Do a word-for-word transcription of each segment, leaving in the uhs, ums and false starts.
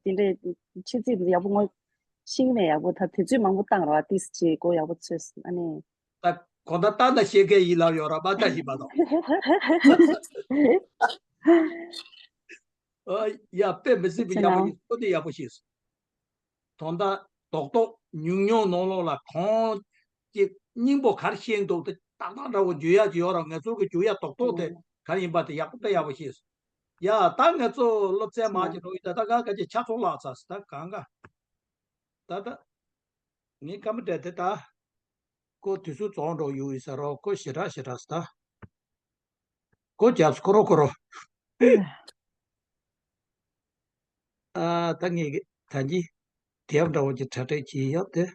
དེ་འདྲའི་ཆུ་ཚོད་འདི་ཡག་པོ་ངོ་ཤེས་མེད། ཡག་པོ་ད་དུས་ཚོད་མང་པོ་བཏང་ར་ཏིས་ཅིག་གོ་ཡག་པོ་ཚོས་ཨ་ནི། ད་གོ་ད་ལྟ་ན་ཤེས་མཁན་ཡིན་ལབ་ཡོད་ར་མ་ལྟ་ཞིག་མ་གཏོགས། ཨ་ཡ་དཔེ་མི་སྲིད་པའི་ཡག་པོ་ཡིན། ཁོ་དེ་ཡག་པོ་ཤེས་སོང་། དོན་དག་རྡོག་རྡོག་ཉུང་ཉུང་ནང་ལོགས་ལ་གང་ཅིག་སྙིང་པོ་ག་རེ་ཤེས་འདུག་དེ་ཏག་ཏག་འདྲ་བོ་འཇུ་ཡག་ཅིག་ཡོད་ར། ང་ཚོ་གི་འཇུ་ཡག་རྡོག་རྡོག་དེ་ག་རེ་ཡིན་པ་དེ་ཡག་པོ་དཔེ་ཡག་པོ་ཤེས་སོང་། ཡ་ད་ང་ཚོ་སློབ་ཚན་མ་ཅིག་འགྲོ་ཡི་ད་ད་ག་ག་ཅིག་ཆ་ཚོགས་ལགས་ཚ་སི་ད་གང་ག་ད་ད་ངའི་ཀམ་པུ་ཊར་དེ་ད། ཁོ་དུས་ཚོད་རྫོགས་འགྲོ་ཡོད་ཡིན་ས་རོ། ཁོ་ཞེ་དྲག་ཞེ་དྲག་ས་ད། ཁོ་རྒྱབ་ཁོ་རོ་ཁོ་རོ། ཨ་ད་ངས་ད་གིན་དེབ་འདྲ་བོ་ཅིག་གྲ་སྒྲིག་བྱས་ཡོད་དེ།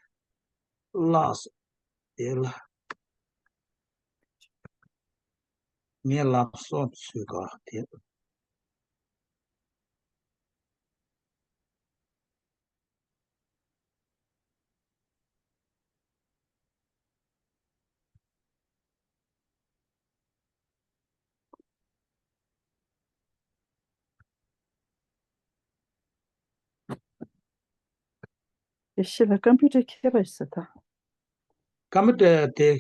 ལགས་སོ། དེ་ལ་ངས་ལབ་སོང་ཚུལ་ག་དེ། ཡེ་ཤེས་ལ་ཀམ་པུ་ཊར་མཁས་པ་ཡིན་ས་ད། ཀམ་པུ་ཊར་དེ་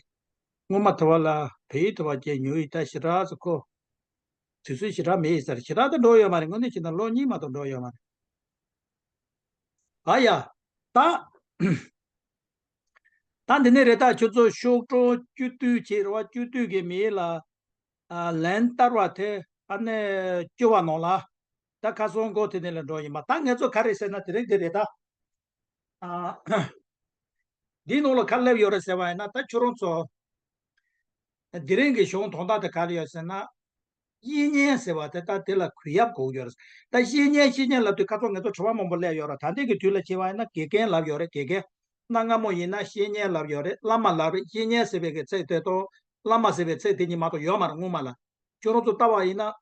སྔོན་མ་དེ་བ་ལ་བལ་ཡུལ་དེ་བ་སྐྱེས་ཉོ་ཡི་ད་ཞེ་དྲག་ཚོ་ཁོ། དུས་ཚོད་ཞེ་དྲག་མེད་ཡིན་ས་རེད། ཞེ་དྲག་ད་འགྲོ་ཡོད་མ་རེད། དངོས་གནས་བྱས་ན་ལོ་གཉིས་མ་གཏོགས་འགྲོ་ཡོད་མ་རེད། ཨ་ཡ། ད། ད་འདི་ནས་རེད། ད་ཁྱོད་ཚོ་ཤོག་གྲངས་བཅུ་བདུན་བྱས་རེད་བ། བཅུ་བདུན་གྱི་མིང་ལ་ཨ་ལན་བསྟར་བ་དེ་ཨ་ནི་བཅུ་བ་ནང་ལ་ད་ཁ་སང་གོ་དེ་ནས་ལ་འགྲོ་ཡིན་པ། ད་ངས་ཚོ་ག་རེ་ཟེར་ན་དེ་རིང་འདི་རེད་ད། ཨ་འདིའི་ནང་ལ་ག་རེ་སླེབས་ཡོད་རེད་ཟེར་བ་ཡིན་ན། ད་ཁྱོད་རང་ཚོ་དེ་རིང་གི་གཞུང་དོན་དག་དེ་ག་རེ་ཡོད་ཟེར་ན། བཤེས་གཉེན་ཟེར་བ་དེ་ད་དེ་ལ་གུས་ཡབ་དགོས་ཡོད་རེད། ད་བཤེས་གཉེན་བཤེས་གཉེན་ལབ་དུས་ཁ་སང་ང་ཚོ་དྲི་བ་མང་པོ་སླེབས་ཡོད་རེད། ད་ལྟའི་གི་དུས་ལ་བྱས་པ་ཡིན་ན་དགེ་རྒན་ལབ་ཡོད་རེད། དགེ་རྒན། གནའ་སྔ་མོ་ཡིན་ན་བཤེས་གཉེན་ལབ་ཡོད་རེད། བླ་མ་ལབ་རེད། བཤེས་གཉེན་ཟེར་བའི་གི་ཚིག་དེ་དང་བླ་མ་ཟེར་བའི་ཚིག་དེ་གཉིས་མ་གཏོགས་ཡོད་མ་རེད་སྔོན་མ་ལ། ཁྱོད་རང་ཚོ་ལྟ་བ་ཡིན་ན།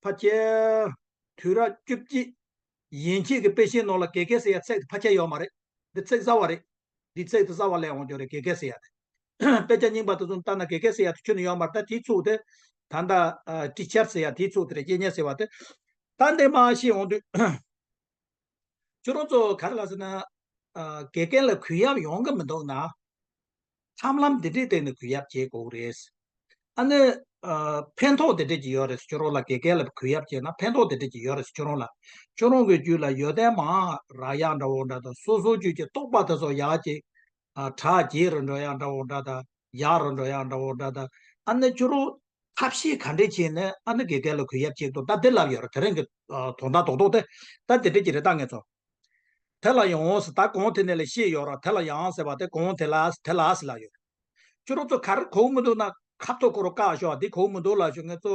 ཕལ་ཆེར་དུས་རབས་བཅུ་གཅིག་ཡན་ཆད་ཀྱི་དཔེ་ཆའི་ནང་ལ་དགེ་རྒན་ཟེར་ཡ་ཚིག་དེ་ཕལ་ཆེར་ཡོད་མ་རེད། འདི་ཚིག་གསར་བ་རེད། འདི་ཚིག་དེ་གསར་བ་སླེབས་འོང་རྒྱུ་རེད། དགེ་རྒན་ཟེར་ཡ་དེ། དཔེ་ཆ་རྙིང་པ་དེ་ཚོ་ལྟ་ན་དགེ་རྒན་ཟེར་ཡ་དེ་ཁྱོན་ནས་ཡོད་མ་རེད། ད་དེའི་ཚུགས་དེ་ད་ལྟ་ཊི་ཆར་ཟེར་ཡ་དེའི་ཚུགས་དེ་རེད། བཤེས་གཉེན་ཟེར་བ་དེ། ད་འདི་མ་ཤེས་འོང་དུས། ཁྱོད་རང་ཚོ་ག་རེ་ལབ་ཟེར་ན། ཨ་དགེ་རྒན་ལ་གུས་ཡབ་ཡོང་གི་མི་འདུག་ན། ཐབས་ལམ་འདི་འདྲའི་སྟེང་ནས་གུས་ཡབ་བྱེད་དགོས་རེད། ཨ་ནི། ཨ་ཕན་ཐོགས་འདི་འདྲ་ཅིག་ཡོད་རེད། ཁྱོད་རང་ལ་དགེ་རྒན་ལ་གུས་ཡབ་བྱས་ན་ཕན་ཐོགས་འདི་འདྲ་ཅིག་ཡོད་རེད། ཁྱོད་རང་ལ། ཁྱོད་རང་གི་རྒྱུད་ལ་ཡོན་ཏན་མང་རག་ཡག་འདྲ་བོ་འདྲ་དང་། སོ་སོའི་རྒྱུད་ཀྱི་རྟོགས་པ་དེ་ཚོ་ཡག་ཅིག་ཨ་གྲགས་རྒྱས་རུ་འགྲོ་ཡག་འདྲ་བོ་འདྲ་དང་། ཡག་རུ་འགྲོ་ཡག་འདྲ་བོ་འདྲ་དང་། ཨ་ནི་ཁྱོད་རང་ཐབས་ཤེས་ག་འདྲས་བྱས་ནས་ཨ་ནི་དགེ་རྒན་ལ་གུས་ཡབ་བྱེད་དགོས། ད་འདི་ལབ་ཡོད་རེད། དེ་རིང་གི་ཨ་དོན་དག་རྡོག་རྡོག་དེ་ད་འདི་འདྲས་ཅིག་རེད། ད་ངས་ཚོ་དེ་ལ་ཡོང་ཟེར། ད་གོང་དེ་ནས་ལ་བཤད་ཡོད་ར། དེ་ལ་ཡང་ཟེར་བ་དེ་གོང་དེ་ལ་དེ་ལ་ཟེར་ལབ་ཡོད། ཁྱོད་རང་ཚོ་ག་རེ་གོ་མི་འདུག་ན་ཁ་ཐོག་ཁོ་རང་བཀག་ཤོག་འདི་གོ་མི་འདུག་ལབ་ཤོག་ངས་ཚོ།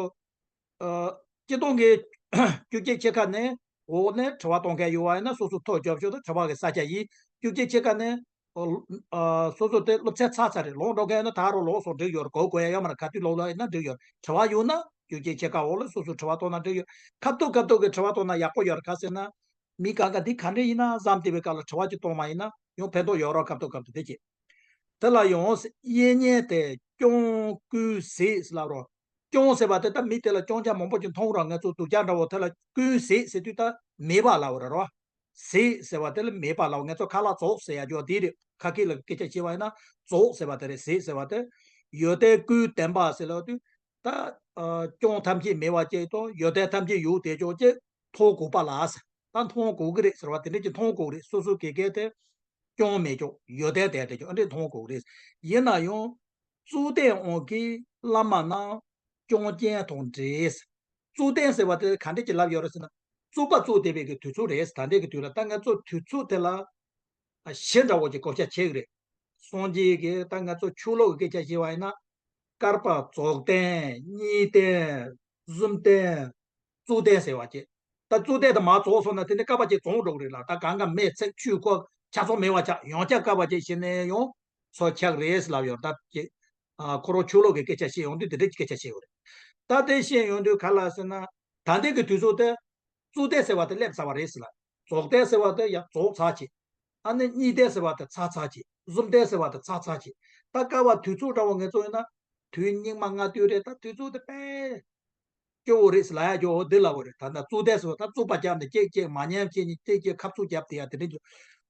ཨ་སྤྱི་སྟོང་གི་བཅོ་བརྒྱད་ཕྱེད་ཀ་ནས་འོག་ནས་དྲི་བ་གཏོང་མཁན་ཡོད་པ་ཡིན་ན་སོ་སོ་ཐོ་རྒྱོབ་ཤོག་ད་དྲི་བ་གི་ས་ཆ་ཡིན། བཅོ་བརྒྱད་ཕྱེད་ཀ་ནས་ཨ་ཨ་སོ་སོ་དེ་སློབ་ཚན་ཚར་ཚར་རེད། ལོག་འགྲོ་མཁན་ཡོད་ན་ད་རུང་ལོག་སོང་འགྲིག་ཡོད་རེད། གོ་དགོས་ཡ་ཡོད་མ་རེད། ག་དུས་ལོག་ལ་ཡིན་ན་འགྲིག་ཡོད་རེད། དྲི་བ་ཡོད་ན་བཅོ་བརྒྱད་ཕྱེད་ཀ་འོག་ལ་སོ་སོ་དྲི་བ་གཏོང་ན་འགྲིག་ཡོད། ཁ་ཐུག་ཁ་ཐུག་གི་དྲི་བ་གཏོང་ན་ཡག་པོ་ཡོད་རེད། ག་ཟེར་ན། མི་གང་ག་འདི་ག་འདྲ་ཡིན་ན་བསམ་བསྡད་པའི་སྐབས་ལ་དྲི་བ་ཅིག་གཏོང་བ་ཡིན་ན་ཡང་ཕན་ཐོགས་ཡོད་རོགས། སྐབས་ཐོག་སྐབས་ཐོག་དེ་བྱེད། དེ་ལ་ཡང་གཡས་གཡོན་དེ་སྐྱོང་བསྐུལ་གཟིགས་ལབ་རོགས། སྐྱོང་ཟེར་བ་དེ་ད་མི་དེ་ལ་སྐྱོང་རྒྱུ་མང་པོ་ཅིག་མཐོང་རོགས། ང་ཚོ་སྡུག་ཅག་འདྲ་བོ་དེ་ལ་བསྐུལ་གཟིགས་ཟེར་དུས་ད་མེད་པ་ལབ་རེད་རོ། གཟིགས་ཟེར་བ་དེ་ལ་མེད་པ་ལབ། ང་ཚོ་ཁ་ལག་རྫོགས་ཟེར་ཡ་ཅོ་དེ་རེད། ཁ་སྐད་ལ་སྐད་ཆ་བཤད་པ་ཡིན་ན་རྫོགས་ཟེར་བ་དེ་རེད། གཟིགས་ཟེར་བ་དེ་ཡོན་ཏན་ཀུན་ལྡན་པ་ཟེར་ལབ་དུས། ད་ཨ་སྐྱོན་ཐམས་ཅད་མེད་པ་ཅིག་དང་ཡོན་ཏན་ཐམས་ཅད་ཡོད་དེ་ཅོག་ཅིག་མཐོང་དགོས་པ་ལ་ཟེར། ད་མཐོང་དགོས་ཀྱི་རེད་ཟེར་བ་དེ་འདྲ་ཅིག་མཐོང་དགོས་རེད། སོ་སོ་དགེ་རྒན་དེ་སྐྱོན་མེད་ཅོག་ཡོན་ཏན་ལྡན་དེ་ཅོག་ཨ་འདྲས་མཐོང་དགོས་རེད། ཡིན་ན་ཡང་གཙུག་ལྡན་དབང་གིས་བླ་མ་རྣམས་སྐྱོན་ཅན་དང་འདྲེས། གཙུག་ལྡན་ཟེར་བ་དེ་ག་འདྲས་ཀྱི་ལབ་ཡོད་རེད་ཟེར་ན། གཙུག་པ་གཙུག་བསྡད་པའི་གི་དུས་ཚོད་རེད། ད་ལྟའི་གི་དུས་ལ་ད་ང་ཚོ་དུས་ཚོད་དེ་ལ་ཨ་གཞི་འདྲ་བོ་ཅིག་བགོ་བཤའ་བྱེད་ཀྱི་རེད། སངས་རྒྱས་ཀྱི་ད་ང་ཚོ་ཆོས་ལུགས་ཀྱི་སྐད་ཆ་བཤད་པ་ཡིན་ན། བསྐལ་པ་རྫོགས་ལྡན་གཉིས་ལྡན་གསུམ་ལྡན་གཙུག་ལྡན་ཟེར་བ་ཅིག་ད་གཙུག་ལྡན་དེ་མར་རྫོགས་སོང་ན་དེ་ནི་བསྐལ་པ་ཅིག་རྫོགས་འགྲོ་གི་རེད་ལ། ད་གང་ག་མེ་ཚིག་ཆུ་ཁོ་ཆ་ཚང་མེད་པ་ཆགས། ཡང་བསྐྱར་བསྐལ་པ་ཅིག་ཞིག་ནས་ཡང་ཚོ་ཆགས་རེད་ཟེར་ལབ་ཡོད། ད་ཅིག་ཨ་ཁོ་རང་ཆོས་ལུགས་ཀྱི་སྐད་ཆ་བཤད་ཡོང་དུས་དེ་འདྲ་ཅིག་སྐད་ཆ་བཤད་ཡོད་རེད། ད་དེ་བཤད་ཡོང་དུས་ག་ལ་ཟེར་ན། ད་ལྟའི་གི་དུས་ཚོད་དེ་གཙུག་ལྡན་ཟེར་བ་དེ་སླེབས་ཚར་བ་རེད་ཟེར་ལ། རྫོགས་ལྡན་ཟེར་བ་དེ་ཡང་རྫོགས་ཚར་ཅིག་ཨ་ནི་གཉིས་ལྡན་ཟེར་བ་དེ་ཚར་ཚར་ཅིག་གསུམ་ལྡན་ཟེར་བ་དེ་ཚར་ཚར་ཅིག་ད་བསྐལ་པ་དུས་ཚོད་འདྲ་བོ་ངེད་ཚོ་ཡིན་ན་དུས་སྙིགས་མ་ལྔ་བདོ་རེད། ད་དུས་ཚོད་དེ་དཔེ་ སྐྱོ་བོ་རེད་ཟེར་ལབ་ཡ་སྐྱོ་བོ་འདི་ལབ་བོ་རེད། ད་ལྟ་རྩུབ་ལྡན་ཟེར་བ་ད་རྩུབ་པ་རྒྱབ་ནས་གཅིག་གཅིག་མ་ཉན་བྱས་ནས་གཅིག་གཅིག་ཁ་ཚུགས་རྒྱབ་དེ་ཡ་དེ་འདྲ་རྒྱུ།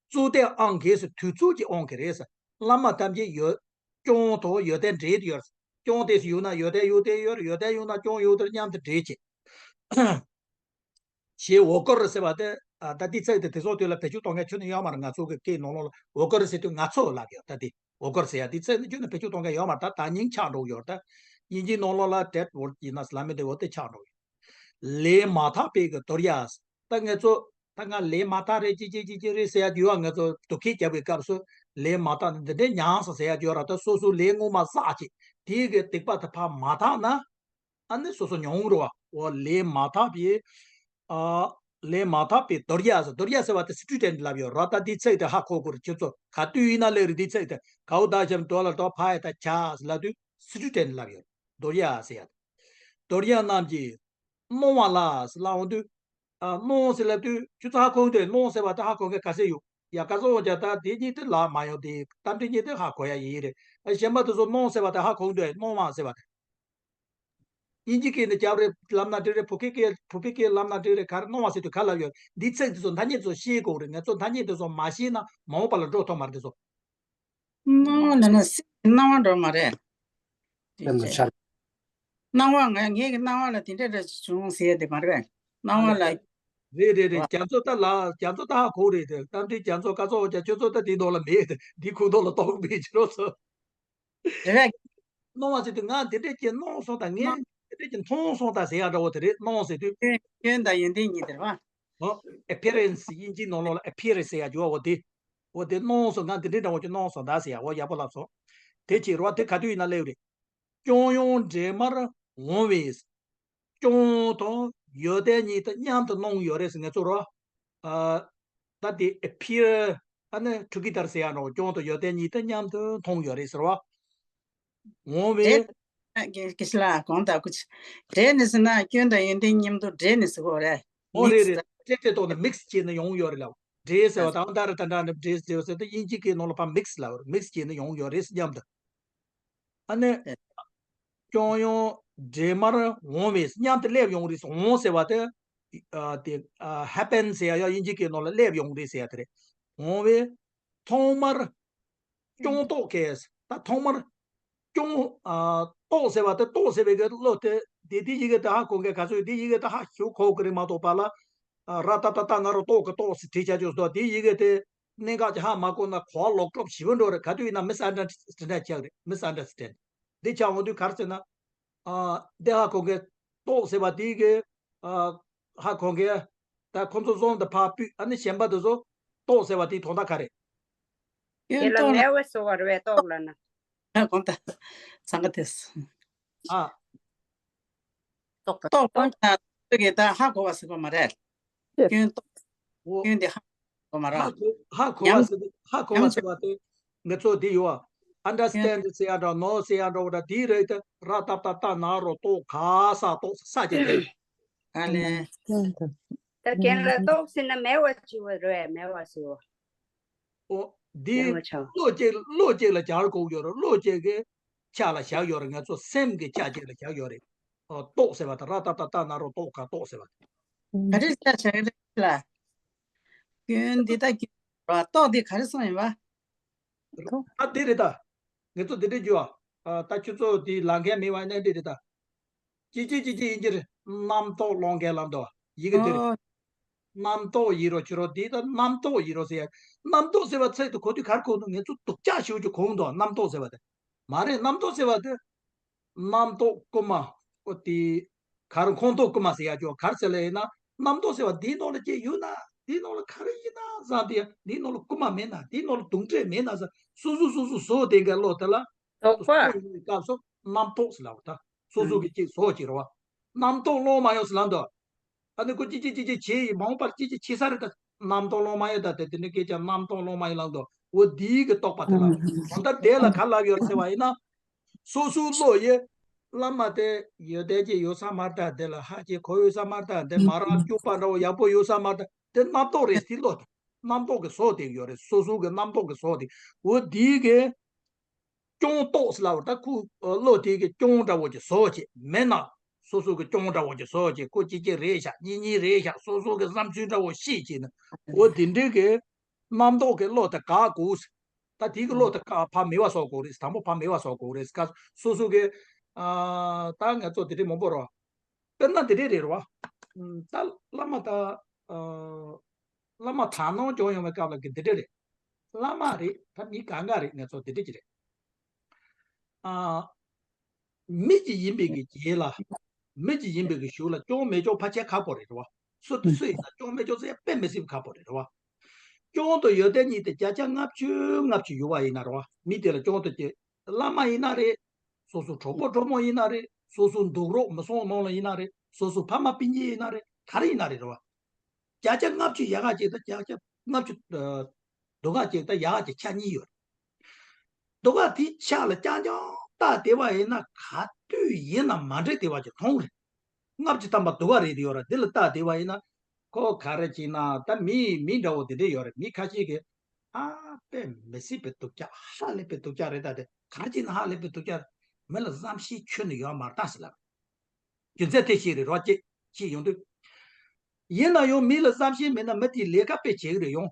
རྩུབ་ལྡན་ཨང་གས་སུ་དུས་ཚོད་ཀྱི་ཨང་གི་རེད་ཟེར། བླ་མ་ཐམས་ཅད་ཡོད། སྐྱོང་དང་ཡོན་ཏན་འདྲེས་ཏེ་ཡོད། སྐྱོང་དེ་སུ་ཡོད་ན་ཡོན་ཏན་ཡོད་དེ་ཡོད། ཡོན་ཏན་ཡོད་ན་སྐྱོང་ཡོད་དེ་མཉམ་དུ་འདྲེས་བྱས། ཞེས་འོ་སྐོལ་ཟེར་བ་དེ། ཨ། ད་འདི་ཚིག་དེ་དེ་ཚོ་དུས་ལ་བེད་སྤྱོད་གཏོང་མཁན་ཁྱོན་ནས་ཡོད་མ་རེད། ང་ཚོ་གི་སྐད་ནང་ལོགས་ལ་འོ་སྐོལ་ཟེར་དུས་ང་ཚོ་ལབ་ཡོད། ད་འདི་འོ་སྐོལ་ཟེར་ཡ་འདི་ཚིག་ནི་ཁྱོན་ནས་བེད་སྤྱོད་གཏོང་མཁན་ཡོད་མ་རེད། ད་ད་སྙིང་ཆག་འགྲོ་ཡོད་རེད། ད་དབྱིན་ཇིའི་ནང་ལོགས་ལ་དེ་འོ་ཡིན་ན་ལབ་མི་འདུག་འོ་དེ་ཆག་འགྲོ་ཡོད། ལས་མ་དག་པའི་གི་དོར་ཡ། ད་ང་ཚོ་ད་ང་ལས་མ་དག་རེད་ཅི་ཅི་ཅི་ཅི་རེད་ཟེར་ཡ་ཡོད། ང་ཚོ་དུ་ཁྱད་རྒྱབ་པའི་སྐབས་སུ་ལས་མ་དག་འདི་འདྲའི་མྱངས་སོང་ཟེར་ཡ་ཡོད་ར། ད་སོ་སོ་ལས་ངོ་མ་བསགས་ཅིག་དེའི་གི་སྡིག་པ་དེ་ཕར་མ་དག་ན། ཨ་ནི་སོ་སོ་མྱོང་རུང་བ། འོ་ལས་མ་དག་པའི། ཨ། ལས་མ་དག་པའི་དོར་ཡ་ཟེར། དོར་ཡ་ཟེར་བ་དེ་སི་ཊུ་ཌེན་ཊི་ལབ་ཡོད་ར། ད་འདི་ཚིག་དེ་ཧ་གོ་དགོས་རེད། ཁྱོད་ཚོ་ག་དུས་ཡིན་ན་ལས་རེད། འདི་ཚིག་དེ་གའུ་ད་ཞབས་དོ་ལ་དོ་ཕ་ཡ་ད་ཆ་ཟེར་ལབ་དུས་སི་ཊུ་ཌེན་ཊི་ལབ་ཡོད། དོར་ཡ་ཟེར་ཡ། དོར་ཡ་རྣམས་ཀྱིས་གནོང་བ་ལ་ཟེར་ལབ་འོང་དུས། ཨ། གནོང་ཟེར་ལབ་དུས་ཁྱོད་ཚོ་ཧ་གོ་གི་འདུག་གནོང་ཟེར་བ་དེ་ཧ་གོ་མཁན་ག་ཚོད་ཡོད། ཡ་ག་ཚོད་འོང་ཀྱང་ད་དེ་གཉིས་དེ་ལབ་མ་ཡོང་དེ། རྟ་མགྲིན་གཉིས་དེ་ཧ་གོ་ཡ་ཡིན་རེད། ཨ། གཞན་པ་དེ་ཚོ་གནོང་ཟེར་བ་དེ་ཧ་གོ་གི་འདུག་གནོང་བ་ཟེར་བ་དེ། དབྱིན་ཇི་སྐད་ནས་རྒྱབ་རེད་ལབ་ན་འགྲིག་རེད། བོད་སྐད་སྐད་བོད་པའི་སྐད་ལབ་ན་འགྲིག་རེད། ག་རེ་གནོང་བ་ཟེར་དུས་ག་ལབ་ཡོད། འདི་ཚིག་དེ་ཚོ་ཐ་སྙད་དེ་ཚོ་ཤེས་དགོས་རེད། ང་ཚོ་ཐ་སྙད་དེ་ཚོ་མ་ཤེས་ན་མ་འོངས་པ་ལ་འགྲོ་ཐུབ་མ་རེད་དེ་ཚོ། སྣང་བ་ལབ་ན་སེམས་ཀྱི་སྣང་བ་འགྲོ་མ་རེད། དེ་ལ་ཆ། སྣང་བ་ང་ངེད་ཀྱི་སྣང་བ་ལ་དེ་འདྲ་འདྲ་བྱུང་ཟེར་དེ་མ་རེད། སྣང་བ་ལ། རེད་རེད་རེད། རྒྱ་མཚོ་ད་ལ་རྒྱ་མཚོ་ད་ཧ་གོ་རེད་དེ། རྟ་མགྲིན་རྒྱ་མཚོ་ག་ཚོད་འོང་ཀྱང་ཁྱོད་ཚོ་ད་དེའི་ནང་ལ་མེད་དེ། འདི་ཁུག་ཐོག་ལ་གཏོགས་མེད་ཅི་རོགས་ཚོ། རེད་པས། གནོང་བ་ཟེར་དུས་ང་འདི་འདྲས་ཀྱི་གནོང་སོང་ད། ངས་འདི་འདྲས་ཀྱི་མཐོང་སོང་ད་ཟེར་ཡ་འདྲ་བོ་དེ་རེད། གནོང་ཟེར་དུས། སྐྱོན་དང་ཡོན་ཏན་གཉིས་དེ་རེད་པ། ཨོ། ཨེ་པི་ཡ་རན་སི། དབྱིན་ཇིའི་ནང་ལོགས་ལ་ཨེ་པི་ཡ་རན་སི་ཟེར་ཡ་ཡོད་པ། འོ་དེ། འོ་དེ་གནོང་སོང་། ང་འདི་འདྲས་འདྲ་བོ་ཅིག་གནོང་སོང་ད་ཟེར་ཡ། འོ་ཡག་པོ་ལབ་སོང་། དེ་ཅིག་རེད་པ། དེ་ག་དུས་ཡིན་ན་སླེབས་རེད། སྐྱོང་ཡང་འདྲེས་མར་འོང་བས། སྐྱོང་དང་ཡོན་ཏན་གཉིས་དེ་མཉམ་དུ་གནོང་ཡོད་རེད་ཟེར། ང་ཚོ་རོ། ཨ། ད་དེ་ཨེ་པི་ཡར། ཨ་ནི་ཊུ་གེ་དར་ཟེར་ཡ་འདྲ་བོ། སྐྱོང་དང་ཡོན་ཏན་གཉིས་དེ་མཉམ་དུ་མཐོང་ཡོད་རེད་ཟེར་བ། འོང་བས། འདྲེས། ཨ། དགེ་དགེ་བཤེས་ལགས་གོང་དུ་སྐུ་མཁྱེན། འདྲེས་ནས་ཟེར་ན་སྐྱོན་དང་ཡོན་ཏན་མཉམ་དུ་འདྲེས་ནས་ཟེར་གོ་རེད། ཨོ་རེད་མིག་སི། རེད། ཏྲེ་ཏྲེ་ཏོག་ནས་མིག་སི་བྱས་ནས་ཡོང་ཡོད་རེད་ལབ། འདྲེས་ཟེར་བ་དང་ད་ར་ད་འདྲ་ནི་འདྲེས་ཟེར་བ་ཟེར་ཏེ་དབྱིན་ཇི་སྐད་ནང་ལ་ཕར་མིག་སི་ལབ་རེད། མིག་སི་བྱས་ནས་ཡོང་ཡོད་རེད་མཉམ་དུ། ཨ་ནི། ཨེ། སྐྱོང་ཡང་འདྲེས་མར་འོང་བས། མཉམ་དུ་སླེབས་ཡོང་རེད། འོང་ཟེར་བ་དེ། ཨ། དེ། ཨ། ཧེ་པེན་ཟེར་ཡ་ཡང་དབྱིན་ཇི་སྐད་ནང་ལ་སླེབས་ཡོང་རེད་ཟེར་ཡ་དེ་རེད། འོང་བས། ཐོག་མར། སྐྱོང་རྟོག་གས། ད་ཐོག་མར། སྐྱོང་། ཨ། རྟོག་ཟེར་བ་དེ། རྟོག་ཟེར་བའི་གི་བློ་དེ། དེ་དེ་ཡི་གེ་དེ་ཧ་གོ་མཁན་ག་ཚོད། དེ་ཡི་གེ་དེ་ཧ་ཞུ་གོ་གི་རེད་མ་གཏོགས་པ་ལ། ཨ། ར་ཏ་བཏགས་རྟ་ན་རོ་རྟོག་གི་རྟོག་ཟེར་བྲིས་བྱ་རྒྱུ་སོགས། དེ་ཡི་གེ་དེ་གནད་འགག་ཅིག་ཧ་མ་གོ་ན་གོ་བ་ལོག་གྲུབ་ཞེ་པོ་འགྲོ་རེད། ག་དུས་ཡིན་ན་མི་སི་ཨན་ཌར་སི་ཊེན་ཌ་ཆགས་རེད། མི་སི་ཨན་ཌར་སི་ཊེན་ཌ། འདི་ཆགས་འོང་དུས་ག་རེ་ཟེར་ན། ཨ། འདི་ཧ་གོ་མཁན། རྟོག་ཟེར་བ་དེ་གི། ཨ། ཧ་གོ་མཁན། ད་ཁོ་ཚོ་བཟུང་དུ་ཕར་ཕུད། ཨ་ནི་གཞན་པ་དེ་ཚོ་རྟོག་ཟེར་བ་དེའི་དོན་དག་ག་རེ། དེ་ལ་ངལ་བ་ཟེར་བ་རེད་པས། རྟོག་ལབ་ན། ཨ། གོང་དུ། ཚང་ག་དེས། ཨ། རྟོག་པ། རྟོག་པ་ལ་དེ་གི་ད་ཧ་གོ་བ་ཟེར་གོ་མ་རེད། སྐྱོན་རྟོག་འོ། སྐྱོན་དེ་ཧ་གོ་མ་རེད། ཧ་གོ། ཧ་གོ་བ་ཉམས། ཟེར། ཧ་གོ་བ་ཉམས་ཟེར་བ་དེ་ང་ཚོ་དེ་ཡོད་ཨ། ཨན་ཌར་སི་ཊེན་ཌ་ཟེར་ཡ་འདྲ། ནོ་ཟེར་ཡ་འདྲ་བོ་འདྲ་དེ་རེད་དེ། ར་ཏ་བཏགས་རྟ་ན་རོ་རྟོག་ག་ས་རྟོག་ས་ཅན་དེ། ཨ་ལེ། ད་རྒན་ལགས། རྟོག་ཟེར་ན་མེད་པ་ཅིག་པ་རེད། མེད་པ་ཟེར་བ། ཨོ། འདི་མེད་པ་ཆགས། བློ་གཅིག། བློ་གཅིག་ལ་སྦྱར་དགོས་ཡོད་རེད། བློ་གཅིག་གི་ཆ་ལ་བཞག་ཡོད་རེད། ང་ཚོ་སེམས་ཀྱི་ཆ་གཅིག་ལ་བཞག་ཡོད་རེད། ཨོ། རྟོག་ཟེར་བ་དང་། ར་ཏ་བཏགས་རྟ་ན་རོ་རྟོག་ག་རྟོག་ཟེར་བ་དང་། ག་རེ་ཆ་བཞག་རེད་ལ། སྐྱོན་འདི་ད་སྐྱོན་ར། རྟོག་འདི་ག་རེ་གསུངས་ཡིན་པ། ཨ། འདི་རེད་ད། ངེད་ཚོ་འདི་འདྲས་རྒྱུ་ཨ། ཨ། ད་ཁྱོད་ཚོ་འདི་ལ་འགན་མེད་པ་ཡིན་ན་འདི་རེད་ད། ཅི་ཅི་ཅི་ཅི་ཡིན་གྱི་རེད། རྣམ་རྟོག་སློང་མཁན་ལབ་འདུག་ཡི་གེ་འདི་རེད། ཨོ། རྣམ་རྟོག་ཡིན་རོགས་བྱེད་རོགས། འདི་ད་རྣམ་རྟོག་ཡིན་རོགས་ཟེར་ཡ། རྣམ་རྟོག་ཟེར་བ་ཚིག་དེ་གོ་དུས་ག་རེ་གོ་འདུག་ངེད་ཚོ་སྡུག་ཅག་ཞེ་པོ་ཅིག་གོ་འདུག་རྣམ་རྟོག་ཟེར་བ་དེ། མ་རེད། རྣམ་རྟོག་ཟེར་བ་དེ། རྣམ་རྟོག་རྐུན་མ། ཨོ་དེ། ག་རེ་ཁོང་ཁྲོ་རྐུན་མ་ཟེར་ཡ་ཅོ་ག་རེ་ཟེར་ལེ་ཡིན་ན། རྣམ་རྟོག་ཟེར་བ་འདིའི་ནང་ལ་ཅིག་ཡོད་ན། འདིའི་ནང་ལ་ག་རེ་ཡིན་ན་བསམ་སྟེ། འདིའི་ནང་ལ་རྐུན་མ་མེད་ན། འདིའི་ནང་ལ་གདོན་འདྲེ་མེད་ན་བསམ། སོ་སོ་སོ་སོ་བཟོ་བསྡད་མཁན་བློ་དེ་ལ། དོགས་པ། སོ་སོ་ཡིན་པའི་སྐབས་སུ་རྣམ་རྟོག་ཟེར་ལབ་པ་དང་། སོ་སོ་གི་ཅིག་བཟོ་ཅིག་རེད་པ། རྣམ་རྟོག་སློང་མ་ཡོང་ཟེར་ལབ་འདུག་ཨ་ནི་ཁོ་ཅི་ཅི་ཅི་ཅི་བྱེད་ཡིན། མ་འོངས་པར་ཅི་ཅི་བྱེད་ས་རེད་ད། རྣམ་རྟོག་སློང་མ་ཡོང་ད། དེ་དེ་འདྲ་སྐད་ཆ་རྣམ་རྟོག་སློང་མ་ཡོང་ལབ་འདུག་འོ་འདིའི་གི་རྟོག་པ་དེ་ལ། ཨ། འོ་ད་དེ་ལ་ག་ལབ་ཡོད་ཟེར་བ་ཡིན་ན། སོ་སོའི་བློ་ཡིས། བླ་མ་དེ་ཡོན་ཏན་ཅིག་ཡོད་ས་མ་རེད་ད། དེ་ལ་ཧ་ཅང་གོ་ཡོད་ས་མ་རེད་ད། དེ་མ་རབས་སྐྱོབ་པ་འདྲ་བོ་ཡག་པོ་ཡོད་ས་མ་རེད་ད། དེ་རྣམ་རྟོག་རེད། དེ་བློ་དེ་རྣམ་རྟོག་གི་བཟོ་དེ་ཡོད་རེད། སོ་སོ་གི་རྣམ་རྟོག་གི་བཟོ་དེ། འོ་དེའི་གི་སྐྱོང་རྟོག་ཟེར་ལབ་པ་ད་ཁོ་བློ་དེ་གི་སྐྱོང་འདྲ་བོ་ཅིག་བཟོ་བྱེད་མེད་ན། སོ་སོ་གི་སྐྱོན་འདྲ་བོ་ཅིག་བཟོ་བྱས། ཁོ་གཅིག་གཅིག་རེད་ཤག་གཉིས་གཉིས་རེད་ཤག་སོ་སོ་གི་བསམ་ཚུལ་འདྲ་བོ་བཤད་བྱས་ནས། འོ་དེ་འདྲའི་གི་རྣམ་རྟོག་གི་བློ་དེ་བཀག་དགོས། ད་དེ་གི་བློ་དེ་བཀག་ཕར་མེད་པ་བཟོ་དགོས་རེད། དང་པོ་ཕར་མེད་པ་བཟོ་དགོས་རེད། ཀ་སོ་སོ་གི་ཨ་ད་ང་ཚོ་དེ་འདྲའི་མང་པོ་རེད་བ། དཔེར་ན་དེ་འདྲའི་རེད་རེད་བ། ད་བླ་མ་ད་ཨ་བླ་མ་དག་སྣང་བྱུང་ཡོང་བའི་སྐབས་ལ་གི་འདི་འདྲ་རེད། བླ་མ་རེད། ད་མི་གང་ག་རེད། ང་ཚོ་འདི་འདྲ་ཅིག་རེད། ཨ། མི་གཅིག་ཡིན་པའི་གི་རྗེས་ལ། མི་གཅིག་ཡིན་པའི་གི་གཞུག་ལ་སྐྱོན་མེད་སྐྱོན་ཕལ་ཆེར་ཁག་པོ་རེད་རེད་བ། སུ་དང་སུ་ཡིན་ན་སྐྱོན་མེད་སྐྱོན་ཟེར་ཡ་དཔེ་མི་སྲིད་པ་ཁག་པོ་རེད་རེད་བ། སྐྱོན་དང་ཡོན་ཏན་གཉིས་དེ་བརྒྱ་ཆ་ལྔ་བཅུ་ལྔ་བཅུ་ཡོད་པ་ཡིན་ན་རེད་བ། མི་དེ་ལ་སྐྱོན་དང་བཅས། བླ་མ་ཡིན་ན་རེད། སོ་སོ་གྲོགས་པོ་གྲོགས་མོ་ཡིན་ན་རེད། སོ་སོ་འདུག་རོགས་མི་སོང་ནང་ལ་ཡིན་ན་རེད། སོ་སོ་ཕ་མ་སྤུན་མཆེད་ཡིན་ན་རེད། ག་རེ་ཡིན་ན་རེད་རེད་བ། བརྒྱ་ཆ་ལྔ་བཅུ་ཡག་ག་ཅིག་དང་བརྒྱ་ཆ་ལྔ་བཅུ་ཨ་སྡུག་ག་ཅིག་དང་ཡག་ག་ཅིག་ཆ་གཉིས་ཡོད་རེད། སྡུག་ག་དེའི་ཆ་ལ་རྐྱང་རྐྱང་བལྟས་བསྡད་པ་ཡིན་ན་ག་དུས་ཡིན་ན་མ་འགྲིག་བསྡད་པ་ཅིག་མཐོང་རེད། ལྔ་བཅུ་ཐམ་པ་སྡུག་ག་རེད་ཡོད་རེད། འདི་ལ་བལྟས་བསྡད་པ་ཡིན་ན། ཁོ་ག་རེ་བྱས་ན་ད་མི་མི་འདྲ་བོ་དེ་འདྲ་ཡོད་རེད། མི་ཁ་ཤས་ཀྱིས་ཨ་དཔེ་མི་སྲིད་པའི་སྡུག་ཅག་ཧ་ལས་པའི་སྡུག་ཅག་རེད། ད་དེ་ག་རེ་བྱས་ན་ཧ་ལས་པའི་སྡུག་ཅག་རེད། མི་ལ་བསམ་ཤེས་ཁྱོན་ནས་ཡོད་མ་རེད་ད་ཟེར་ལབ། རྒྱུ་མཚན་དེ་ཞིག་རེད་རོགས་ཅེས་ཤེས་ཡོང་དུས། ཡིན་ན་ཡང་མི་ལ་བསམ་ཤེས་མེད་ན་མི་དེས་ལས་ཀ་དཔེ་བྱེད་ཀྱི་རེད་ཡོང་།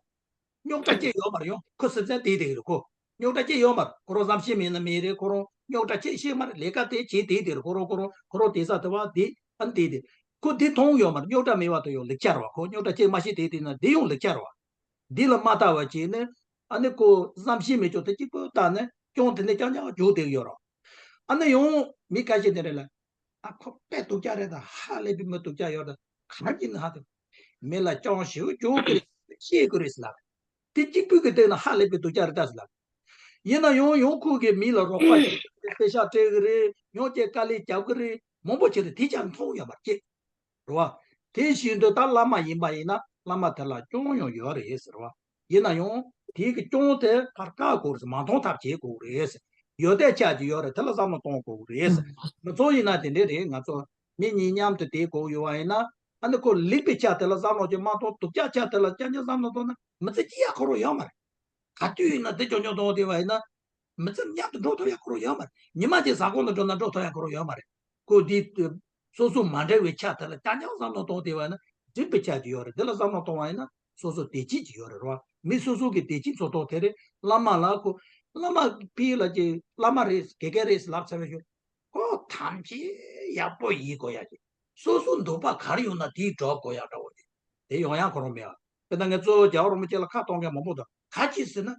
རྙོག་དྲ་ཅིག་ཡོད་མ་རེད་ཡོང་། ཁོ་སེམས་ཅན་དེ་དེ་རེད་ཁོ། རྙོག་དྲ་ཅིག་ཡོད་མ་རེད། ཁོ་རང་བསམ་ཤེས་མེད་ན་མེད་རེད། ཁོ་རང་རྙོག་དྲ་ཅིག་ཤེས་མ་རེད། ལས་ཀ་དེ་བྱེད་དེ་དེ་རེད། ཁོ་རང་ཁོ་རང་ཁོ་རང་དེ་ས་དེ་བ་དེ་ཨ་ནི་དེ་དེ། ཁོ་དེ་མཐོང་ཡོད་མ་རེད། རྙོག་དྲ་མེད་པ་དེ་ཡང་ལེགས་ཆ་རེད་བ། ཁོ་རྙོག་དྲ་ཅིག་མ་ཤེས་དེ་དེ་ན་དེ་ཡང་ལེགས་ཆ་རེད་བ། འདི་ལ་མ་ལྟ་བ་བྱས་ནས་ཨ་ནི་ཁོ་བསམ་ཤེས་མེད་ཅོག་དེ་གཅིག་པུ་བལྟས་ནས་སྐྱོན་དེ་ནས་རྐྱང་རྐྱང་འཇོག་བསྡད་ཡོད་རེད། ཨ་ནི་ཡང་མི་ཁ་ཤས་དེ་འདྲ་ལ། ཨ་ཁོ་དཔེ་སྡུག་ཅག་རེད་ད། ཧ་ལས་པའི་མི་སྡུག་ཅག་ཡོད་ད། གང་གིས་ན་ཧ་དེ། མི་ལ་སྐྱོན་ཞིག་འཇོག་གི་རེད། བཤད་གི་རེད་ཟེར་ལབ། དེ་གཅིག་པུས་གི་སྟེང་ན་ཧ་ལས་པའི་སྡུག་ཅག་རེད་ད་ཟེར་ལབ། ཡིན་ན་ཡང་ཡང་ཁོ་གིས་མི་ལ་རོགས་པ་བྱེད་ཀྱི་རེད། པེ་ཤག་སྤྲད་གི་རེད། ཡང་ཅིག་དཀའ་ལས་རྒྱབ་གི་རེད། མང་པོ་བྱེད་རེད། དེ་ཅང་མཐོང་ཡོད་མ་རེད། རེད་བ། དེ་བཞིན་དུ་ད་བླ་མ་ཡིན་པ་ཡིན་ན་བླ་མ་དེ་ལ་སྐྱོན་ཡང་ཡོད་རེད་ཟེར་བ། ཡིན་ན་ཡང་དེའི་གི་སྐྱོན་དེ་ཕར་བཀག་དགོས་རེད། མ་མཐོང་ཐབས་བྱེད་དགོས་རེད། ཡོན་ཏན་ཆ་ཅིག་ཡོད་རེད། དེ་ལ་བསམ་བློ་གཏོང་དགོས་རེད། ང་ཚོ་ཡིན་ན་དེ་འདྲས་རེད། ང་ཚོ་མི་གཉིས་མཉམ་དུ་བསྡད་དགོས་ཡོད་པ་ཡིན་ན། ཨ་ནི་ཁོ་ལེགས་པའི་ཆ་དེ་ལ་བསམ་བློ་ཅིག་མ་གཏོང་། སྡུག་ཅག་ཆ་དེ་ལ་རྐྱང་རྐྱང་བསམ་བློ་གཏོང་ན་མི་ཚེ་སྐྱེལ་ཡག་ཁོ་རང་ཡོད་མ་རེད། ག་དུས་ཡིན་ན་དེ་ཅོག་ཅོག་གཏོང་བསྡད་པ་ཡིན་ན། མི་ཚེ་མཉམ་དུ་འགྲོ་ཐུབ་ཡག་ཁོ་རང་ཡོད་མ་རེད། ཉི་མ་གཅིག་ཟ་ཁང་དུ་འགྲོ་ན་འགྲོ་ཐུབ་ཡག་ཁོ་རང་ཡོད་མ་རེད། ཁོ་འདི་སོ་སོ་མ་འདྲ་བའི་ཆ་དེ་ལ་རྐྱང་རྐྱང་བསམ་བློ་གཏོང་བསྡད་པ་ཡིན་ན་འགྲིག་པའི་ཆ་ཅིག་ཡོད་རེད། དེ་ལ་བསམ་བློ་གཏོང་བ་ཡིན་ན་སོ་སོ་བདེ་སྐྱིད་ཅིག་ཡོད་རེད་རོ། མི་སོ་སོ་གི་བདེ་སྐྱིད་འཚོལ་སྟངས་དེ་རེད། བླ་མ་ལ་ཁོ་བླ་མ་ཕི་ལ་ཅིག་བླ་མ་རེད། དགེ་རྒན་རེད་ལབ་ཚར་བའི་ཤུལ་ཁོ་ཐམས་ཅད་ཡག་པོ་ཡིན་དགོས་ཡག་ཅིག་སོ་སོ་འདོད་པ་ག་རེ་ཡོད་ན་དེའི་འགྲོ་དགོས་ཡག་འདྲ་བོ་ཅིག་དེ་ཡོང་ཡག་ཁོ་རང་མེད་ཨ། དཔེར་ན་ང་ཚོ་རྒྱལ་བ་རིན་པོ་ཆེ་ལ་ཁ་གཏོང་མཁན་མང་པོ་འདུག་ག་ཅི་ཟེར་ན།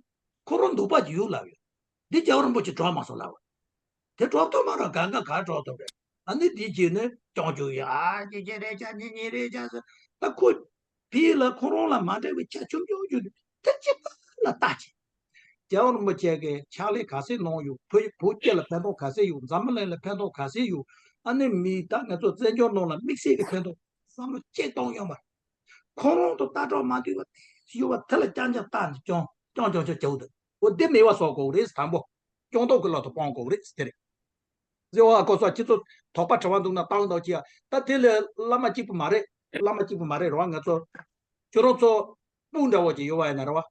ཁོ་རང་འདོད་པ་ཅིག་ཡོད་ལབ་ཡོད། འདི་རྒྱལ་བ་རིན་པོ་ཆེ་འགྲོ་མ་སོང་ལབ་པ། དེ་འགྲོ་ཐུབ་མ་རེད། གང་ག་ག་འགྲོ་ཐུབ་རེད། ཨ་ནི་འདི་བྱས་ནས་སྐྱོང་རྒྱུ་ཡ་ཨ་ཅི་ཅི་རེད་ཅག་ཉི་ཉི་རེད་ཅག་ཟེར། ད་ཁོ་ཕི་ལ་ཁོ་རང་ལ་མ་འདྲ་བའི་ཆ་ཆུང་ཆུང་ཅིག་འདུག་དེ་གཅིག་པ་ལ་ལྟ་ཅིག་རྒྱལ་བ་རིན་པོ་ཆེ་གི་ཕྱག་ལས་ག་ཚད་གནང་ཡོད། བོད་བོད་སྐད་ལ་ཕན་ཐོགས་ག་ཚད་ཡོད། འཛམ་བུ་གླིང་ལ་ཕན་ཐོགས་ག་ཚད་ཡོད། ཨ་ནི་མི་ད་ང་ཚོ་བཙན་བྱོལ་ནང་ལ་དམིགས་བསལ་གྱི་ཕན་ཐོགས་བསམ་བློ་གཅིག་གཏོང་ཡོད་མ་རེད། ཁོ་རང་དང་ལྟ་གྲོགས་མ་འདུས་པ་དེ་ཡོད་པ་དེ་ལ་རྐྱང་རྐྱང་བལྟས་ནས་སྐྱོང་སྐྱོང་སྐྱོང་སྐྱོང་བྱེད་འདུག་འོ་དེ་མེད་པ་བཟོ་དགོས་རེད། དང་པོ་སྐྱོན་རྟོག་གི་བློ་དེ་སྤོང་དགོས་རེད་དེ་རེད། ཟེར་བ་ཨ་ཁོ་ཚོ་ཁྱེད་ཚོ་དོགས་པ་དྲི་བ་འདུག་ན་བཏང་དང་ཅི་ཡ། ད་དེ་ལས་བླ་མ་གཅིག་པུ་མ་རེད། བླ་མ་གཅིག་པུ་མ་རེད་རོ། ང་ཚོ་ཁྱོད་རང་ཚོ་སྤུན་འདྲ་བོ་ཅིག་ཡོད་པ་ཡིན་ན་རེད་བ།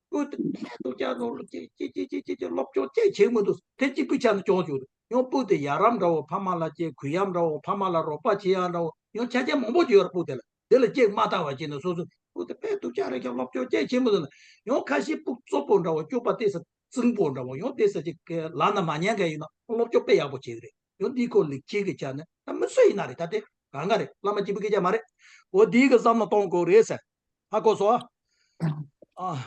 སྤུན་དེ་ཕན་ཐོགས་ཀྱང་ནོར་ལོ་ཅིག་ཅིག་ཅིག་ཅིག་ཅིག་ཅིག་སློབ་སྦྱོང་ཅིག་བྱེད་མི་འདུག་དེ་གཅིག་པུའི་ཆ་ནས་སྐྱོང་བཅུག་ཡང་སྤུན་དེ་ཡ་རབས་འདྲ་བོ་ཕ་མ་ལ་ཅིག་གུ་ཡངས་འདྲ་བོ་ཕ་མ་ལ་རོགས་པ་བྱེད་ཡག་འདྲ་བོ་ཡང་ཆ་རྐྱེན་མང་པོ་ཅིག་ཡོད་རེད། སྤུན་དེ་ལ་སྤུན་དེ་ལ་ཅིག་མ་ལྟ་བ་བྱས་ནས་སོ་སོ་སྤུན་དེ་དཔེ་སྡུག་ཅག་རེད་ཀྱང་སློབ་སྦྱོང་ཅིག་བྱེད་མི་འདུག་ན། ཡང་ཁ་ཤས་སྤུན་གཙོ་པོ་འདྲ་བོ་སྐྱོ་པ་དེ་ས་རྩིང་པོ་འདྲ་བོ་ཡང་དེ་ས་ཅིག་ལབ་ན་མ་ཉན་མཁན་ཡིན་ན་སློབ་སྦྱོང་དཔེ་ཡག་པོ་བྱེད་ཀྱི་རེད། ཡང་འདི་ཁོ་ལེགས་བྱེད་ཀྱི་ཆ་ནས་ད་མི་སུ་ཡིན་ན་རེད། ད་དེ་གང་ག་རེད། བླ་མ་གཅིག་པུ་སྐད་ཆ་མ་རེད། འོ་འདིའི་གི་བསམ་བློ་གཏོང་དགོས་རེད་ཟེར། ཧ་གོ་སོང་ཨ།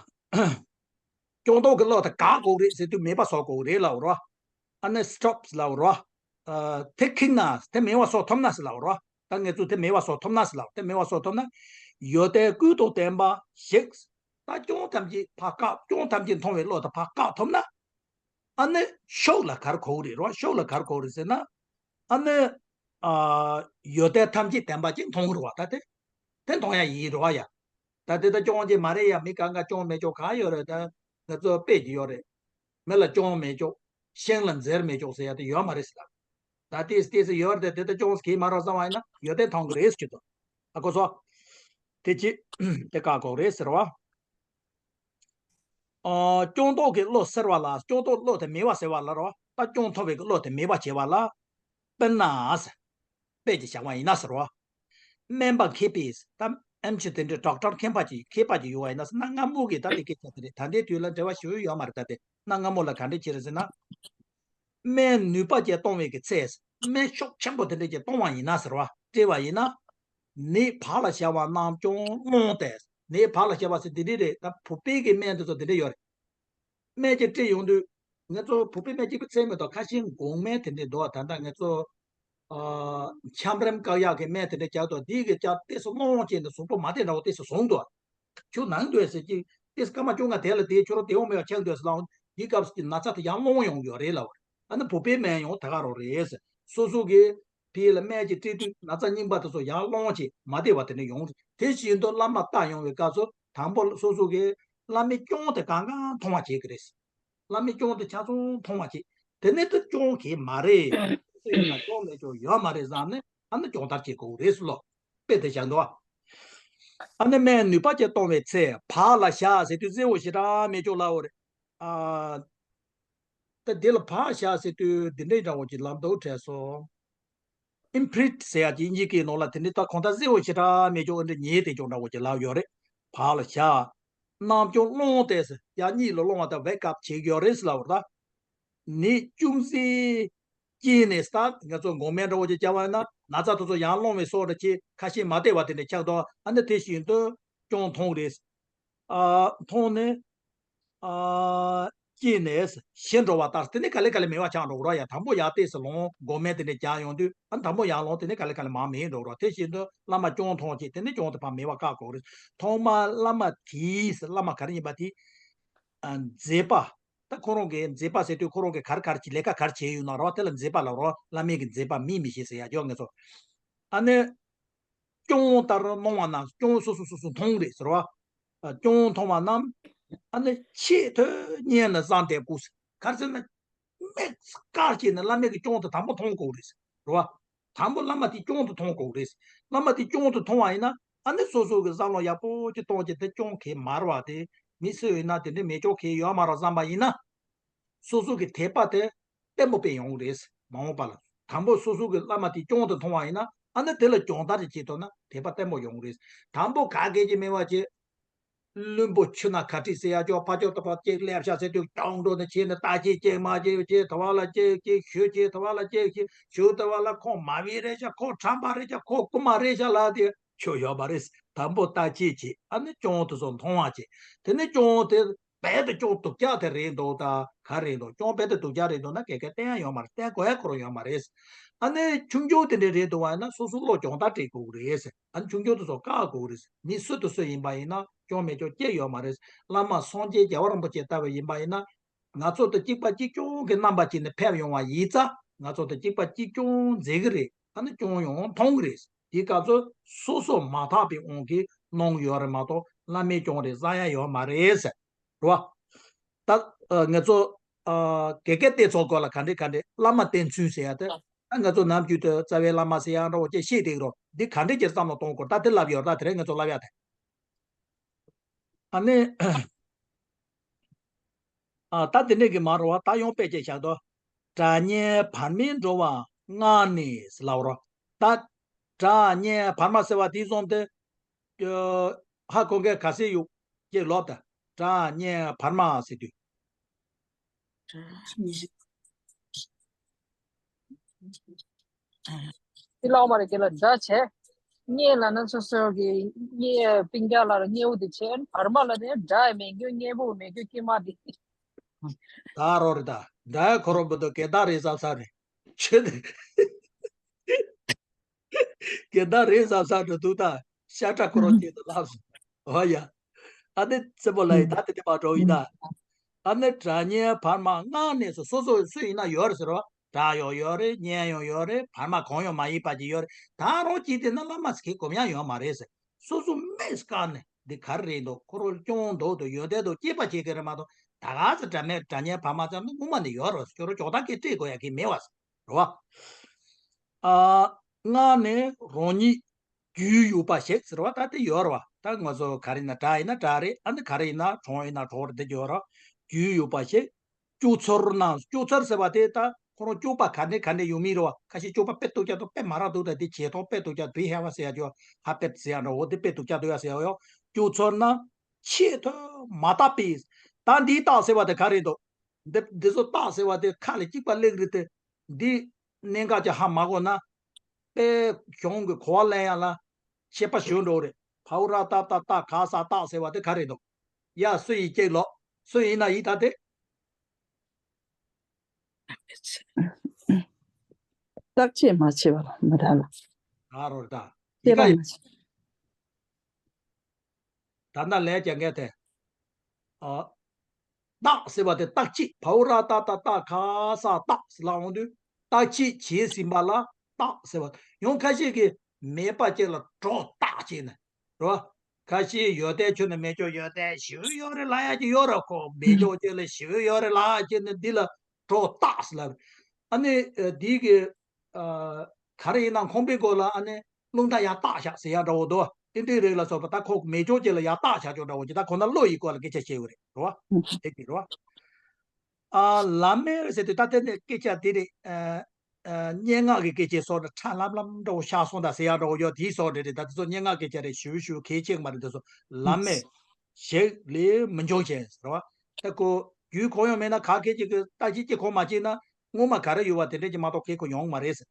སྐྱོན་རྟོག་གི་བློ་དེ་བཀག་དགོས་རེད་ཟེར་དུས་མེད་པ་བཟོ་དགོས་རེད་ལབ་རོ། ཨ་ནི་སི་ཊོབ་ལབ་རོ། ཨ། དེ་ཁེངས་ན་དེ་མེད་པ་བཟོ་ཐུབ་ན་ཟེར་ལབ་རོ། ད་ངེད་ཚོས་དེ་མེད་པ་བཟོ་ཐུབ་ན་ཟེར་ལབ། དེ་མེད་པ་བཟོ་ཐུབ་ན། ཡོན་ཏན་ཀུན་དང་ལྡན་པ་ཞིག་ད་སྐྱོན་ཐམས་ཅད་ཕར་བཀག་སྐྱོན་ཐམས་ཅད་མཐོང་བའི་བློ་དེ་ཕར་བཀག་ཐུབ་ན། ཨ་ནི་ཤུགས་ལ་ག་རེ་གོ་གི་རེད་རོ། ཤུགས་ལ་ག་རེ་གོ་གི་རེད་ཟེར་ན། ཨ་ནི། ཨ། ཡོན་ཏན་ཐམས་ཅད་ལྡན་པ་ཅིག་མཐོང་གི་རེད་བ། ད་དེ། དེ་མཐོང་ཡག་ཡིན་རེད་བ་ཡ། ད་དེ་ད་སྐྱོན་ཅིག་མ་རེད་ཡ། མི་གང་ག་སྐྱོན་མེད་སྐྱོན་གང་ཡོད་རེད། ད་ང་ཚོ་དཔེ་ཅིག་ཡོད་རེད། མི་ལ་སྐྱོན་མེད་སྐྱོན། ཤིང་ལ་འཛེར་མེད་སྐྱོན་ཟེར་ཡ་དེ་ཡོད་མ་རེད་ཟེར་ལབ། ད་དེ་དེ་ཟེར་ཡོད་རེད། དེ་ད་སྐྱོན་ཟེར་གྱི་མ་རེད་བསམ་པ་ཡིན་ན་ཡོན་ཏན་མཐོང་གི་རེད་ཟེར་གྱི་འདུག་ཨ་གོ་སོང་། དེ་ཅི། དེ་བཀག་དགོས་རེད་ཟེར་བ། ཨ། སྐྱོན་རྟོག་གི་བློ་སེལ་བ་ལ་སྐྱོན་རྟོག་བློ་དེ་མེད་པ་བཟོ་བ་ལ་རོ། ད་སྐྱོན་མཐོང་བའི་གི་བློ་དེ་མེད་པ་བྱེད་པ་ལ། དཔེར་ན། དཔེ་ཅིག་བཞག་པ་ཡིན་ན་ཟེར་བ། སྨན་པ་མཁས་པས་ད་ཨེམ་ཆི་དེ་འདྲའི་ཌོག་ཊར་མཁས་པ་ཅིག་མཁས་པ་ཅིག་ཡོད་པ་ཡིན་ན་ཟེར། གནའ་སྔ་མོ་གི་ད་དེ་སྐད་ཆ་དེ་རེད། ད་ལྟའི་དུས་ལ་འབྲེལ་བ་ཞུ་ཡོད་མ་རེད། ད་དེ་གནའ་སྔ་མོ་ལ་ག་འདྲ་བྱས་རེད་ཟེར་ན། སྨན་ནུས་པ་ཅན་གཏོང་བའི་གི་ཚེ། སྨན་ཤུགས་ཆེན་པོ་དེ་འདྲ་ཅིག་གཏོང་བ་ཡིན་ན་ཟེར་བ། སྤྲད་པ་ཡིན་ན། ནད་བག་ལ་ཞ་བ་རྣམས་ཀྱང་སློང་སྟེ། ནད་བག་ལ་ཞ་བ་ཟེར་དེ་འདྲ་རེད། ད་བོད་པའི་གི་སྨན་དེ་ཚོ་དེ་འདྲ་ཡོད་རེད། སྨན་ཅིག་སྤྲད་ཡོང་དུས། ང་ཚོ་བོད་པའི་སྨན་གཅིག་པུ་བཙལ་མི་འདུག་ཁ་ཤས་འགོག་སྨན་དེ་འདྲ་འདུག་ད་ལྟ་ང་ཚོ་ཨ་ཆམ་རིམས་བཀག་ཡག་གི་སྨན་དེ་འདྲ་རྒྱག་འདུག་འདི་གི་རྒྱག་ཏོག་ཙམ་སློང་བྱས་ནས་གཟུགས་པོ་མ་བདེ་འདྲ་བོ་ཏོག་ཙམ་བཟུང་འདུག་ཁྱོད་ན་གི་འདུག་ཟེར་གྱི། ཏོག་ཙམ་སྐར་མ་བཅོ་ལྔ་དེ་ལ་དེའི་ཁྱོད་རང་བདེ་པོ་མེད་པ་ཆགས་འདུག་ཟེར་ལབ། འདི་སྐབས་སུ་ན་ཚ་དེ་ཡང་སློང་ཡོང་གི་ཡོད་རེད་ལབ། ཨ་ནི་བོད་པའི་སྨན་ཡང་དེ་ག་རང་རེད་ཟེར། སོ་སོ་གི་ཕི་ལ་སྨན་ཅིག་སྤྲད་དུས་ན་ཚ་རྙིང་པ་དེ་ཚོ་ཡར་སློང་བྱས་མ་བདེ་བ་དེ་འདྲ་ཡོང་རེད། དེ་བཞིན་དུ་བླ་མ་ལྟ་ཡོང་བའི་སྐབས་སུ་དང་པོ་སོ་སོ་གི་བླ་མའི་སྐྱོན་དེ་གང་གང་མཐོང་བ་བྱེད་ཀྱི་རེད། བླ་མའི་སྐྱོན་དེ་ཆ་ཚང་མཐོང་བ་བྱེད། དེ་ནས་དེ་སྐྱོན་གང་ཡང་མ་རེད། སུ་ཡིན་ན་སྐྱོན་མེད་སྐྱོན་ཡོད་མ་རེད་བསམ་ནས་ཨ་ནི་སྦྱོང་བརྡར་བྱེད་དགོས་རེད་ཟེར་ལོ། དཔེ་དེ་བཞག་འདུག་ཨ་ནི་སྨན་ནུས་པ་ཅན་གཏོང་བའི་ཚེ་བག་ལ་ཞ་ཟེར་དུས་གསལ་བོ་ཞེ་དྲག་མེད་ཅོག་ལབ་པ་རེད། ཨ། ད་འདི་ལ་བག་ཞ་ཟེར་དུས་འདི་འདྲའི་འདྲ་བོ་ཅིག་ལབ་འདུག་དྲན་སོང་། ཨིམ་པི་རིན་ཊི་ཟེར་ཡག་ཅིག་དབྱིན་ཇིའི་སྐད་ནང་ལ་དེ་འདྲའི་ད་གང་ལྟར་གསལ་བོ་ཞེ་དྲག་མེད་ཅོག་འདི་ཉལ་བསྡད་ཅོག་འདྲ་བོ་ཅིག་ལབ་ཡོད་རེད། བག་ལ་ཞ། རྣམས་ཀྱང་སློང་སྟེ་ཟེར། ཡང་གཉིད་ལ་སློང་བ་དང་ཝེ་ཀ་ཨབ་བྱེད་ཀྱི་ཡོད་རེད་ཟེར་ལབ་པ་རེད་ད། ནད་ཅུང་ཟད་སྐྱེས་ནས་ཟེར། ད་ང་ཚོ་འགོག་སྨན་འདྲ་བོ་ཅིག་བྱས་པ་ཡིན་ན་ན་ཚ་དེ་ཚོ་ཡར་སློང་བའི་སོགས་འདྲ་ཅིག་ཁ་ཤས་མ་བདེ་བ་དེ་འདྲ་ཆགས་འདུག་ཨ་ནི་དེ་བཞིན་དུ་སྐྱོན་མཐོང་རེད། ཨ། མཐོང་ནས། ཨ། སྐྱེས་ནས་ཞི་འགྲོ་བ་ལྟར། དེ་ནས་ག་ལེ་ག་ལེ་མེད་པ་ཆགས་འགྲོ་གི་རེད། ཡ་དང་པོ་ཡར་ཏོག་ཙམ་སློང་། འགོག་སྨན་དེ་འདྲ་རྒྱག་ཡོང་དུས་ཨ་ནི་དང་པོ་ཡར་སློང་། དེ་ནས་ག་ལེ་ག་ལེ་མར་མེད་འགྲོ་གི་རེད། དེ་བཞིན་དུ་བླ་མ་སྐྱོན་མཐོང་བྱས། དེ་ནས་སྐྱོན་དེ་ཕར་མེད་པ་བཀག་དགོས་རེད། ཐོག་མར་བླ་མ་དེས། བླ་མ་ག་རེ་ཡིན་པ་དེ། ཨ། མཛད་པ། ད་ཁོ་རང་གིས་མཛད་པ་ཟེར་དུས་ཁོ་རང་གིས་ག་རེ་ག་རེ་བྱས། ལས་ཀ་ག་རེ་བྱས་ཡོད་ན་རོ། དེ་ལ་མཛད་པ་ལབ་རོ། བླ་མའི་གི་མཛད་པ་མིང་མི་ཤེས་ཟེར་ཡ་ཅོག་ངེས་སོ། ཨ་ནི། སྐྱོན་ལྟར་སྣང་བ་རྣམས། སྐྱོན་སོ་སོ་སོ་སོ་མཐོང་རེད་ཟེར་བ། ཨ། སྐྱོན་མཐོང་བ་རྣམས། ཨ་ནི་ཆེས་མཐོའི་གཉེན་ལ་བཟང་དེ་ཀུ། ག་རེ་ཟེར་ན། དམིགས་བཀར་བྱས་ནས་བླ་མའི་གི་སྐྱོན་དེ་དང་པོ་མཐོང་དགོས་རེད་ཟེར་བ། དང་པོ་བླ་མ་དེའི་སྐྱོན་དེ་མཐོང་དགོས་རེད་ཟེར། བླ་མ་དེའི་སྐྱོན་དེ་མཐོང་བ་ཡིན་ན་ཨ་ནི་སོ་སོ་གི་བསམ་བློ་ཡག་པོ་ཅིག་གཏོང་བྱས། དེ་སྐྱོན་གང་ཡང་མ་རེད་བ། དེ་མི་སུ་ཡིན་ན་དེ་འདྲའི་མེད་ཅོག་གང་ཡང་ཡོད་མ་རེད་བསམ་པ་ཡིན་ན། སོ་སོ་གི་དད་པ་དེ་བརྟན་པོ་དཔེ་ཡོང་གི་རེད། མ་འོངས་པ་ལ་དང་པོ་སོ་སོ་གི་བླ་མ་དེའི་སྐྱོན་དེ་མཐོང་བ་ཡིན་ན་ཨ་ནི་དེ་ལ་སྦྱོང་བརྡར་ཅིག་བྱེད་ཐུབ་ན་དད་པ་བརྟན་པོ་ཡོང་གི་རེད། དང་པོ་ག་གེ་ཅིག་མེད་པ་བྱས། བླུན་པོ་ཆུ་ནང་ག་ཁྲིད་ཟེར་ཡ་ཅོག་ཕར་ཕྱོགས་དང་ཕར་གཅིག་སླེབས་ཤག་ཟེར་དུས་གྱང་འགྲོ་ནས་བྱས་ནས་བརྟག་དཔྱད་ཅིག་མ་བྱས་བྱས། དེ་བ་ལ་གཅིག་གཅིག་ཞུ་བྱས། དེ་བ་ལ་གཅིག་གཅིག་ཞུ། དེ་བ་ལ་ཁོ་མ་བི་རེད་ཤག་ཁོ་ཁྲམ་པ་རེད་ཤག་ཁོ་རྐུན་མ་རེད་ཤག་ལབ་དེ་ཆོ་ཡོད་མ་རེད། དང་པོ་བརྟག་དཔྱད་བྱས། ཨ་ནི་སྐྱོན་དེ་ཚོ་མཐོང་བ་བྱས། དེ་ནས་སྐྱོན་དེ་རྦད་དེ་སྐྱོན་སྡུག་ཅག་དེ་རེད་འདུག་ད་ག་རེད་འདུག་སྐྱོན་རྦད་དེ་སྡུག་ཅག་རེད་འདུག་ན་ག་གེ་བསྟེན་ཡ་ཡོད་མ་རེད། བསྟེན་དགོས་ཡ་ཁོ་རང་ཡོད་མ་རེད། ཨ་ནི་ཆུང་ཆུང་དེ་འདྲ་རེད་འདུག་བ་ཡིན་ན་སོ་སོ་བློ་སྦྱོང་བརྡར་སྤྲད་དགོས་ཀྱི་རེད། ཨ་ནི་ཆུང་ཆུང་དེ་ཚོ་བཀག་དགོས་ཀྱི་རེད། མི་སུ་དང་སུ་ཡིན་པ་ཡིན་ན་སྐྱོན་མེད་སྐྱོན་སྐྱེ་ཡོད་མ་རེད། བླ་མ་སངས་རྒྱས་རྒྱལ་བ་རིན་པོ་ཆེ་ལྟ་བུ་ཡིན་པ་ཡིན་ན། ང་ཚོ་དང་གཅིག་པ་གཅིག་རྐྱང་གི་རྣམ་པ་ཅིག་ནས་ཕེབས་ཡོང་བ་ཡིན་ཙང་། ང་ཚོ་དང་གཅིག་པ་གཅིག་རྐྱང་མཛད་ཀྱི་རེད། ཨ་ནི་སྐྱོན་ཡང་མཐོང་གི་རེད། དེའི་སྐབས་སུ་སོ་སོ་མ་དག་པའི་དབང་གིས་གནང་ཡོད་རེད་མ་གཏོགས་བླ་མའི་སྐྱོན་རེད་བསམ་ཡ་ཡོད་མ་རེད་ཟེར། རེད་བ། ད་ཨ་ང་ཚོ་ཨ་དགེ་རྒན་བསྟེན་ཚུལ་སྐོར་ལ་ག་འདྲས་ག་འདྲས། བླ་མ་བསྟེན་ཚུལ་ཟེར་ཡ་དེ། ད་ང་ཚོ་ནམ་རྒྱུན་དུ་རྩ་བའི་བླ་མ་ཟེར་ཡ་འདྲ་བོ་ཅིག་བཤད་བསྡད་ཀྱི་རེད། འདི་ག་འདྲས་ཀྱི་བསམ་བློ་གཏོང་དགོས། ད་དེ་ལབ་ཡོད། ད་དེ་རིང་ང་ཚོ་ལབ་ཡ་དེ། ཨ་ནི། ཨ་ད་དེ་འདྲས་ཀྱི་མ་རེད་བ། ད་ཡང་དཔེ་ཅིག་བཞག་དོ། དགྲ་གཉེན་བར་མའི་འགྲོ་བ་མངགས་ནས་ལབ་རོ། ད་དགྲ་གཉེན་བར་མ་ཟེར་བ་དེའི་བཟུང་སྟེ། ཨ་ཧ་གོ་མཁན་ག་ཚོད་ཡོད། ཅེས་ལབ་ད། དགྲ་གཉེན་བར་མ་ཟེར་དུས། དེ་ལའོ་མ་རེད། དེ་ལ་དགྲ་བྱས། གཉེན་ལབ་ན་སོ་སོ་གི་གཉེན་སྤུན་ཀྱག་ལ་གཉེན་པོ་དེ་བྱས། བར་མ་ལབ་ན་དགྲ་མེད་མཁན་གཉེན་པོ་མེད་མཁན་དཀྱུས་མ་དེ། ད་རོ་རེད་ད། དགྲ་ཁོ་རང་བུ་དུ་གེ་ད་རེད་བསམ་ས་རེད། ཆོས་དེ། གེ་ད་རེད་བསམ་ས་འགྲོ་འདུག་ད་ཤ་ཁྲག་ཁོ་རང་ཆེད་དུ་ལབ་སོང་། ཨོ་ཡ། ཨ་ནི་རྩེ་པོ་ལ་ཡི་ད་དེ་དེ་མ་འགྲོ་ཡིན་ད། ཨ་ནི་དགྲ་གཉེན་བར་མ་མངགས་ནས་སོ་སོ་སོ་སུ་ཡིན་ན་ཡོད་རེད་ཟེར་བ། དགྲ་ཡང་ཡོད་རེད། གཉེན་ཡང་ཡོད་རེད། བར་མ་གང་ཡང་མ་ཡིན་པ་ཅིག་ཡོད་རེད། ད་རང་གཅིག་དེ་ན་བླ་མ་ཟེར་མཁན་གོམ་ཡ་ཡོད་མ་རེད་ཟེར། སོ་སོ་དམིགས་བཀར་ནས་འདི་ག་རེ་རེད་འདུག་ཁོ་རང་སྐྱོན་འདུག་དང་ཡོན་ཏན་འདུག་དཔྱད་པ་བྱེད་མཁན་རེད་མ་གཏོགས། ད་ག་ཚོད་དགྲ་མེད་དགྲ་གཉེན་བར་མ་ཙམ་ནི་སྔོན་མ་ནས་ཡོད་རེད་བ། ཁྱོད་རང་ཇོག་ཐང་གི་སྤྲད་དགོས་ཡ་གི་མེད་བ། རེད་བ། ཨ། མངགས་ནས་རང་ཉིད་རྒྱུས་ཡོད་པ་ཞིག་ཟེར་བ་ད་དེ་ཡོད་རེད་བ། ད་ང་ཚོ་ག་རེ་ན་དགྲ་ཡིན་ན་དགྲ་རེད། ཨ་ནི་ག་རེ་ཡིན་ན་གྲོགས་ཡིན་ན་གྲོགས་རེད། དེ་ཡོད་རེད། རྒྱུས་ཡོད་པ་ཞིག་སྐྱོ་ཚོར་རྣམས། སྐྱོ་ཚོར་ཟེར་བ་དེ་ད་ ཁོ་རང་སྤྱོད་པ་ག་འདྲ་ག་འདྲ་ཡོད་མིན་རེད་བ། ཁ་ཤས་སྤྱོད་པ་དཔེ་སྡུག་ཅག་འདུག་དཔེ་མ་རག་འདུག་ད་དེ་བྱེད་སྟངས་དཔེ་སྡུག་ཅག་བི་ཧེ་བ་ཟེར་ཡ་ཅོ་ཧ་པེ་ཟེར་ཡ་འདྲ་བོ་དེ་དཔེ་སྡུག་ཅག་འདུག་ཡ་ཟེར་ཡ་ཡོ། སྤྱོད་ཚོར་ན་ཆེས་མཐོ་མ་དག་པའི། ད་འདིའི་རྟགས་ཟེར་བ་དེ་ག་རེད་འདུག་འདི་འདི་ཚོ་རྟགས་ཟེར་བ་དེ་ཁ་ལ་གཅིག་པ་གླེང་རེད་དེ། འདི་གནད་འགག་ཅིག་ཧ་མ་གོ་ན། དཔེ་གཞུང་གི་གོ་བ་ལེན་ཡ་ལ་ཤེས་པ་ཞུ་འགྲོ་རེད། ཕའུ་ར་ཏ་ཏ་ཏ་ག་ས་རྟགས་ཟེར་བ་དེ་ག་རེད་འདུག་ཡ་སུ་ཡིས་ཀྱེ་ལོ། སུ་ཡིན་ན་ཡིན་ད་དེ། བརྟག་དཔྱད་མ་བྱས་པ་ལ་མི་ད་ལ། ཨ་རོ་ད། དཔྱད་པ་མ་བྱས། ད་ལྟ་ལས་ཀྱང་ངས་དེ། ཨ། རྟགས་ཟེར་བ་དེ་རྟགས་གཅིག་ཕའུ་ར་ཏ་ཏ་ཏ་ག་ས་རྟགས་ཟེར་ལ་འོང་དུས་རྟགས་གཅིག་བྱས་ཟིན་པ་ལ་རྟགས་ཟེར་བ། ཡང་ཁ་ཤས་ཀྱིས་མེད་པ་ཅིག་ལ་སྒྲོ་བཏགས་བྱས་ནས་རོ། ཁ་ཤས་ཡོད་ཚད་ཁྱོན་ནས་མེད་ཅོག་ཡོད་ཚད་ཞེ་པོ་ཡོད་རེད་ལབ་ཡ་ཅིག་ཡོད་རེད། ཁོ་མེད་ཅོག་ཅིག་ལ་ཞེ་པོ་ཡོད་རེད་ལབ་ཡ་ཅིག་ནི་འདི་ལ་སྒྲོ་བཏགས་ཟེར་ལབ་རེད། ཨ་ནི་འདི་གི་ག་རེ་ཡིན་ན་ཁང་པའི་སྒོ་ལ་ཨ་ནི་རླུང་རྟ་ཡར་བཏགས་བཞག་ཟེར་ཡ་འདྲ་བོ་འདུག་དེ་འདྲའི་རིགས་ལ་སོགས་པ་ད་ཁོ་མེད་ཅོག་ཅིག་ལ་ཡར་བཏགས་བཞག་ཅོག་འདྲ་བོ་ཅིག་ད་ཁོ་ན་བློ་ཡི་སྐོར་ལ་སྐད་ཆ་བཤད་ཡོད་རེད་རོ། དེ་གི་རོ། ཨ་ལམ་མེར་ཟེར་དུས་ད་དེ་ནས་སྐད་ཆ་དེ་རེད། ཨ་སྙན་ངག་གི་སྐད་ཆའི་སོགས་ནི་ཁྲ་ལམ་ལམ་འདྲ་བོ་ཤར་སོང་ད་ཟེར་ཡ་འདྲ་བོ་ཡོད། དེའི་སོགས་རེད་རེད། ད་དེ་ཚོ་སྙན་ངག་སྐད་ཆ་རེད། ཞུ་ཞུ་གལ་ཆེ་གི་མ་རེད། དེ་ཚོ་ལམ་མེར་ཞིག་ལས་མི་འབྱུང་ཞེས་ཟེར་བ། ད་ཁོ་རྒྱུས་གང་ཡང་མེད་ན་ག་གལ་ཆེ་གི་ད་ཅི་ཅི་གང་མ་བྱས་ན་སྔོན་མ་ག་རེ་ཡོད་པ་དེ་འདྲ་ཅིག་མ་གཏོགས་གལ་ཁོ་ཡོང་མ་རེད་ཟེར།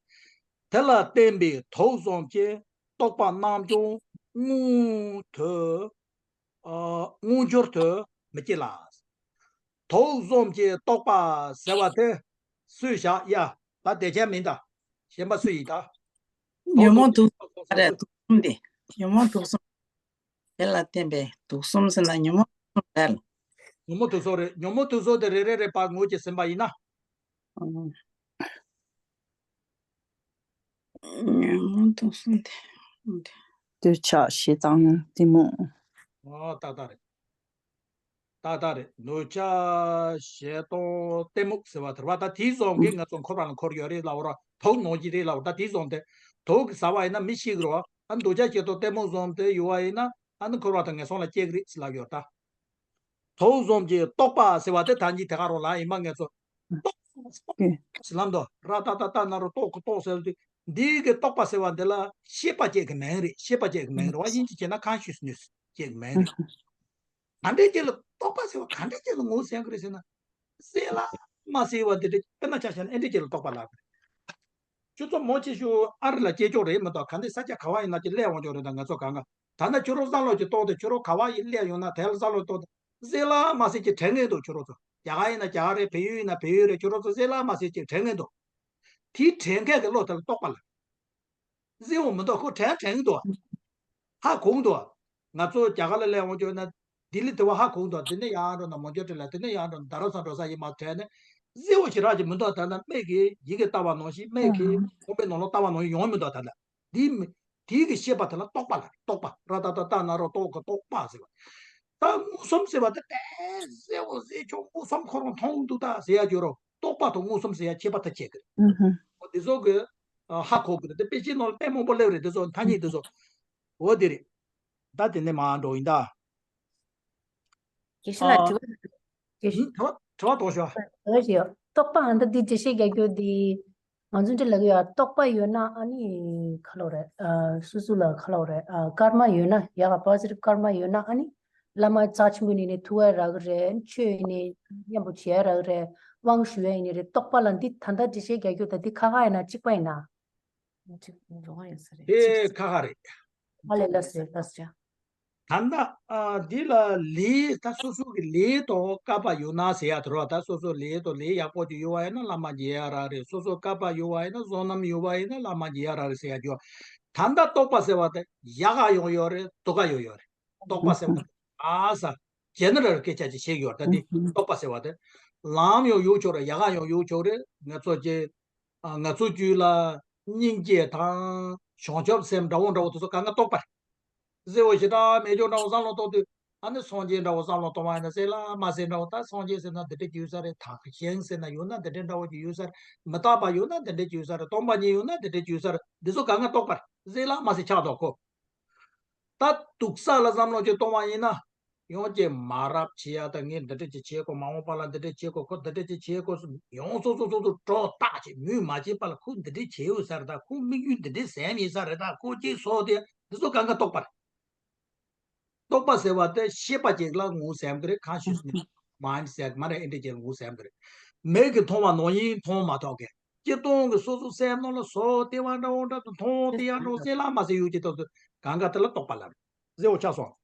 དེ་ལ་བརྟེན་པའི་དུག་གསུམ་གྱི་རྟོག་པ་རྣམས་ཀྱང་མངོན་དུ་ཨ་མངོན་གྱུར་དུ་མི་སྐྱེ་ལ། དུག་གསུམ་གྱི་རྟོག་པ་ཟེར་བ་དེ་སུས་བཞག་ཡ། ད་བདེ་ཆེན་མིན་ད། གཞན་པ་སུ་ཡིན་ད། ཉོན་མོངས་དུག་གསུམ་རེད། དུག་གསུམ་དེ། ཉོན་མོངས་དུག་གསུམ། དེ་ལ་བརྟེན་པའི་དུག་གསུམ་ཟེར་ན་ཉོན་མོངས་དུག་གསུམ་རེད། ཉོན་མོངས་དུག་གསུམ་རེད། ཉོན་མོངས་དུག་གསུམ་དེ་རེ་རེ་རེ་བ་ངོས་ཀྱིས་ཟིན་པ་ཡིན་ན། ཉོན་མོངས་དུག་གསུམ་དེ། འདོད་ཆགས་ཞེ་སྡང་གཏི་མུག་ཨོ་ཏག་ཏག་རེད། ཏག་ཏག་རེད། འདོད་ཆགས་ཞེ་སྡང་གཏི་མུག་ཟེར་བ་དེ་རེད་བ། ད་དེ་བཟོ་མཁན་ང་ཚོ་འཁོར་བ་ལ་འཁོར་ཡོད་རེད་ལབ་ར། དུག་ནང་བཞིན་རེད་ལབ། ད་དེ་བཟོ་དེ་དུག་གི་ཟ་བ་ཡིན་ན་མི་ཤི་གི་རེད་བ། ཨ་འདོད་ཆགས་ཞེ་སྡང་གཏི་མུག་བཟོ་དེ་ཡོད་བ་ཡིན་ན་ཨ་ནི་འཁོར་བ་དང་ངན་སོང་ལ་སྐྱེ་གི་རེད་ཟེར་ལབ་ཡོད་ད། དུག་གསུམ་གྱི་རྟོག་པ་ཟེར་བ་དེ་ད་གིན་དེ་ག་རང་ལ་ཡིན་པ་ངེས་ཚོ། རྟོག་ཟེར་ལམ་དུ་ར་ཏ་ཏ་ཏ་ན་རོ་རྟོག་གི་རྟོག་ཟེར་དུས་འདི་གི་རྟོག་པ་ཟེར་བ་འདི་ལ་ཤེས་པ་བཅས་ཀྱི་མིང་རེད། ཤེས་པ་བཅས་ཀྱི་མིང་རེད་བ། དབྱིན་ཇི་བྱས་ན་consciousness་བཅས་ཀྱི་མིང་རེད། ག་འདྲས་ཅིག་ལ་རྟོག་པ་ཟེར་བ་ག་འདྲས་ཅིག་ལ་ངོས་ཟིན་གི་རེད་ཟེར་ན། གསལ་ལ་མ་གསལ་བ་འདི་འདྲ་དཔེར་ན་ཆ་བཞག་ན་ཨེ་འདྲས་ཅིག་ལ་རྟོག་པ་ལབ་གི་རེད། ཁྱོད་ཚོ་མང་ཆེ་ཤོས་ཨ་རི་ལ་སྐྱེས་ཆོག་རེད་མི་འདུག་ག་འདྲས་ས་ཆ་ག་བ་ཡིན་ན་ཅིག་སླེབས་འོང་ཆོག་རེད། ད་ང་ཚོ་གང་ག་ད་ན་ཁྱོད་རང་བསམ་བློ་ཅིག་གཏོང་དེ་ཁྱོད་རང་ག་བ་ཡིན་སླེབས་ཡོང་ན་དེ་ལ་བསམ་བློ་གཏོང་དེ་གསལ་ལ་མ་གསལ་ཅིག་དྲན་ངེས་འདུག་ཁྱོད་རང་ཚོ་རྒྱ་གར་ཡིན་ན་རྒྱ་གར་རེད། བལ་ཡུལ་ཡིན་ན་བལ་ཡུལ་རེད། ཁྱོད་རང་ཚོ་གསལ་ལ་མ་གསལ་ཅིག་དྲན་ངེས་འདུག་དེ་དྲན་མཁན་གྱི་བློ་དེ་ལ་རྟོག་པ་ལ། གསལ་བོ་མི་འདུག་ཁོ་དྲན་དྲན་གྱི་འདུག་ཧ་གོ་གི་འདུག་ང་ཚོ་རྒྱ་གར་ལ་སླེབས་འོང་ཆོག་ན་ལྡི་ལི་དེ་བ་ཧ་གོ་གི་འདུག་དེ་ནས་ཡར་འགྲོ་ན་མོན་གྷོ་དེ་ལ། དེ་ནས་ཡར་འགྲོ་ན་རྡ་རམ་ས་འགྲོ་ས་ཡིན་མ་དྲན་ནས་གསལ་བོ་ཞེ་དྲག་ཅིག་མི་འདུག་ད་ལྟ་མིག་གིས་ཡི་གེ་ལྟ་བ་ནང་བཞིན་མིག་གིས་ཁང་པའི་ནང་ལོགས་ལྟ་བ་ནང་བཞིན་ཡོང་མི་འདུག་ད་ལྟ་འདི་མི་དེའི་གི་ཤེས་པ་དེ་ལ་རྟོག་པ་ལ་རྟོག་པ། ར་ཏ་ཏ་ཏ་ན་རོ་རྟོག་གི་རྟོག་པ་ཟེར་བ། ད་མངོན་སུམ་ཟེར་བ་དེ་དེ་གསལ་བོ་གསལ་ཆོག་མངོན་སུམ་ཁོ་རང་མཐོང་འདུག་ད་ཟེར་ཡ་ཡོད་རོ། རྟོག་པ་དང་མངོན་སུམ་ཟེར་ཡ་ཁྱད་པར་ཐག་ཆད་གི་རེད། འོ་དེ་ཚོ་གི་ཧ་གོ་གི་རེད། དེ་དཔེ་ཆའི་ནང་ལ་དཔེ་མང་པོ་སླེབས་རེད། དེ་ཚོ་ཐ་སྙད་དེ་ཚོ། འོ་དེ་རེད། ད་དེ་ནས་མར་འགྲོ་ཡིན་ད། དགེ་བཤེས་ལགས་དྲི་བ། དྲི་བ་དྲི་བ་དོག་ཤོག་དྲི་བ་ཞིག་རྟོག་པ་ཨ་ད་འདི་འགྲེལ་བཤད་རྒྱག་རྒྱུ་འདི། ང་ཚོ་འདྲ་ལབ་ཀྱི་ཡོད། རྟོག་པ་ཡོད་ན་ཨ་ནི་ག་ལབ་རེད། ཨ་སོ་སོ་ལ་ག་ལབ་རེད། ཨ་ཀརྨ་ཡོད་ན་ཡག་ག་positive ཀརྨ་ཡོད་ན་ཨ་ནི་བླ་མ་རྩ་ཆེན་པོ་ནས་ནི་ཐུགས་ཁ་རག་གི་རེད། ཆོས་ནི་མཉམ་པོ་བྱེད་ཡ་རག་གི་རེད། དབང་ཞུ་ཡ་ཡིན་ནི་རེད། རྟོག་པ་ལ་འདི་ད་ལྟ་འགྲེལ་བཤད་རྒྱག་རྒྱུ་ད་འདི་ཁག་ཁག་ཡིན་ན་གཅིག་པ་ཡིན་ན། དེ་ཁག་ཁག་རེད། ཨ་ལས་ལགས་སོ་ལགས་སོ། ད་ལྟ་ཨ་འདི་ལ་ལས་ད་སོ་སོ་གི་ལས་དང་བཀག་པ་ཡོད་ན་ཟེར་ཡ་དེ་རོ། ད་སོ་སོ་ལས་དང་ལས་ཡག་པོ་ཅིག་ཡོད་པ་ཡིན་ན་བླ་མ་མཇལ་ཡ་རག་རེད། སོ་སོ་བཀག་པ་ཡོད་པ་ཡིན་ན་བསོད་ནམས་ཡོད་པ་ཡིན་ན་བླ་མ་མཇལ་ཡ་རག་རེད་ཟེར་ཡ་རྒྱུ། ད་ལྟ་རྟོག་པ་ཟེར་བ་དེ་ཡག་ག་ཡང་ཡོད་རེད། སྡུག་ག་ཡང་ཡོད་རེད། རྟོག་པ་ཟེར་བ་དེ་ཨ་ས་ཇེ་ནེ་རལ་སྐད་ཆ་ཅིག་བཤད་ཡོད། ད་དེ་རྟོག་པ་ཟེར་བ་དེ་ལམ་ཡང་ཡོད་ཆོག་རེད། ཡག་ག་ཡང་ཡོད་ཆོག་རེད། ང་ཚོ་ཀྱི་ང་ཚོ་རྒྱུད་ལ་སྙིང་རྗེ་དང་བྱང་ཆུབ་སེམས་འདྲ་བོ་འདྲ་བོ་དེ་ཚོ་གང་ག་རྟོག་པ་རེད། གསལ་བོ་ཞེ་དྲག་མེད་ཆོག་འདྲ་བོ་བསམ་བློ་གཏོང་དུས་ཨ་ནི་སངས་རྒྱས་འདྲ་བོ་བསམ་བློ་གཏོང་བ་ཡིན་ན་གསལ་ལ་མ་གསལ་འདྲ་བོ། ད་སངས་རྒྱས་ཟེར་ན་འདི་འདྲ་ཅིག་ཡོད་ས་རེད། ད་གཞན་ཟེར་ན་ཡོད་ན་འདི་འདྲ་འདྲ་བོ་ཅིག་ཡོད་ས་རེད། མི་རྟག་པ་ཡོད་ན་འདི་འདྲ་ཅིག་ཡོད་ས་རེད། སྟོང་པ་ཉིད་ཡོད་ན་འདི་འདྲ་ཅིག་ཡོད་ས་རེད། འདི་ཚོ་གང་ག་རྟོག་པ་རེད། གསལ་ལ་མ་གསལ་ཆགས་འདུག་ཁོ། ད་དུག་ས་ལ་བསམ་བློ་ཅིག་གཏོང་བ་ཡིན་ན། ཡང་ཅིག་མ་རབས་བྱེད་ཡ་ད། ངས་འདི་འདྲ་ཅིག་བྱེད་དགོས། མ་འོངས་པ་ལ་འདི་འདྲ་བྱེད་དགོས། ཁོ་འདི་འདྲ་ཅིག་བྱེད་དགོས་གསུངས། ཡང་སོ་སོ་སོ་སོ་སྒྲོ་བཏགས་བྱས། མོས་མ་བྱས་པ་ལ་ཁོས་འདི་འདྲ་བྱས་ཡོད་ས་རེད། ད་ཁོས་དམིགས་ཡུལ་འདི་འདྲ་ཟིན་ཡིན་ས་རེད། ད་ཁོ་ཅིག་བཟོ་དེ་འདི་ཚོ་གང་ག་རྟོག་པ་རེད། རྟོག་པ་ཟེར་བ་དེ་ཤེས་པ་ཅིག་ལ་ངོ་ཟེར་གི་རེད། consciousness mind ཟེར་གི་མ་རེད། ཨེ་འདྲ་ཅིག་ལ་ངོ་ཟེར་གི་རེད། མིག་གིས་མཐོང་བ་ནང་བཞིན་མཐོང་མ་མཐོང་གི། སྤྱིར་བཏང་གི་སོ་སོ་སེམས་ནང་ལ་བཟོ་དེ་བ་འདྲ་བོ་འདྲ་དུ་མཐོང་དེ་ཡ་འདྲ་བོ་ཟེར་ལ་མ་ཟེར་ཡོད་ཀྱི་ཐོག་ཏུ་གང་ག་དེ་ལ་རྟོག་པ་ལབ་རེད། ཟེར་བ་ཆགས་སོང་།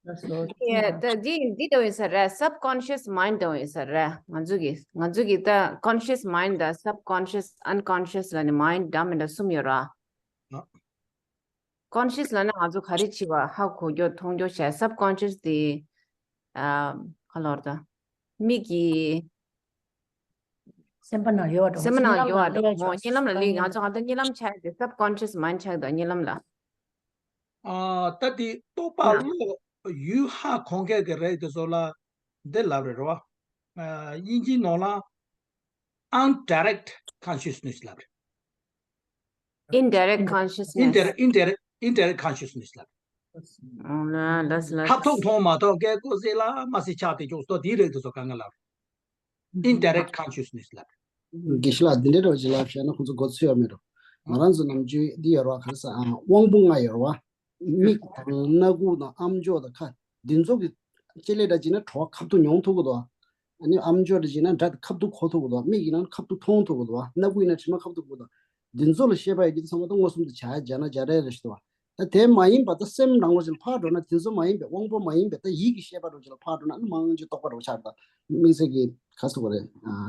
ཡ། ད་འདི་འདི་འདྲ་ཡིན་ས་རེད། subconscious mind འདྲ་ཡིན་ས་རེད། ང་ཚོ་གི་ང་ཚོ་གི་ད་conscious mind དང་subconscious unconscious ལ་ནི་mind འདྲ་མི་འདྲ་གསུམ་ཡོད་ར། conscious ལ་ནི་ང་ཚོ་ག་རེ་བྱེད་པ་ཧ་གོ་རྒྱུ་མཐོང་རྒྱུ་བྱས། subconscious དེ་ཨ་ག་ལབ་ར། ད་མིག་གི་སེམས་པ་ནང་ཡོད་པ་འདྲ་བོ། སེམས་པ་ནང་ཡོད་པ་འདྲ་བོ། སེམས་པ་ནང་ཡོད་པ་ཆགས། གཉིད་ལམ་ལ་ལི་ང་ཚོ་ང་ཚོ་གཉིད་ལམ་ཆགས་དེ་subconscious mind ཆགས་དང་གཉིད་ལམ་ལ། ཨ་ད་དེ་རྟོག་པ་བློ་ཡུལ་ཧ་གོ་མཁན་གྱི་རིགས་དེ་ཚོ་ལ་འདི་ལབ་རེད་རོ། ཨ་དབྱིན་ཇིའི་ནང་ལ་indirect consciousness ལབ་རེད། indirect consciousness. indirect indirect indirect consciousness ལབ་རེད། ཨོ་ལ་ལ་ལ། ཁ་ཐུག་མཐོང་མ་ཐུག་སྐད་ཀོ་ཟེར་ལ་མ་ཟེར་ཆགས་དེ་ཅུང་ཏོ་དེའི་རིགས་དེ་ཚོ་གང་ག་ལབ་རེད། indirect consciousness ལབ་རེད། དགེ་བཤེས་ལགས་འདི་འདྲ་འདྲ་བོ་ཅིག་ལབ་བཤད་ན་ཁོང་ཚོ་མགོ་ཚོས་ཡ་མེད་འགྲོ། ང་རང་ཚོ་ནམ་རྒྱུན་འདི་ཡོད་རེད་བ། ག་རེ་ཟེར་ཨ་དབང་པོ་ལྔ་ཡོད་རེད་བ། མིག་དང་སྣ་ཁུག་དང་ཨམ་ཅོག་དང་ཁ། འདི་ཚོ་གི་ལྕེ་ལེ་འདྲ་བྱས་ན་བྲོ་བ་ཁ་ཐུག་མྱོང་ཐུབ་ཀྱི་འདུག་ཨ་ནི་ཨམ་ཅོག་འདྲ་བྱས་ན་སྒྲ་དེ་ཁ་ཐུག་གོ་ཐུབ་ཀྱི་འདུག་མིག་ཡིན་ན་ཁ་ཐུག་མཐོང་ཐུབ་ཀྱི་འདུག་སྣ་ཁུག་ཡིན་ན་དྲི་མ་ཁ་ཐུག་གོ་འདུག་འདི་ཚོ་ལ་ཤེས་པ་ཡོད་རྒྱུ་དེ་ཚང་མ་ད་མངོན་སུམ་དུ་བྱ་ཡ་བྱས་ན་བྱ་འདྲ་རེད་ཞུ་བ། ད་དེ་མ་ཡིན་པ་ད་སེམས་རང་བཞིན་ཕར་འགྲོ་ན་དེ་ཚོ་མ་ཡིན་པའི་དབང་པོ་མ་ཡིན་པའི་ད་ཡིད་ཀྱི་ཤེས་པ་རང་བཞིན་ལ་ཕར་འགྲོ་ན་ཨ་ནི་མང་ཆེ་རྟོག་པ་རང་ཆགས། ད་དམིགས་བསལ་གྱི་ག་ཟེར་དགོས་རེད།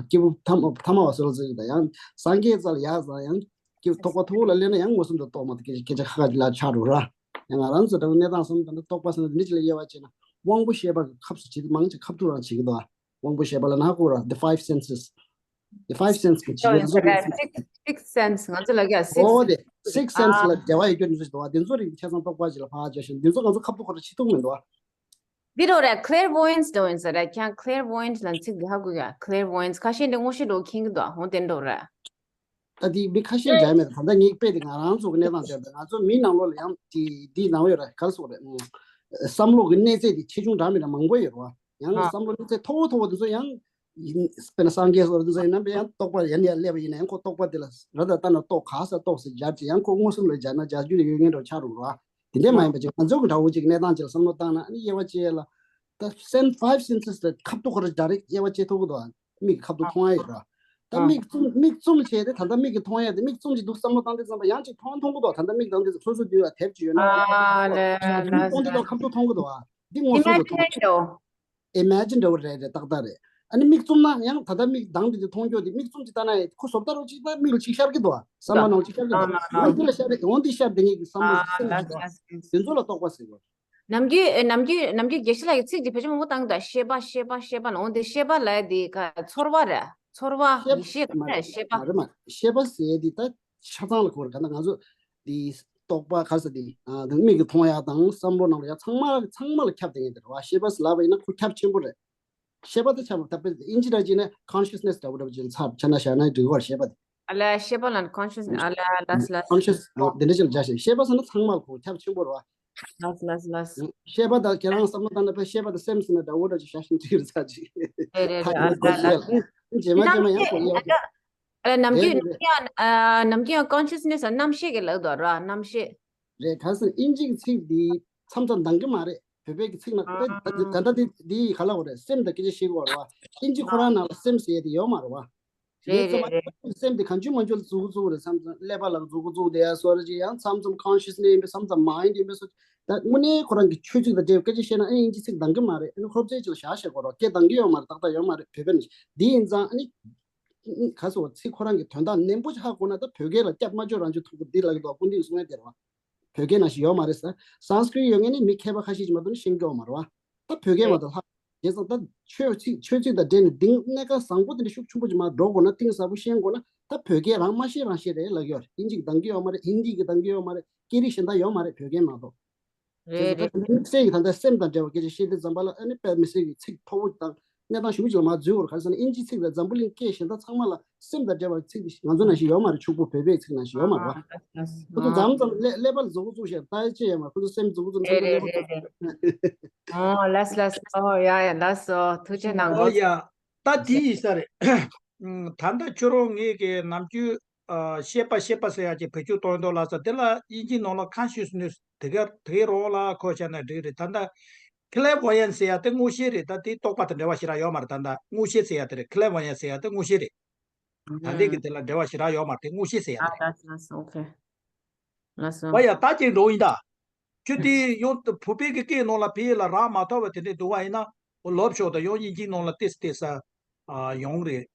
སྐྱེས་བུ་ཐ་མ་ཐ་མ་བ་སོལ་ཟེར་གྱི་ད་ཡང་སངས་རྒྱས་རྩ་ལ་ཡག་ཙང་ཡང་སྐྱེས་བུ་རྟོག་པ་མཐོ་བོ་ལ་སླེབས་ན་ཡང་མངོན་སུམ་དུ་རྟོགས་མ་ཐུབ་སྐད་ཆ་ཁ་ཁ་ཅིག་ལ་ཆགས་འགྲོ་ར། ཡང་ང་རང་ཚོ་འདྲ་བོ་གནས་སྟངས་སོང་ད་ནི་རྟོག་པ་ཟེར་ན་འདི་ཅི་ལ་དབྱེ་བ་ཕྱེ་ན་དབང་པོ་ཤེས་པ་གི་ཁབ་སུ་བྱེད་དེ་མང་ཆེ་ཁ་ཐུག་རང་བྱེད་ཀྱི་འདུག་དབང་པོ་ཤེས་པ་ལ་ན་ཁོ་ར། the five senses, the five sense གི་བྱེད་ཀྱི་རེད། six six sense ང་ཚོ་ལ་ག six ཨོ་དེ་six sense ལ་འབྲེལ་བ་ཡོད་རྒྱུ་འདི་ཚོ་ཞིག་འདུག་བ། འདི་ཚོ་རིགས་ཆ་ཚང་རྟོག་པ་ཅིག་ལ་ཕར་བྱ་ཞིང་འདི་ཚོ་ང་ཚོ་ཁ་ཐུག་ཁོ་ར་བྱེད་ཐུབ་མི་འདུག་བ། འདི་རོ་རེད། clairvoyance འདྲ་བོ་ཡིན་ས་རེད། ཁྱེད་clairvoyance ལ་ཚིག་འདི་ཧ་གོ་ཡ། clairvoyance ཁ་ཤས་འདི་དངོས་གཞི་འདྲ་བོ་མཁྱེན་གྱི་འདུག་འོ་དེ་འདྲ་རེད། ད་དེ་མི་ཁ་ཤས་འདྲ་མེད། ད་ལྟ་ངས་དཔེ་དེ་ང་རང་ཚོ་གི་གནས་སྟངས་བྱས་ཏེ་ང་ཚོ་མི་ནང་ལོགས་ལ་ཡང་དེ་དེའི་ནང་ཡོད་རེད། ག་རེ་ཟེར་དགོས་རེད། བསམ་བློ་གི་གནས་ཚད་དེ་ཆེ་ཆུང་འདྲ་མི་འདྲ་མང་པོ་ཡོད་རེད་བ། ཡང་བསམ་བློ་གནས་ཚད་མཐོ་བོ་མཐོ་བོ་དེ་ཚོ་ཡང་ཡིན། དཔེར་ན་སངས་རྒྱས་སོགས་དེ་ཚོ་ཡིན་ན་ཡང་རྟོག་པ་ཡན་ཡར་སླེབས་པ་ཡིན་ན་ཡང་ཁོ་རྟོག་པ་དེ་ལ་ར་ད་ལྟ་ན་རྟོག་ག་ས་རྟོག་ཟེར་སྦྱར་ཅིག་ཡང་ཁོ་མངོན་སུམ་ལ་སྦྱར་ན་སྦྱར་རྒྱུ་ཡོད་ངེས་འགྲོ་ཆགས་འགྲོ་རེད་བ། དེ་འདྲས་མ་ཡིན་པ་ཅིག་ང་ཚོ་གི་འདྲ་བོ་ཅིག་གནས་སྟངས་ཅིག་ལ་བསམ་བློ་བཏང་ན་ཨ་ནི་དབྱེ་བ་ཕྱེ་ཡ་ལ། ད་སེམས་five senses དེ་ཁ་ཐུག་ཁོ་ར་direct དབྱེ་བ་ཕྱེ་ཐུབ་ཀྱི་འདུག་མིག་གིས་ཁ་ཐུག་མཐོང་ཡ་ཡོད་ར། ད་མིག་བཙུམ་མིག་བཙུམ་བྱས་ཏེ་ད་ལྟ་མིག་གིས་མཐོང་ཡ་དེ་མིག་བཙུམ་གྱི་འདུག་བསམ་བློ་བཏང་དུས་ཙམ་པ་ཡང་ཅིག་མཐོང་མཐོང་གི་འདུག་ད་ལྟ་མིག་དང་དེ་སོ་སོ་དུས་ལ་དེབ་ཅིག་ཡོད་ན་ཨ་ལས་ལས་མཐོང་དུས་ལ་ཁ་ཐུག་མཐོང་གི་འདུག་ཨ་འདི་མངོན་སུམ་དུ་མཐོང་། imagine འདྲ་བོ། imagine འདྲ་བོ་རེད་རེད་ཏག་ཏག་རེད། ཨ་ནི་མིག་བཙུམ་ན་ཡང་ད་ལྟ་མིག་མདངས་དེ་དེ་མཐོང་རྒྱུ་དེ་མིག་བཙུམ་ཅིག་ལྟ་ན་ཡང་ཁོ་བཟོ་ལྟ་རོ་ཅིག་ད་མིག་ལ་ཅིག་ཤར་གྱི་འདུག་ཨ་བསམ་པ་ནང་ཅིག་ཤར་གྱི་འདུག་འོ་འདི་ལ་ཤར་རེད། འོ་འདི་ཤར་དེ་ངེད་ཀྱི་བསམ་བློ་སེམས་ཅིག་འདུག་ཨ་དེ་ཚོ་ལ་རྟོག་པ་ཟེར་དགོས། ནམ་རྒྱུན་ནམ་རྒྱུན་ནམ་རྒྱུན་དགེ་བཤེས་ལགས་ཀྱིས་ཚིག་འདི་བེད་སྤྱོད་མང་པོ་བཏང་གི་འདུག་ཤེས་པ་ཤེས་པ་ཤེས་པ་ལ། འོ་འདི་ཤེས་པ་ལབ་ཡ་འདི་ག་ཚོར་བ་རེད། ཚོར་བ་ཡིད་ཤེས་ག་རེ་ཤེས་པ། མ་རེད་མ་རེད། ཤེས་པ་ཟེར་ཡ་འདི་ད་ཆ་ཚང་ལ་གོ་རེད། ག་ད་ང་ཚོ་འདི་རྟོག་པ་ག་ས་འདི་ཨ་མིག་གིས་མཐོང་ཡ་དང་བསམ་བློ་ནང་ལ་ཡ་ཚང་མ་ཚང་མ་ལ་ཁྱབ་བསྡད་མཁན་དེ་རེད་བ། ཤེས་པ་ཟེར་ལབ་པ་ཡིན་ན་ཁོ་ཁྱབ་ཆེན་པོ་རེད། ཤེས་པ་དེ་ཆ་མ་ད་དཔེ་དབྱིན་ཇི་འདྲ་བྱས་ན་consciousness འདྲ་བོ་འདྲ་བོ་ཅིག་ཚབ་ཆ་ན་བཞག་ན་འགྲིག་གི་རེད། ཤེས་པ་དེ། ཨ་ལ་ཤེས་པ་ལ་consciousness ཨ་ལ་ལ་ལ། conscious འདི་འདྲ་ཅིག་ལ་བཞག་ཤེས་པ་ཟེར་ན་ཚང་མ་ལ་ཁོ་ཁྱབ་ཆེན་པོ་རེད་བ། ལ་ལ་ལ། ཤེས་པ་དང་ཁྱེད་རང་བསམ་བློ་བཏང་ན་དཔེ་ཤེས་པ་དང་སེམས་ཟེར་ན་འདྲ་བོ་འདྲ་ཅིག་བཞག་ཤིང་ཅིག་རེད་ཚ་ཅིག་རེད་རེད། ད་ཨ་ལ་ལ་ལ། རྗེས་མ་རྗེས་མ་ཡང་གོ་ཡ། ཨ་ལ་ནམ་རྒྱུན་རེད་རེད། ནམ་རྒྱུན་ཨ་ནམ་རྒྱུན་consciousness ལ་རྣམ་ཤེས་ཀྱི་ལབ་འདུག་ར། རྣམ་ཤེས། རེད། ག་ཟེར་དབྱིན་ཇི་གི་ཚིག་འདི་མཚམས་མཚམས་འདང་གི་མ་རེད། བོད་པའི་གི་ཚིག་ནང་དཔེ་ད་ད་ལྟ་འདི་འདི་ག་ལ་བ་རེད། སེམས་དང་སྐད་ཆ་བཤད་གི་བ་རེད་བ། དབྱིན་ཇི་ཁོ་རང་ནང་ལ་སེམས་ཟེར་ཡ་དེ་ཡོད་མ་རེད་བ། རེད་རེད་རེད། སེམས་དེ་གང་བྱུང་མང་བྱུང་ལ་འཛུགས་འཛུགས་རེད། མཚམས་མཚམས་ཀླད་པ་ལ་འཛུགས་འཛུགས་དེ་ཡ་སོ་རེ་ཅིག་ཡང་མཚམས་མཚམས་consciousness ཡིན་པས་མཚམས་མཚམས་mind ཡིན་པས་སོ། ད་དངོས་གནས་ཁོ་རང་གི་ཆོས་ཚིག་དང་འབྲེལ་བའི་སྐད་ཆ་བཤད་ན་ཨ་དབྱིན་ཇི་ཚིག་འདང་གི་མ་རེད། ཨ་ནི་ཁོ་རབ་ཚེ་ཅིག་ལ་བཞག་བཤད་དགོས་རོགས། སྐད་འདང་གི་ཡོད་མ་རེད། ཏག་ཏག་ཡོད་མ་རེད། བོད་པ་ནི་འདི་ཡིན་ཙང་ཨ་ནི་ག་ཟེར་བ་ཚིག་ཁོ་རང་གི་དོན་དག་ནན་པོ་ཅིག་ཧ་གོ་ན་ད་བོད་སྐད་ལ་སྐྱབས་མ་བཅོལ་རང་བཅོལ་ཐུབ་དགོས་འདི་ལ་གི་འདུག་ཀུན་གླེང་གསུང་ཡ་དེ་རེད་བ། བོད་སྐད་ནང་བཞིན་ཡོད་མ་རེད་ཟེར། Sanskrit ཡོད་མཁན་ནི་མི་མཁས་པ་ཁ་ཤས་ཀྱིས་མ་གཏོགས་ནི་ཤེས་ཀྱི་ཡོད་མ་རེད་བ། ད་བོད་སྐད་མ་གཏོགས་ལྷག་བྱས་ཙང་ད་ཆོས་ཚིག་ཆོས་ཚིག་དང་འབྲེལ་ནས་གཏིང་གནད་འགག་བཟང་པོ་དེ་འདྲ་ཤུགས་ཆེན་པོ་ཅིག་མར་འགྲོ་དགོས་ན་གཏིང་ཟབ་པོ་ཤེས་དགོས་ན་ད་བོད་སྐད་རང་མ་ཤེས་རང་ཤེས་རེད་ལབ་ཀྱི་ཡོད་རེད། དབྱིན་ཇི་གི་འདང་གི་ཡོད་མ་རེད། ཧིན་དི་གི་འདང་གི་ཡོད་མ་རེད། སྐད་རིགས་གཞན་དག་ཡོད་མ་རེད། བོད་སྐད་མ་གཏོགས། རེད་རེད། དམིགས་བསལ་གྱི་ད་ལྟ་སེམས་དང་འབྲེལ་བ་སྐད་ཆ་བཤད་དུས་ཙམ་པ་ལ་ཨ་ནི་དཔེ་མི་སྲིད་ཀྱི་ཚིག་མཐོ་པོ་དང་ གནས་སྟངས་ཞུ་མི་ཅིག་ལ་མར་འཛུལ་བར། ག་རེ་ཟེར་ན་དབྱིན་ཇིའི་ཚིག་དང་འཛམ་བུ་གླིང་སྐད་གཞན་དག་ཚང་མ་ལ་སེམས་དང་འབྲེལ་བའི་ཚིག་དེ་ང་ཚོ་ནང་བཞིན་ཡོད་མ་རེད། ཕྱུག་པོ་བོད་པའི་ཚིག་ནང་བཞིན་ཡོད་མ་རེད་བ། ཁོ་ཚོ་མཚམས་མཚམས་ཀླད་ཀླད་པ་ལ་མཛུབ་གུ་བཙུགས་བཞག་ད་ཅི་ཡོད་མ་རེད། ཁོ་ཚོ་སེམས་མཛུབ་གུ་བཙུགས་མཚམས་ཀླད་པ་བཙུགས། ཨོ་ལགས་ལགས། ཨོ་ཡ་ཡ་ལགས་སོ། ཐུགས་རྗེ་གནང་། ཨོ་ཡ། ད་དེ་ཡིན་ས་རེད། ད་ལྟ་ཁྱོད་རང་ངེད་ཀྱི་ནམ་རྒྱུན་ཨ་ཤེས་པ་ཤེས་པ་ཟེར་ཡག་ཅིག་བེད་སྤྱོད་གཏོང་འདུག་ལ་ས་དེ་ལ་དབྱིན་ཇིའི་ནང་ལ་consciousness་དེ་ག་དེ་གའི་རོགས་ལ་གོ་བྱས་ན་འགྲིག་རེད། ད་ལྟ་clairvoyance་ཟེར་ཡག་དེ་མངོན་ཤེས་རེད། ད་དེ་རྟོག་པ་དང་འབྲེལ་བ་ཞེ་དྲག་ཡོད་མ་རེད། ད་ལྟ་མངོན་ཤེས་ཟེར་ཡག་དེ་རེད། clairvoyance་ཟེར་ཡག་དེ་མངོན་ཤེས་རེད། ད་ལྟའི་གི་དེ་ལ་འབྲེལ་བ་ཞེ་དྲག་ཡོད་མ་རེད། དེ་མངོན་ཤེས་ཟེར་ཡག་དེ་རེད། ལགས་སོ། བ་ཡ་ད་ཅིག་འགྲོ་ཡིན་ད། ཁྱོད་དེ་ཡང་བོད་པའི་གི་སྐད་ནང་ལ་ཕ་ཡུལ་ལ་རག་མ་ཐུབ་པ་དེ་འདྲས་འདུག་བ་ཡིན་ན། འོ་ལབ་ཤོག་ད་ཡང་དབྱིན་ཇིའི་ནང་ལ་ཏེས་ཏེས་ས་ཡོང་རེད།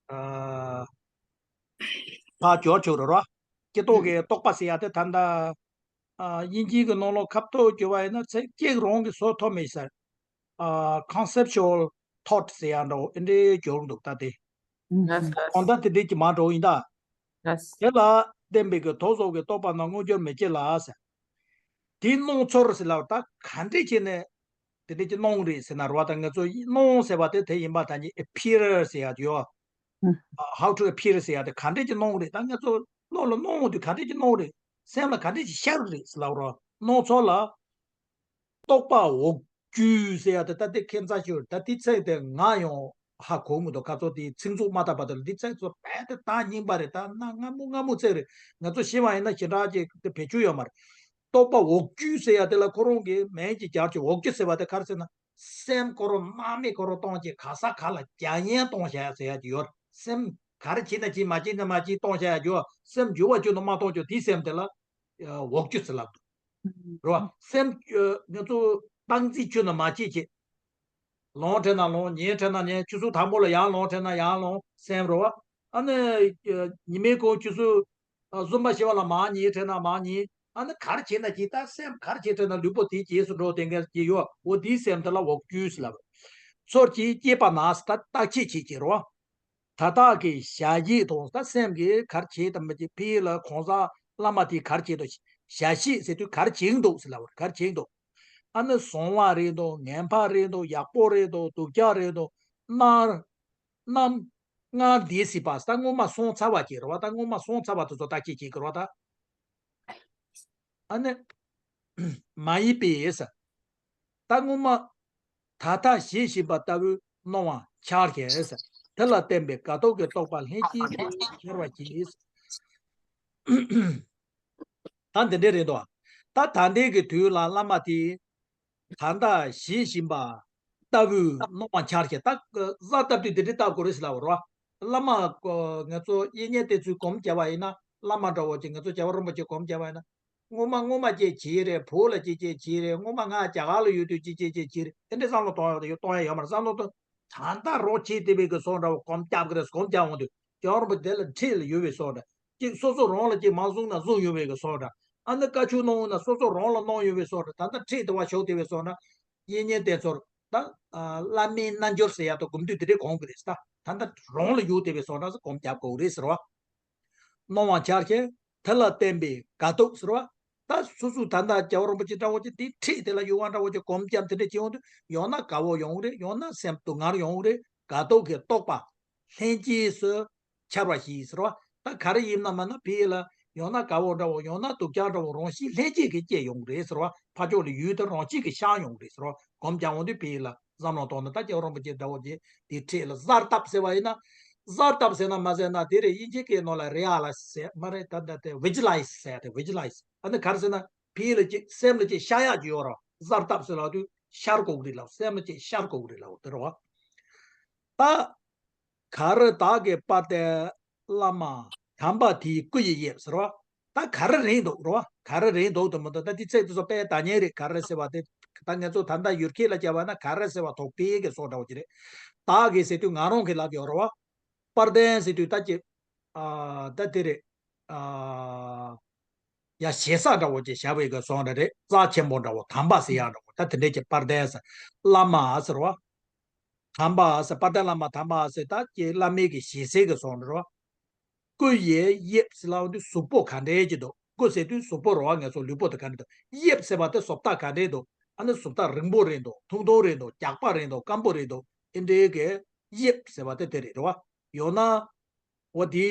ཕར་འབྱོར་ཆོག་རེད་རོ། སྐྱེ་ཐོག་གི་རྟོག་པ་ཟེར་ཡ་དེ་ད་ལྟ་དབྱིན་ཇིའི་གི་ནང་ལ་ཁ་ཐོག་བསྒྱུར་བ་ཡིན་ན་ཚེ་སྐྱེ་རང་གི་བཟོ་ཐུབ་མེད་ས། ཨ། conceptual thought་ཟེར་ཡ་འདྲ་བོ་ཨེ་འདྲའི་འགྱུར་འདུག་ད་དེ། ལགས་སོ། གང་ལྟར་དེ་འདྲའི་ཅིག་མ་འགྲོ་ཡིན་ད། ལགས་སོ། དེ་ལ་བརྟེན་པའི་གི་དོགས་ཟོག་གི་རྟོག་པ་རྣམས་མངོན་གྱུར་མི་བྱེད་ལ་ཟེར། དེའི་སྣང་ཚོར་ཟེར་ལབ་ད་ག་འདྲས་བྱས་ནས་དེ་འདྲས་ཀྱི་སྣང་རེད་ཟེར་ན་རོ། ད་ང་ཚོ་སྣང་ཟེར་བ་དེ་དེ་ཡིན་པ་ད་ནི་appear་ཟེར་ཡ་དེ་ཡོད། ཨ། how to appear་ཟེར་ཡ་དེ་ག་འདྲས་ཀྱི་སྣང་རེད། ད་ང་ཚོ་བློ་ལ་སྣང་དུས་ག་འདྲས་ཀྱི་སྣང་རེད། སེམས་ལ་ག་འདྲས་ཀྱི་ཤར་རེད་ཟེར་ལབ་རོ། སྣང་ཚོར་ལ། རྟོག་པ་འོག་འགྱུ་ཟེར་ཡ་དེ་ད་དེ་ཁྱད་མཚར་ཤོས་རེད། ད་དེ་ཚིག་དེ་ང་ཡང་ཧ་གོ་མི་འདུག་ཁ་ཚོ་དེ་ཚིག་མཛོད་མ་བཏབ་བར་དུ་ལ་འདི་ཚིག་ཚོ་རྦད་དེ་ད་རྙིང་པ་རེད། ད་ན་སྔ་མོ་སྔ་མོ་ཚིག་རེད། ང་ཚོ་ཤེས་པ་ཡིན་ན་ཞེ་དྲག་ཅིག་དེ་བེད་སྤྱོད་ཡོད་མ་རེད། རྟོག་པ་འོག་འགྱུ་ཟེར་ཡ་དེ་ལ་ཁོ་རང་གི་མིང་ཅིག་སྦྱར་ཅིག་འོག་འགྱུ་ཟེར་བ་དེ་ག་རེ་ཟེར་ན། སེམས་ཁོ་རང་སྣང་མེད་ཁོ་རང་གཏོང་བྱེད་ག་ས་ག་ལ་རྒྱ་ཡན་གཏོང་བྱ་ཡ་ཟེར་ཡ་ཅིག་ཡོད། སེམས་ག་རེ་བྱེད་ན་བྱེད། མ་བྱེད་ན་མ་བྱེད་གཏོང་བྱ་ཡ་ཅིག་ཡོད། སེམས་འགྱུ་བ་ཅིག་ནང་མ་གཏོང་ཅིག་དེའི་སེམས་དེ་ལ་འོག་འགྱུ་ཟེར་ལབ་འདུག་རེད་བ། སེམས་ཨ་ང་ཚོ་སྟངས་འཛིན་ཁྱོན་ནས་མ་བྱེད་བྱེད། ལོང་དྲན་ན་ལོང་། ཉལ་དྲན་ན་ཉལ། ཆུ་ཚོད་དང་པོ་ལ་ཡར་ལོང་དྲན་ན་ཡར་ལོང་། སེམས་རེད་བ། ཨ་ནི་ཨ་ཉི་མའི་གུང་ཆུ་ཚོད་ཨ་གསུམ་པ་བཞི་པ་ལ་མར་ཉལ་དྲན་ན་མར་ཉལ། ཨ་ནི་ག་རེ་བྱེད་ན་བྱེད། ད་སེམས་ག་རེ་བྱེད་དྲན་ན་ལུས་པོ་དེའི་རྗེས་སུ་འགྲོ་དེ་འགའ་ཅིག་ཡོད། འོ་དེའི་སེམས་དེ་ལ་འོག་འགྱུ་ཟེར་ལབ། ཚོར་གྱིས་བསྐྱེད་པ་ན་ཟེར། ད་བརྟག་དཔྱད་བྱེད་ཀྱི་རེད་བ། ད་བདག་གི་བྱ་བྱེད་དང་། ད་སེམས་ཀྱིས་ག་རེ་བྱེད་དང་མི་བྱེད། ཕ་གི་ལ་གང་ཟག་བླ་མ་དེས་ག་རེ་བྱེད་དང་། བྱ་བྱེད་ཟེར་དུས་ག་རེ་བྱེད་འདུག་ཟེར་ལབ་པ་རེད། ག་རེ་བྱེད་འདུག་ཨ་ནི་བཟང་བ་རེད་འདུག་ངན་པ་རེད་འདུག་ཡག་པོ་རེད་འདུག་སྡུག་ཅག་རེད་འདུག་སྔར་ནམ་སྔར་འདས་སྲིད་པ། ད་སྔོན་མ་སོང་ཚར་བ་ཅིག་རེད་བ། ད་སྔོན་མ་སོང་ཚར་བ་དེ་ཚོ་བརྟག་དཔྱད་བྱེད་ཀྱི་རེད་བ་ད། ཨ་ནི་མ་ཡིན་པའི་ཟེར། ད་སྔོན་མ་ད་ལྟ་བྱེད་བཞིན་པ་ལྟ་བུའི་སྣང་བ་འཆར་ཞིང་ཟེར། དེ་ལ་བརྟེན་པའི་དགའ་སྡུག་གི་རྟོག་པ་ལྷན་ཅིག་ཏུ་འཆར་བར་གྱིས། ད་འདི་འདྲས་རེད་དོ། ད་ད་ལྟའི་གི་དུས་ལ་བླ་མ་དེས་ད་ལྟ་བྱེད་བཞིན་པ་ལྟ་བུའི་སྣང་བ་འཆར་ཞིང་། ད་གཟར་བཏབ་དུས་འདི་འདྲས་བཏབ་དགོས་རེད་ཟེར་ལབ་པ་རེད་བ། བླ་མ་ང་ཚོ་གཡས་གཡོན་དེ་ཚོས་སྒོམ་བརྒྱབ་པ་ཡིན་ན། བླ་མ་འདྲ་བོ་ཅིག་ང་ཚོ་རྒྱལ་བ་རིན་པོ་ཆེ་སྒོམ་བརྒྱབ་པ་ཡིན་ན། སྔོན་མ་སྔོན་མ་ཅིག་བྱས་རེད། བོད་ལ་ཅིག་ཅིག་བྱས་རེད། སྔོན་མ་ང་རྒྱ་གར་ལ་ཡོད་དུས་ཅིག་ཅིག་ཅིག་བྱས་རེད། དེ་འདྲའི་བསམ་བློ་གཏོང་ཡ་གཏོང་ཡ་ཡོད་མ་རེད། བསམ་བློ་གཏོང་། ད་ལྟ་རོགས་བྱེད་བསྡད་པའི་གི་བཟོ་འདྲ་བོ་སྒོམ་རྒྱབ་གི་རེད། སྒོམ་རྒྱབ་འོང་དུས་རྒྱལ་བ་རིན་པོ་ཆེ་དེ་ལ་འཁྲིས་ལ་ཡོད་པའི་བཟོ་འདྲ། ཅིག་སོ་སོ་རང་ལ་ཅིག་མ་བཟུང་ན་བཟུང་ཡོད་པའི་གི་བཟོ་འདྲ། ཨ་ནི་བཀའ་ཆོས་གནང་འོང་ན་སོ་སོ་རང་ལ་གནང་ཡོད་པའི་བཟོ་འདྲ། ད་ལྟ་འཁྲིས་དེ་བ་ཞོག་བསྡད་པའི་བཟོ་འདྲ། གཡས་གཡོན་དེ་ཚོར་ད་བླ་མའི་རྣལ་འབྱོར་ཟེར་ཡ་དང་སྒོམ་དུས་དེ་འདྲའི་གོམས་གི་རེད། ད་ད་ལྟ་རང་ལ་ཡོད་བསྡད་པའི་བཟོ་འདྲ་ཟེར་སྒོམ་རྒྱབ་དགོས་རེད་ཟེར་བ། སྣང་བ་འཆར་ཞིང་། དེ་ལ་བརྟེན་པའི་དགའ་སྡུག་ཟེར་བ། ད་སོ་སོ་ད་ལྟ་རྒྱལ་བ་རིན་པོ་ཆེ་འདྲ་བོ་ཅིག་དེ་འཁྲིས་དེ་ལ་ཡོད་པ་འདྲ་བོ་ཅིག་སྒོམ་རྒྱབ་དེ་འདྲ་བྱེད་འོང་དུས་ཡང་ན་དགའ་བོ་ཡོང་གི་རེད། ཡང་ན་སེམས་སྡུག་བསྔལ་ཡོང་གི་རེད། དགའ་སྡུག་གི་རྟོག་པ་ལྷན་སྐྱེས་སུ་འཆར་བ་ཞིག་ཟེར་བ། ད་ག་རེ་ཡིན་ན་མིན་ན་ཕ་གི་ལ་ཡང་ན་དགའ་བོ་འདྲ་བོ་ཡང་ན་སྡུག་ཅག་འདྲ་བོ་རང་བཞིན་ལྷན་སྐྱེས་ཀྱིས་སྐྱེ་ཡོང་གི་རེད་ཟེར་བ། ཕར་ཕྱོགས་ལ་ཡུལ་དེ་རང་བཞིན་གྱིས་ཤར་ཡོང་གི་རེད་ཟེར་བ། སྒོམ་རྒྱབ་འོང་དུས་ཕ་གི་ལ་བསམ་བློ་གཏོང་ན། ད་རྒྱལ་བ་རིན་པོ་ཆེ་འདྲ་བོ་ཅིག་དེ་འཁྲིས་ལ་གཟར་བཏབ་ཟེར་བ་ཡིན་ན། གཟར་བཏབ་ཟེར་ན་མ་ཟེར་ན་དེ་རེད། དབྱིན་ཇིའི་སྐད་ནང་ལ་realize་ཟེར་མ་རེད། ད་ད་དེ་visualize་ཟེར་ཏེ། visualize་ཨ་ནི་ག་རེ་ཟེར་ན་ཕ་གི་ལ་ཅིག་སེམས་ལ་ཅིག་ཤར་ཡག་ཅིག་ཡོད་རེད། གཟར་བཏབ་ཟེར་ལབ་དུས་ཤར་དགོས་ཀྱི་རེད་ལབ། སེམས་ལ་ཅིག་ཤར་དགོས་ཀྱི་རེད་ལབ་དེ་རེད་བ། ད་ག་རེ་བདག་གི་དཔལ་ལྡན་བླ་མ་དམ་པ་དེའི་སྐུ་ཡི་དབྱིབས་ཟེར་བ། ད་ག་རེ་རེད་འདུག་རེད་བ། ག་རེ་རེད་འདུག་དུ་མི་འདུག་ད་དེ་ཚིག་དེ་ཚོ་དཔེ་ད་ཉན་རེད། ག་རེ་ཟེར་བ་དེ་ད་ང་ཚོ་ད་ལྟ་ཡུལ་སྐད་ལ་བྱ་བ་ན་ག་རེ་ཟེར་བ་དོགས་པའི་གི་བཟོ་འདྲ་བོ་ཅིག་རེད། བདག་གི་ཟེར་དུས་ང་རང་གི་ལབ་ཡོད་རེད་བ། དཔལ་ལྡན་ཟེར་དུས་ད་ཅི། ཨ། ད་དེ་རེད། ཨ། ཡ་ཞེ་ས་འདྲ་བོ་ཅིག་བཞག་པའི་གི་བཟོ་འདྲ་རེད། རྩ་ཆེན་པོ་འདྲ་བོ། དམ་པ་ཟེར་ཡག་འདྲ་བོ། ད་དེ་འདྲས་ཀྱི་དཔལ་ལྡན་ཟེར། བླ་མ་ཟེར་བ། དམ་པ་ཟེར། དཔལ་ལྡན་བླ་མ་དམ་པ་ཟེར། ད་ཀྱི་བླ་མའི་གི་ཞལ་ཟས་ཀྱི་བཟོ་འདྲ་བ། སྐུ་ཡི་དབྱིབས་ཟེར་ལབ་དུས་གཟུགས་པོ་ག་འདྲས་ཀྱི་འདུག་སྐུ་ཟེར་དུས་གཟུགས་པོ་རེད་བ། ང་ཚོ་ལུས་པོ་དེ་ག་འདྲས་འདུག་དབྱིབས་ཟེར་བ་དེ་བཟོ་ལྟ་ག་འདྲས་འདུག་ཨ་ནི་བཟོ་ལྟ་རིང་པོ་རེད་འདུག་ཐུང་ཐུང་རེད་འདུག་རྒྱགས་པ་རེད་འདུག་སྐམ་པོ་རེད་འདུག་ཨེ་འདྲའི་གི་ དབྱིབས་ཟེར་བ་དེ་དེ་རེད་རེད་བ། ཡང་ན། འོ་དེ།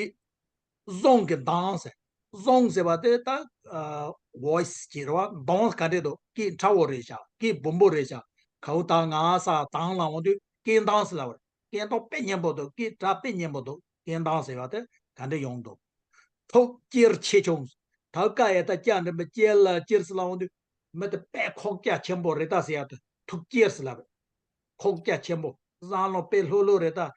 གཟུངས་ཀྱི་གདངས་ཟེར། གཟུངས་ཟེར་བ་དེ་ད། ཨ། ཝོ་ཡི་སི་ཅིག་རེད་བ། གདངས་ག་འདྲས་འདུག་སྐད་ཕྲ་བོ་རེད་ཤག་སྐད་སྦོམ་པོ་རེད་ཤག་གའུ་ད་ང་ས་དང་ལ་འོང་དུས་སྐད་གདངས་ཟེར་ལབ་པ་རེད། སྐད་གདངས་དཔེ་སྙན་པོ་འདུག་སྐད་སྒྲ་དཔེ་སྙན་པོ་འདུག་སྐད་གདངས་ཟེར་བ་དེ་ག་འདྲས་ཡོང་འདུག་ཐུགས་སྐྱེར་ཆེ་ཆུང་། ད་ཀ་ཡ་ད་ཀྱ་འདྲ་མི་སྐྱེར་ལ་སྐྱེར་ཟེར་ལབ་འོང་དུས་མི་དེ་དཔེ་ཁོག་རྒྱ་ཆེན་པོ་རེད་ད་ཟེར་ཡ་དེ་ཐུགས་སྐྱེར་ཟེར་ལབ་པ་རེད། ཁོག་རྒྱ་ཆེན་པོ། བསམ་བློ་དཔེ་ལྷོད་ལྷོད་རེད་ད།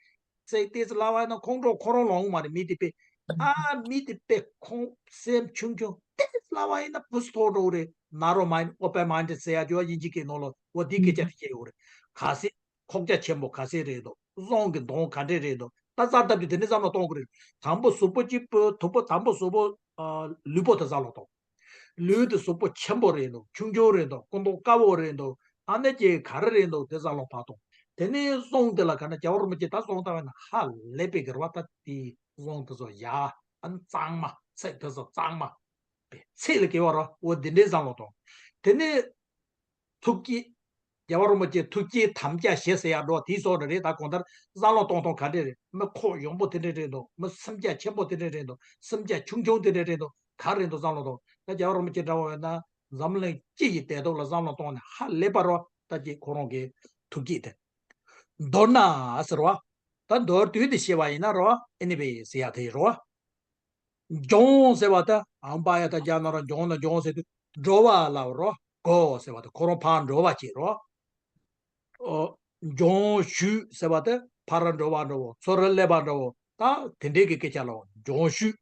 ཚིག་ཏོག་ཙམ་ལབ་པ་ཡིན་ན་ཁོང་ཁྲོ་ཁོ་རང་ལངས་མ་རེད། མི་དེ་དཔེ། ཨ། མི་དེ་དཔེ་ཁོང་སེམས་ཆུང་ཆུང་ཏོག་ཙམ་ལབ་པ་ཡིན་ན་བུ་སུ་ཐོག་འགྲོ་གི་རེད། ན་རོ་མའིན་ཌི་ཨོ་པན་མའིན་ཌི་ཟེར་ཡ་ཅོ་བ་དབྱིན་ཇི་སྐད་ནང་ལ་འོ་དེ་སྐད་ཆ་དེ་སྐྱེ་ཡོད་རེད། ག་ཚད་ཁོག་རྒྱ་ཆེན་པོ་ག་ཚད་རེད་འདུག་གཟུངས་ཀྱི་གདངས་ག་འདྲས་རེད་འདུག་ད་གསར་བཏབ་དུས་དེ་འདྲའི་བསམ་བློ་གཏོང་དགོས་རེད། དང་པོ་གཟུགས་པོ་གཅིག་པུ་དང་པོ་དང་པོ་གཟུགས་པོ། ཨ། ལུས་པོ་དེ་བསམ་བློ་གཏོང་། ལུས་དེ་གཟུགས་པོ་ཆེན་པོ་རེད་འདུག་ཆུང་ཆུང་རེད་འདུག་སྐུ་མདོག་དཀར་པོ་རེད་འདུག་ཨ་ནི་ཀྱེ་ག་རེ་རེད་འདུག་དེ་བསམ་བློ་ཕར་གཏོང་། དེ་ནས་གཟུངས་དེ་ལ་ག་ན་རྒྱལ་བ་རིན་པོ་ཆེ་ད་གཟུངས་བཏང་བས་ན་ཧ་ལས་པའི་གི་རེད་བ། ད་དེ་གཟུངས་དེ་ཚོ་ཡ་ཨ་ནི་གཙང་མ་ཚིག་དེ་ཚོ་གཙང་མ་པའི་ཚིག་ལ་གི་བ་རོ་འོ་འདི་འདྲའི་བསམ་བློ་གཏོང་། དེ་ནས། ཐུགས་བསྐྱེད། རྒྱལ་བ་རིན་པོ་ཆེ་ཐུགས་བསྐྱེད་དམ་བཅའ་བཞི་ཟེར་ཡག་འགྲོ་དེའི་སོགས་རེ་རེ་ད་གང་ལྟར་བསམ་བློ་གཏོང་སྟངས་ག་འདྲས་རེད། མི་ཁོག་ཡངས་པོ་དེ་འདྲས་རེད་འདུག་མི་སེམས་རྒྱ་ཆེན་པོ་དེ་འདྲས་རེད་འདུག་སེམས་རྒྱ་ཆུང་ཆུང་དེ་འདྲས་རེད་འདུག་ག་རེད་འདུག་བསམ་བློ་གཏོང་། ད་རྒྱལ་བ་རིན་པོ་ཆེ་འདྲ་བོ་ཡོད་ན་འཛམ་གླིང་སྤྱི་ཡི་བདེ་སྡུག་ལ་བསམ་བློ་གཏོང་ནས་ཧ་ལས་པ་རོ་ད་ཅིག་ཁོ་རང་གི་ཐུགས་བསྐྱེད་དེ། མདོར་ན་ཟེར་བ། ད་མདོར་བསྡུས་ཏེ་བཤད་པ་ཡིན་ན་རོ་ཨེ་ནི་ཝེ་ཟེར་ཡག་དེ་རོ། འབྱུང་ཟེར་བ་ད་ཨམ་པ་ཡ་ད་རྒྱ་ནང་ར་འབྱུང་ན་འབྱུང་ཟེར་དུས་འགྲོ་བ་ལ་རོ། གོ་ཟེར་བ་ད་ཁོ་རང་ཕར་འགྲོ་བ་ཅིག་རོ། ཨོ། འབྱུང་ཞུས་ཟེར་བ་ད་ཕར་འགྲོ་བ་འགྲོ་བོ་ཚུར་སླེབས་པ་འགྲོ་བོ་ད་དེ་འདྲའི་གི་སྐད་ཆ་ལ་འབྱུང་ཞུས།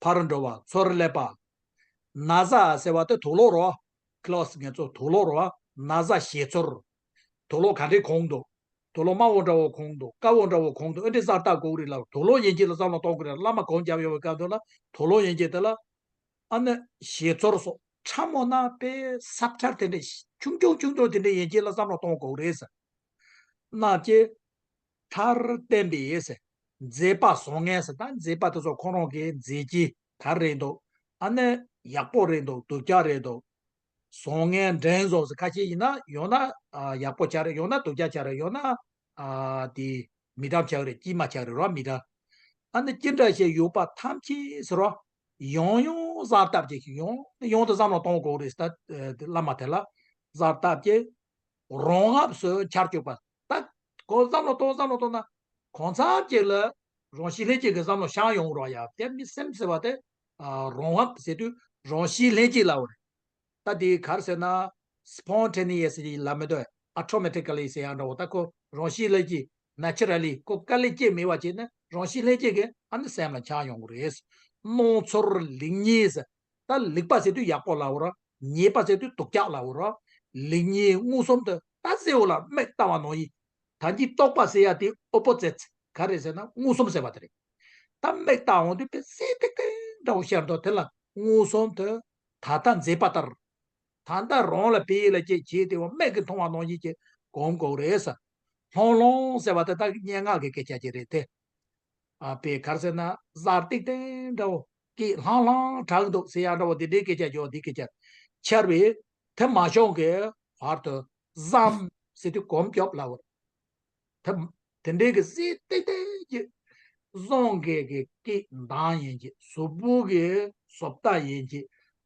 ཕར་འགྲོ་བ་ཚུར་སླེབས་པ། ན་བཟའ་ཟེར་བ་ད་དུག་ལོག་རོ། ཁི་ལོ་སི་ངལ་རྩོལ་དུག་ལོག་རོ། ན་བཟའ་བཞེས་ཚུལ། དུག་ལོག་ག་འདྲའི་གོན་འདུག་དུག་ལོག་དམར་པོ་འདྲ་བོ་གོན་འདུག་དཀར་པོ་འདྲ་བོ་གོན་འདུག་ཨེ་འདྲའི་གསར་རྟགས་དགོས་རེད་ལ། དུག་ལོག་ཡན་ཆད་ལ་བསམ་བློ་གཏོང་དགོས་རེད། བླ་མ་གང་རྒྱབ་ཡོད་པའི་སྐབས་དུ་ལ་དུག་ལོག་ཡན་ཆད་དེ་ལ་ཨ་ནི་བཞེས་ཚུལ་སོགས་ཁྲ་མོ་ན་པའི་སབ་ཁྲར་དེ་འདྲའི་ཆུང་ཆུང་ཆུང་ཆུང་དེ་འདྲའི་ཡན་ཆད་ལ་བསམ་བློ་གཏོང་དགོས་རེད་ཟེར། ན་ཅེ། མཐར་བསྟན་པའི་ཟེར། མཛད་པ་བཟང་ངན་ཟེར། ད་མཛད་པ་དེ་ཚོ་ཁོ་རང་གི་མཛད་རྗེས་ག་རེ་འདུག་ཨ་ནི་ཡག་པོ་རེད་འདུག་སྡུག་ཅག་རེད་འདུག་བཟང་ངན་འགྲན་བཟང་ཟེར་ཁ་ཤས་ཡིན་ན་ཡང་ན་ཨ་ཡག་པོ་ཆགས་རེད། ཡང་ན་སྡུག་ཅག་ཆགས་རེད། ཡང་ན་ཨ་དེ་མི་འགྲམ་ཆགས་རེད། དཀྱིལ་མ་ཆགས་རེད་རོ། མི་འདྲ། ཨ་ནི་ཅི་འདྲ་ཞིག་ཡོད་པ་ཐམས་ཅད་ཟེར་རོ། ཡང་ཡང་གསར་བཏབ་ཅིག་ཡང་ཡང་དུ་བསམ་བློ་གཏོང་དགོས་རེད་ཟེར། ད་བླ་མ་དེ་ལ་གསར་བཏབ་ཅིག་རང་བབས་སུ་འཆར་བཅུག་པ། ད་གོ་བསམ་བློ་གཏོང་བསམ་བློ་གཏོང་ན་གང་འཚམ་ཅིག་ལ་རང་བཞིན་ལྷན་སྐྱེས་ཀྱི་བསམ་བློ་ཤར་ཡོང་རོགས་ཡ། དེ་མི་སེམས་ཟེར་བ་དེ་རང་བབས་ཟེར་དུས་རང་བཞིན་ལྷན་སྐྱེས་ལབ་པ་རེད། ད་དེ་ག་རེ་ཟེར་ན་སི་པོན་ཊེ་ནི་ཡས་ལབ་མི་འདུག་ཨོ་ཊོ་མེ་ཊི་ཀ་ལི་ཟེར་ཡག་འདྲ་བོ། ད་ཁོ་རང་བཞིན་ལྷན་སྐྱེས་ནེ་ཅུ་ར་ལི་ཁོ་དཀའ་ལས་སྐྱེ་མེད་པ་བྱས་ན་རང་བཞིན་ལྷན་སྐྱེས་ཀྱི་ཨ་ནི་སེམས་ལ་འཆར་ཡོང་གི་རེད། སྣང་ཚུལ་ལེགས་ཉེས་ཟེར། ད་ལེགས་པ་ཟེར་དུས་ཡག་པོ་ལབ་པ་རེད། ཉེས་པ་ཟེར་དུས་སྡུག་ཅག་ལབ་པ་རེད། ལེགས་ཉེས་མངོན་སུམ་དུ་ད་གསལ་བོ་ལ་མིག་ལྟ་བ་ནང་བཞིན། ད་གིན་རྟོག་པ་ཟེར་ཡག་དེ་ཨོ་པོ་ཛིཊ་ག་རེ་ཟེར་ན་མངོན་སུམ་ཟེར་བ་དེ་རེད། ད་མིག་ལྟ་འོང་དུས་དཔེ་གསལ་ཏིག་ཏིག་འདྲ་བོ་ཤར་འདུག་དེ་ལ་མངོན་སུམ་དུ་ད་ལྟ་མཛད་པ་ལྟར། ད་ལྟ་རང་ལ་དཔེ་ལ་སྐྱེས་བྱས་ཏེ་བ་མིག་གིས་མཐོང་བ་ནང་བཞིན་གྱི་གོམས་དགོས་རེད་ཟེར། ལྷང་ལྷང་ཟེར་བ་དེ་ད་སྙན་ངག་གི་སྐད་ཆ་ཅིག་རེད་དེ། ཨ་དཔེ་ག་རེ་ཟེར་ན་གཟར་ཏིག་ཏིག་འདྲ་བོ་སྐད་ལྷང་ལྷང་གྲགས་འདུག་ཟེར་ཡག་འདྲ་བོ་དེ་འདྲའི་སྐད་ཆ་ཅིག་འོ་དེ་སྐད་ཆ་འཆར་བས་དེ་མ་བྱུང་གི་བར་དུ་བསམ་ཟེར་དུས་གོམ་རྒྱོབ་ལབ་པ་རེད། དེ་དེ་འདྲའི་གི་གསལ་ཏིག་ཏིག་གི་གཟུངས་ཀྱི་གི་སྐད་གདངས་ཡིན་གྱི་གཟུགས་པོ་གི་བཟོ་ལྟ་ཡིན་གྱི་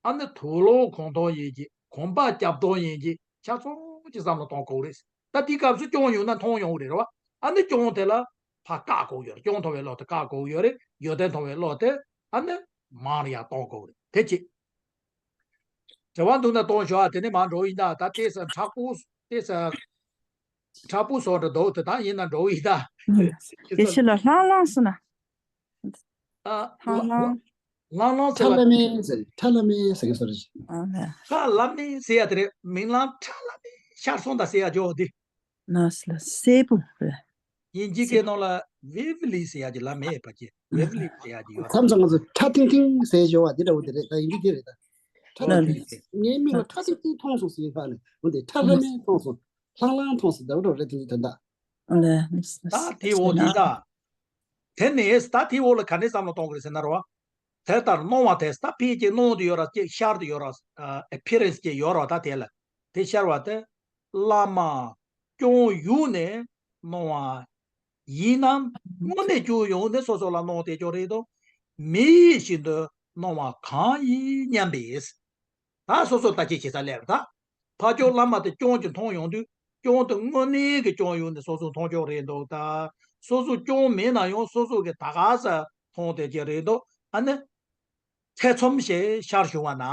ཨ་ནི་དུག་ལོག་གོན་སྟངས་ཡིན་གྱི་གོམ་པ་རྒྱབ་སྟངས་ཡིན་གྱི་ཆ་ཚང་གི་བསམ་བློ་གཏོང་དགོས་རེད། ད་དེའི་སྐབས་སུ་རྐྱང་ཡོང་ན་མཐོང་ཡོང་གི་རེད་རོ། ཨ་ནི་རྐྱང་དེ་ལ་ཕར་བཀག་དགོས་ཡོད་རེད། རྐྱང་མཐོང་བའི་བློ་དེ་བཀག་དགོས་ཡོད་རེད། ཡོན་ཏན་མཐོང་བའི་བློ་དེ་ཨ་ནི་མང་རུ་ཡང་གཏོང་དགོས་རེད། དེ་གཅིག་དྲི་བ་འདུག་ན་གཏོང་ཤོག་ཨ། དེ་ནས་མར་འགྲོ་ཡིན་ད། ད་ལྟས་ས་མཁྲེགས་པོ་ལྟས་ས་མཁྲེགས་པོ་བཟོ་འདྲ་འདུག་དེ་དག་ཡིན་ན་འགྲོ་ཡིན་ད། དེ་ཕྱི་ལ་ལྷང་ལྷང་སོང་ན། ཨ་ལྷང་ལྷང་། ལྷང་ལྷང་ཟེར་བ། ཁྲ་ལྷ་མེ་ཟེར། ཁྲ་ལྷ་མེ་ཟེར་གི་སོ་རེད། ཨ་ལས། ཁྲ་ལྷ་མེ་ཟེར་ཡ་དེ་རེད། མིག་ལམ་ཁྲ་ལྷ་མེ་ཤར་སོང་ད་ཟེར་ཡ་ཇོ་དེ། ནས་ལ་སེ་པོ་རེད། དབྱིན་ཇི་སྐད་ནང་ལ་ཝེབ་ལི་ཟེར་ཡ་གི་ལམ་མེད་པ་ཅེ། ཝེབ་ལི་ཟེར་ཡ་གི་ཡོད་རེད། མཚམས་མཚམས་ང་ཚོ་ཁྲ་ཐིང་ཐིང་ཟེར་ཞོར་བ་འདི་འདྲ་བོ་དེ་རེད། ད་ཡིན་གྱི་དེ་རེད་ད། ཁྲ་ལ་ཐིང་ཐིང་ཟེར། ངའི་མིག་ལ་ཁྲ་ཐིང་ཐིང་མཐོང་སོང་ཟེར་ཁ་ནས་འོ་དེ་ཁྲ་ལྷ་མེ་མཐོང་སོང་། ལྷང་ལྷང་མཐོང་སོང་། འདྲ་བོ་འདྲ་བོ་རེད། དེ་འདི་དོན་དག་ད་དེ་འོ་དེ་ད། དེ་ནས་ད་དེ་འོ་ལ་ག་འདྲས་བསམ་བློ་གཏོང་དགོས་རེད་ཟེར་ན་རོ། དེ་ལྟར་སྣང་བ་དེ་ད་ཕལ་ཆེར་སྣང་དུ་ཡོད་ར་ཅེ་ཤར་དུ་ཡོད་ར། ཨ་ཨེ་པི་ཡ་རེན་སི་ཅེ་ཡོད་ར། ད་དེ་ལ་དེ་ཤར་བ་དེ་བླ་མ་སྐྱོང་ཡུལ་ནས་སྣང་བ་ ཡིན་ནམ། དངོས་གནས་སྐྱོན་ཡོང་ནས་སོ་སོ་ལ་སྣང་བསྡད་ཀྱང་རེད་དོ། མི་ཡིད་བཞིན་དུ་སྣང་བ་གང་ཡིན་སྙམ་པས། ད་སོ་སོ་ལྟ་ཅི་བྱེད་ས་ལས་རེད་ད། ཕ་ཅོག་བླ་མ་དེ་སྐྱོན་གྱི་མཐོང་ཡོང་དུས་སྐྱོན་དེ་དངོས་གནས་ཀྱི་སྐྱོན་ཡོང་ནས་སོ་སོ་མཐོང་ཀྱང་རེད་འདུག་ད། སོ་སོ་སྐྱོན་མེད་ན་ཡང་སོ་སོ་གི་ད་ག་ས་མཐོང་བསྡད་ཀྱི་རེད་འདུག་ཨ་ནི། ཐེ་ཚོམ་ཞེས་ཤར་བྱུང་བ་ན།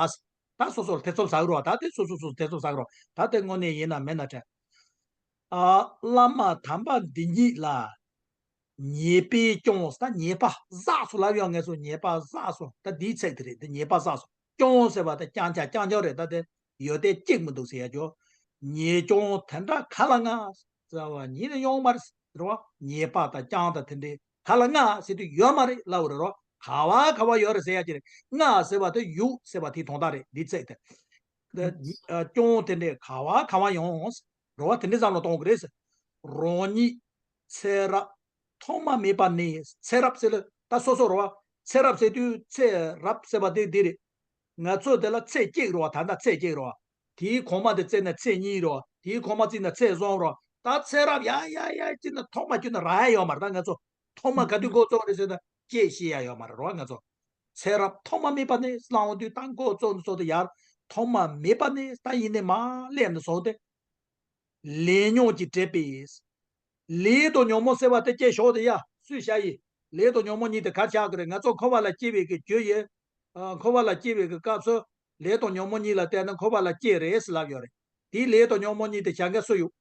ད་སོ་སོར་ཐེ་ཚོམ་ཟ་གི་རོགས། ད་དེ་སོ་སོ་སོ་ཐེ་ཚོམ་ཟ་གི་རོགས། ད་དེ་དངོས་གནས་ཡིན་ན་མིན་ན་དྲན། ཨ། བླ་མ་དམ་པ་འདི་ཉིད་ལ། ཉེས་པས་སྐྱོན་ཟེར། ད་ཉེས་པ་བསགས་སོ་ལབ་ཡོང་། ངས་སོ་ཉེས་པ་བསགས་སོ། ད་འདིའི་ཚིག་དེ་རེད། འདི་ཉེས་པ་བསགས་སོ། སྐྱོན་ཟེར་བ་ད་རྐྱང་རྐྱང་རྐྱང་རྐྱང་རེད། ད་དེ་ཡོད་དེ་གཅིག་མི་འདུག་ཟེར་ཡ་ཅོ། ཉེས་སྐྱོན་དེ་འདྲ་ག་ལ་མངའ། རྩ་བ་ཉིད་ནས་ཡོང་མ་རེད་རོ། ཉེས་པ་དང་རྐྱང་དང་དེ་འདྲའི་ག་ལ་མངའ་ཟེར་དུས་ཡོད་མ་རེད་ལབ་རེད་རོ། ག་བ་ག་བ་ཡོད་རེད་ཟེར་ཡ་ཅི་རེད། མངའ་ཟེར་བ་དེ་ཡོད་ཟེར་བ་དེའི་དོན་དག་རེད། འདི་ཚིག་དེ། ཨ། སྐྱོན་དེ་འདྲའི་ག་བ་ག་བ་ཡོང་རོ་བ་དེ་འདྲའི་བསམ་བློ་གཏོང་དགོས་རེད་ཟེར། རང་ཉིད་ཚེ་རབས་ཐོག་མ་མེད་པ་ནས། ཚེ་རབས་ཟེར་ལ་ད་སོ་སོ་རོ་བ། ཚེ་རབས་ཟེར་དུས་ཚེ་རབས་ཟེར་བ་དེ་འདི་རེད། ང་ཚོ་དེ་ལ་ཚེ་གཅིག་རེད་བ། ད་ལྟ་ཚེ་གཅིག་རེད་བ། དེའི་གོང་མ་དེ་བརྩིས་ན་ཚེ་གཉིས་རེད་བ། དེའི་གོང་མ་བརྩིས་ན་ཚེ་གསུམ་རེད་བ། ད་ཚེ་རབས་ཡ་ཡ་ཡ་བརྩིས་ན་ཐོག་མ་བརྒྱུད་ན་རག་ཡ་ཡོད་མ་རེད། ད་ང་ཚོ་ཐོག་མ་ག་དུས་འགོ་བཙུགས་རེད་ཟེར་ན་སྐད་ཤེས་ཡ་ཡོད་མ་རེད་རོ། ང་ཚོ་ཚེ་རབས་ཐོག་མ་མེད་པ་ནས་བླང་བ་དུས་ད་འགོ་བཙུགས་ནས་བཟུང་སྟེ་ཡར་ཐོག་མ་མེད་པ་ནས་ད་ཡིན་ནས་མ་སླེབས་ནས་བཟུང་སྟེ། ལས་ཉོན་གྱིས་བསྒྲིབས་པས། ལས་དང་ཉོན་མོངས་ཟེར་བ་དེ་སྐྱེ་ཞོག་དེ་ཡ་སུས་བཞག་ཡིན། ལས་དང་ཉོན་མོངས་གཉིས་དེ་ག་རེ་བཞག་གི་རེད། ང་ཚོ་འཁོར་བ་ལ་སྐྱེ་བའི་གི་རྒྱུ་ཡིན། ཨ། འཁོར་བ་ལ་སྐྱེ་བའི་གི་སྐབས་སུ་ལས་དང་ཉོན་མོངས་གཉིས་ལ་བརྟེན་ནས་འཁོར་བ་ལ་སྐྱེ་རེད་ཟེར་ལབ་ཡོད་རེད། དེའི་ལས་དང་ཉོན་མོངས་གཉིས་དེ་བཞག་མཁན་སུ་ཡོད།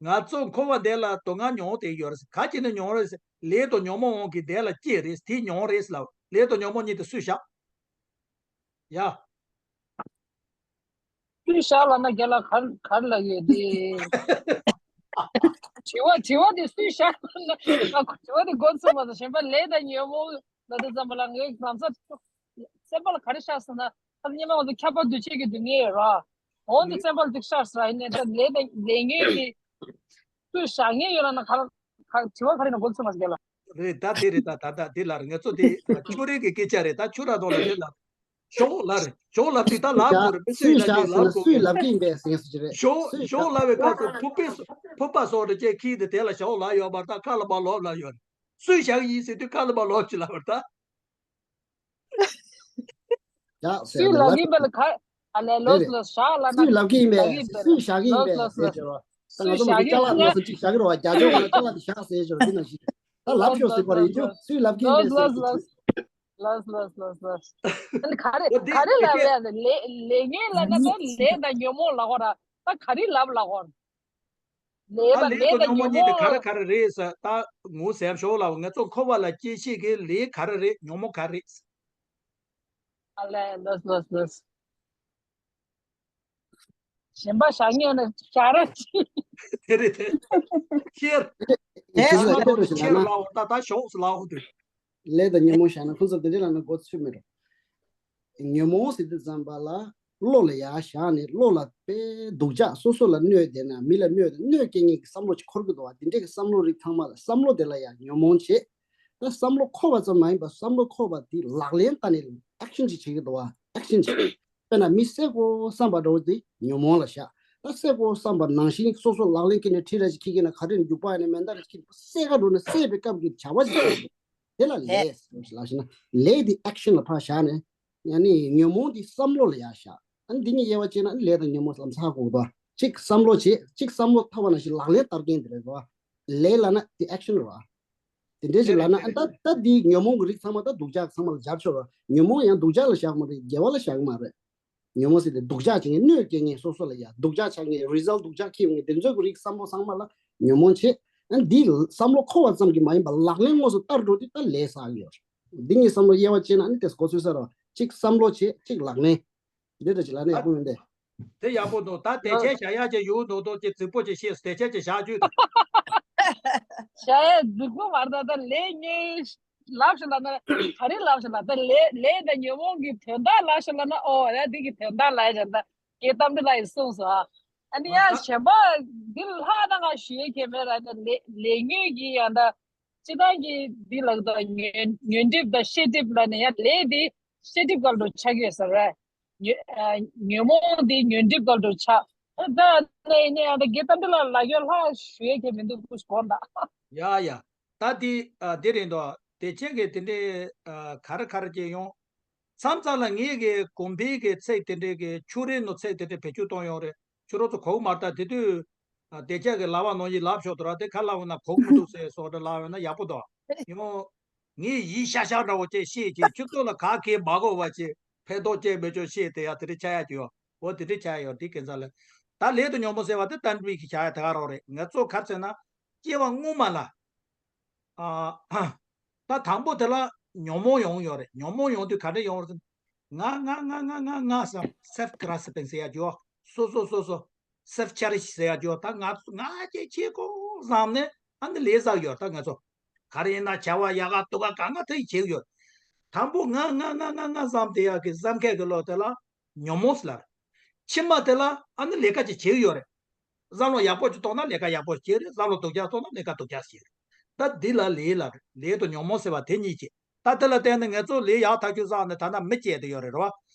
ང་ཚོ་འཁོར་བ་འདི་ལ་དོན་ལྔ་མྱོང་བསྡད་ཡོད་རེད། ག་ཅི་ནས་མྱོང་རེད། ལས་དང་ཉོན་མོངས་དབང་གིས་འདི་ལ་སྐྱེས་རེད། དེ་མྱོང་རེད་ལབ། ལས་དང་ཉོན་མོངས་གཉིས་དེ་སུས་བཞག་ཡ། སུས་བཞག་ལབ་ན་རྒན་ལགས་ག་ག་རེ་ལབ་ཡོད་དེ། དྲི་བ་དྲི་བ་དེ་སུས་བཞག་ལབ་ན་ང་དྲི་བ་དེ་འགོ་ཚུགས་མ་སོང་། གཞན་པ་ལས་དང་ཉོན་མོངས་ལབ་དུས་ཙམ་པ་ལ་ངའི་ལམ་སང་སེམས་པ་ལ་ག་རེ་ཤར་སོང་ན། ད་སྙེ་མ་ང་ཚོ་ཁྱབ་པ་འདུ་བྱེད་ཀྱི་སྡུག་བསྔལ་ཡོད་ར། འོང་དུ་བཙན་པར་འདུག་ཤར་ཟ་ཡིན་ནའི་ད་ལས་དང་ལས་ངན་གྱི་སུས་བཞག་ངེས་ཡོད་ལ་ན་ག་ག་དྲི་བ་ག་རེ་ན་འགོ་ཚུགས་མ་ཟེར་ལ། རེད་ད་དེ་རེད་ད་ད་ད་དེ་ལ་རེད། ང་ཚོ་དེ་ཆོས་རིག་གི་སྐད་ཆ་རེད། ད་ཆོས་ར་དོ་ལ་དེ་ལ་ཞོག་ལ་རེད། ཞོག་ལ་དེ་ད་ལབ་དགོས་རེད། མི་སུས་སུས་ལ་བཞག་ཅིག་ཟེར་ན་ལབ་དགོས་སུས་ཀྱི་ལབ་ཀྱི་ཡིན་པས་ཟེར་སུ་ཅི་རེད། ཞོག་སུས་ཞོག་ལབ་པའི་སྐབས་སུ་ཕུ་པེ་ཕུ་པ་སོགས་རེ་ཅེས་ཁྱི་དེ་དེ་ལ་ཞོག་ལབ་ཡོད་པར་ད་ཁ་ལ་མ་ལོག་ལབ་ཡོད་རེད། སུས་བཞག་ཡིན་ཟེར་དུས་ཁ་ལ་མ་ལོག་ཅི་ལབ་པར་ད། ཡ་ཟེར་སུས་ལབ་ཀྱི་ཡིན་པ་ལ་ག་ཨ་ལས་ལོས་ལོས་བཞག་ལབ་ན་སུས་ལབ་ཀྱི་ཡིན་པས། སུས་བཞག་གི་ཡིན་པས་ཟེར་ཅེས་རོ། ད་ང་ཚོ་མི་ཚོ་ཅ་ལག་ཉོ་ས་ཅིག་བཞག་གི་རོ། རྒྱ་ཇོག་ལ་ཅ་ལག་དེ་བཞག་ཟེར་ཅེས་རོ། དེ་ནང་བཞིན་རེད། ད་ལབ་ཤོག་ཟེར་བ་རེད། ཡིན་ཅུ་སུས་ལབ་ཀྱི་ཡིན་པས་ཟེར་ཅེས། ལོས་ལོས་ལོས་ལོས། ཨ་ནི་ག་རེ་ག་རེ་ལབ་ཡ་ལས་ལས་ངན་ལབ་ན་ད་ལས་དང་ཉོན་མོངས་ལབ་དགོས་ར། ད་ག་རེ་ལབ་ལབ་དགོས། ལས་ད་པ་ལས་ལས་དང་དང་ཉོན་མོངས་ཉོན་གཉིས་དེ་ག་མོངས། རེ་ག་རེ་རེད་ཟེར། ད་ངོ་ཟེར་ཞོག་ལ་ང་ཚོ་འཁོར་བ་ལ་སྐྱེ་ཤེས་ཀྱི་ལས་ག་རེ་རེད། ཉོན་མོངས་ག་རེ་རེད། ཨ་ལས་ལོས་ལོས་ལོས། གཞན་པ་བཞག་ཉན་ན་བཞག་ར་ཅི། དེ་རེད་དེ། ཁྱེར། དེ་ལ་ཁྱེར་རོ་ཞེ་ན་ཁྱེར་ན་ལའོ། ད་ད་ཞོག་ལའོ་དེ། ལས་དང་ཉོན་མོངས་བཞག་ན་ཁོང་ཚོ་དེ་འདྲ་ལ་ན་མགོ་ཚོས་མི་རུང་། ཉོན་མོངས་ཟེར་དུས་ཙམ་པ་ལ་བློ་ལ་ཡར་བཞག་ནས་བློ་ལ་དཔེ་སྡུག་ཅག་སོ་སོ་ལ་གནོད་བསྡད་ན་མི་ལ་གནོད་དེ་གནོད་སྐྱེལ་མཁན་གྱི་བསམ་བློ་ཅིག་འཁོར་གྱི་འདུག་བ། དེ་འདྲས་ཀྱི་བསམ་བློ་རིགས་ཚང་མ་ལ་བསམ་བློ་དེ་ལ་ཡང་ཉོན་མོངས་བྱེད། ད་བསམ་བློ་འཁོར་བ་ཙམ་མ་ཡིན་པར་བསམ་བློ་འཁོར་བ་དེ་ལག་ལེན་བསྟར་ནས་ཨེག་ཤན་ཅིག་བྱེད་ཀྱི་འདུག་བ། ཨེག་ཤན་ཅིག་དཔེར་ན་མི་བསད་དགོས་བསམ་པ་འདྲ་བོ་དེ་ཉོན་མོངས་ལ་བཞག་ད་བསད་དགོས་བསམ་པ་ནང་བཞིན་སོ་སོ་ལག་ལེན་ཁྱེར་ནས་ཁྲི་ར་ཅིག་ཁྱེར་གྱིན་ན་ག་རེ་ནས་རྒྱུག་པ་ཡིན་ན་མེ་མདའ་རེ་ཁྱེར་ནས་བསད་ག་འགྲོ་ནས་བསད་པའི་སྐབས་ཀྱི་བྱ་བ་ཅིག་བྱེད་དགོས། དེ་ལ་ལས་ལས་ཟེར་ལབ་ཞེ་ན་ལས་དེ་ཨེག་ཤན་ལ་ཕར་བཞག་ནས། ཡང་ནི་ཉོན་མོངས་དེ་བསམ་བློ་ལ་ཡར་བཞག་ཨ་ནི་འདི་གཉིས་དབྱེ་བ་ཕྱེ་ན་ཨ་ནི་ལས་དང་ཉོན་མོངས་ལམ་སང་གོ་གི་འདུག་གཅིག་བསམ་བློ་བྱེད། གཅིག་བསམ་བློ་ཐོབ་པ་ནང་བཞིན་ལག་ལེན་བསྟར་མཁན་དེ་རེད་འདུག་ལས་ལབ་ན་དེ་ཨེག་ཤན་རེད་བ། དེ་འདྲའི་ཞིག་ལབ་ན་ཨ་ད་ད་འདིའི་ཉོན་མོངས་ཀྱི་རིགས་ཚང་མ་ད་སྡུག་ཅག་ཚང་མ་ལ་སྦྱར་ཆོག་ར། ཉོན་མོངས་ཡང་སྡུག་ཅག་ལ་བཞག་མ་རེད། དགེ་བ་ལ་བཞག་གི་མ་རེད། ཉོན་མོངས་ཟེར་ཏེ་སྡུག་ཅག་བྱེད་མཁན་གནོད་སྐྱེལ་མཁན་སོ་སོ་ལ་ཡ་སྡུག་ཅག་བྱ་མཁན་རི་ཛལ་སྡུག་ཅག་ཁྱེར་མཁན་དེ་ཚོའི་གི་རིགས་བསམ་བློ་ཚང་མ་ལ་ཉོན་མོངས་བྱེད། ཨ་འདི་བསམ་བློ་འཁོར་བ་ཙམ་གྱིས་མ་ཡིན་པར་ལག་ལེན་དངོས་སུ་བསྟར་འགྲོ་དུས་ད་ལས་བསགས་ཀྱི་ཡོད་རེད། འདི་གཉིས་བསམ་བློ་དབྱེ་བ་ཕྱེ་ན་ཨ་ནི་དེ་གོ་ཚོད་ས་ར་བ་གཅིག་བསམ་བློ་བྱེད་གཅིག་ལག་ལེན། འདི་འདྲ་ཅིག་ལ་ནི་ཡག་པོ་མིན་ཏེ། དེ་ཡག་པོ་འདུག་ད་དེ་ཆ་བཞག་ཡག་ཅིག་ཡོད་འདུག་འདུག་ཅིག་རྫིག་པོ་ཅིག་བཤད་སོང་། དེ་ཆ་ཅིག་བཞག་རྒྱུ་དང་། བྱས་རྫིག་པོ་མ་རེད། ད་ལས་ངན་ལབ་ཤིག་ལབ་ན་ག་རེ་ལབ་ཤིག་ལབ། ད་ལས་ལས་དང་ཉོན་མོངས་ཀྱི་དོན་དག་ལབ་ཤིག་ལབ་ན་ཨོ་ཡ་འདི་གི་དོན་དག་ལབ་ཡ་ཅན་ད་རྒན་གཏམ་འདི་ལ་ཡི་གསུངས་སོང་ཨ། ཨ་ནི་ཡ་གཞན་པ་འདི་ལྷག་ན་ང་ཞུ་ཡ་གལ་མེད་ར། ད་ལས་ལས་ངན་གྱི་ཡང་ད་སྤྱི་བཏང་གི་འདི་ལ་ད་ཉོན་ཉོན་སྒྲིབ་དང་ཤེས་སྒྲིབ་ལ་ནི་ཡ་ལས་འདི་ཤེས་སྒྲིབ་སྐབས་དུ་ཆགས་ཡོད་ས་རེད། ཉོ་ཨ་ཉོན་མོངས་འདི་ཉོན་སྒྲིབ་སྐབས་དུ་ཆགས། ད་ནས་ནས་ཨ་ད་དགེ་བསྟན་འདི་ལ་ལ་ཡོད་ལྷ་ཞུ་ཡས་ཀྱི་མི་འདུག་སྐུ་སྒོམ་ད། ཡ་ཡ། ད་དེ་ཨ་དེ་རེད་འདུག་དེ་ཅན་གྱི་དེ་འདྲའི་ཨ་ག་རེ་ག་རེ་ཅིག་ཡོང་། མཚམས་མཚམས་ལ་ངེད་ཀྱི་གོང་འཕེལ་གྱི་ཚིག་དེ་འདྲའི་གི་ཆོས་རིག་ནོ་ཚིག་དེ་འདྲའི་བེད་སྤྱོད་གཏོང་ཡོང་རེད། ཁྱོད་རང་ཚོ་གོ་གི་མ་རེད། ད་དེ་དུས་ཨ་དེ་ཅན་གྱི་ལབ་པ་ནང་བཞིན་ལབ་ཆོག་ཏུ་ར། དེ་ཁ་ལབ་ན་གོ་གི་མི་འདུག་ཟེར་སོགས་འདྲ་ལབ་ཡོང་ན་ཡག་པོ་འདུག་ཡང་། ངས་ཡིད་ཤ་ཤ་འདྲ་བོ་ཅིག་བཤད་ཅིག་ཁྱོད་ཚོ་ལ་ག་གེ་མ་གོ་བ་ཅིག་ཕན་ཐོགས་ཅིག་མེད་ཅོག་བཤད་དེ་ཡ་དེ་རིང་ཆ་ཡ་ཅིག་ཡོད། འོ་དེ་རིང་ཆ་ཡ་ཡོད་དེ་གན་ས་ལ། ད་ལས་དང་ཉོན་མོངས་ཟེར་བ་དེ་བསྟན་པའི་གི་བྱ་ཡ་དེ་ག་རོགས་རེད། ང་ཚོ་ག་རེ་ཟེར་ན། སྐྱེ་བ་སྔོན་མ་ལ། ཨ། ད་དང་པོ་དེ་ལ་ཉོན་མོངས་ཡོང་ཡོད་རེད། ཉོན་མོངས་ཡོང་དུས་ག་འདྲ་ཡོང་རེད་ཟེར་ན། ང་ང་ང་ང་ང་ང་ཟེར། self grasping ཟེར་ཡ་ཅིག་ཡོད། སོ་སོ་སོ་སོ། self cherish ཟེར་ཡ་ཅིག་ཡོད། ད་ང་ང་ཅིག་བྱེད་དགོས་བསམ་ནས་ཨ་ནི་ལས་བསགས་ཡོད། ད་ང་ཚོ་ག་རེ་ཡིན་ན་བྱ་བ་ཡག་ག་སྡུག་ག་གང་ག་དེ་བྱེད་ཀྱི་ཡོད། དང་པོ་ང་ང་ང་ང་ང་བསམ་དེ་ཡག་གི་བསམ་མཁན་གྱི་བློ་དེ་ལ་ཉོན་མོངས་ཟེར་ལབ། ཕྱི་མ་དེ་ལ་ཨ་ནི་ལས་ཀ་ཅིག་བྱེད་ཀྱི་ཡོད་རེད། བསམ་བློ་ཡག་པོ་ཅིག་གཏོང་ན་ལས་ཀ་ཡག་པོ་ཅིག་བྱེད་རེད། བསམ་བློ་སྡུག་ཅག་གཏོང་ན་ལས་ཀ་སྡུག་ཅག་བྱེད་རེད། ད་འདི་ལ་ལས་ལབ་རེད། ལས་དང་ཉོན་མོངས་ཟེར་བ་དེ་གཉིས་ཀྱི། ད་དེ་ལ་བརྟེན་ནས་ང་ཚོ་ལས་ཡག་ཐག་ཆོད་བསགས་ནས་ཐ་ན་མི་སྐྱེས་དེ་ཡོད་རེད་རོ།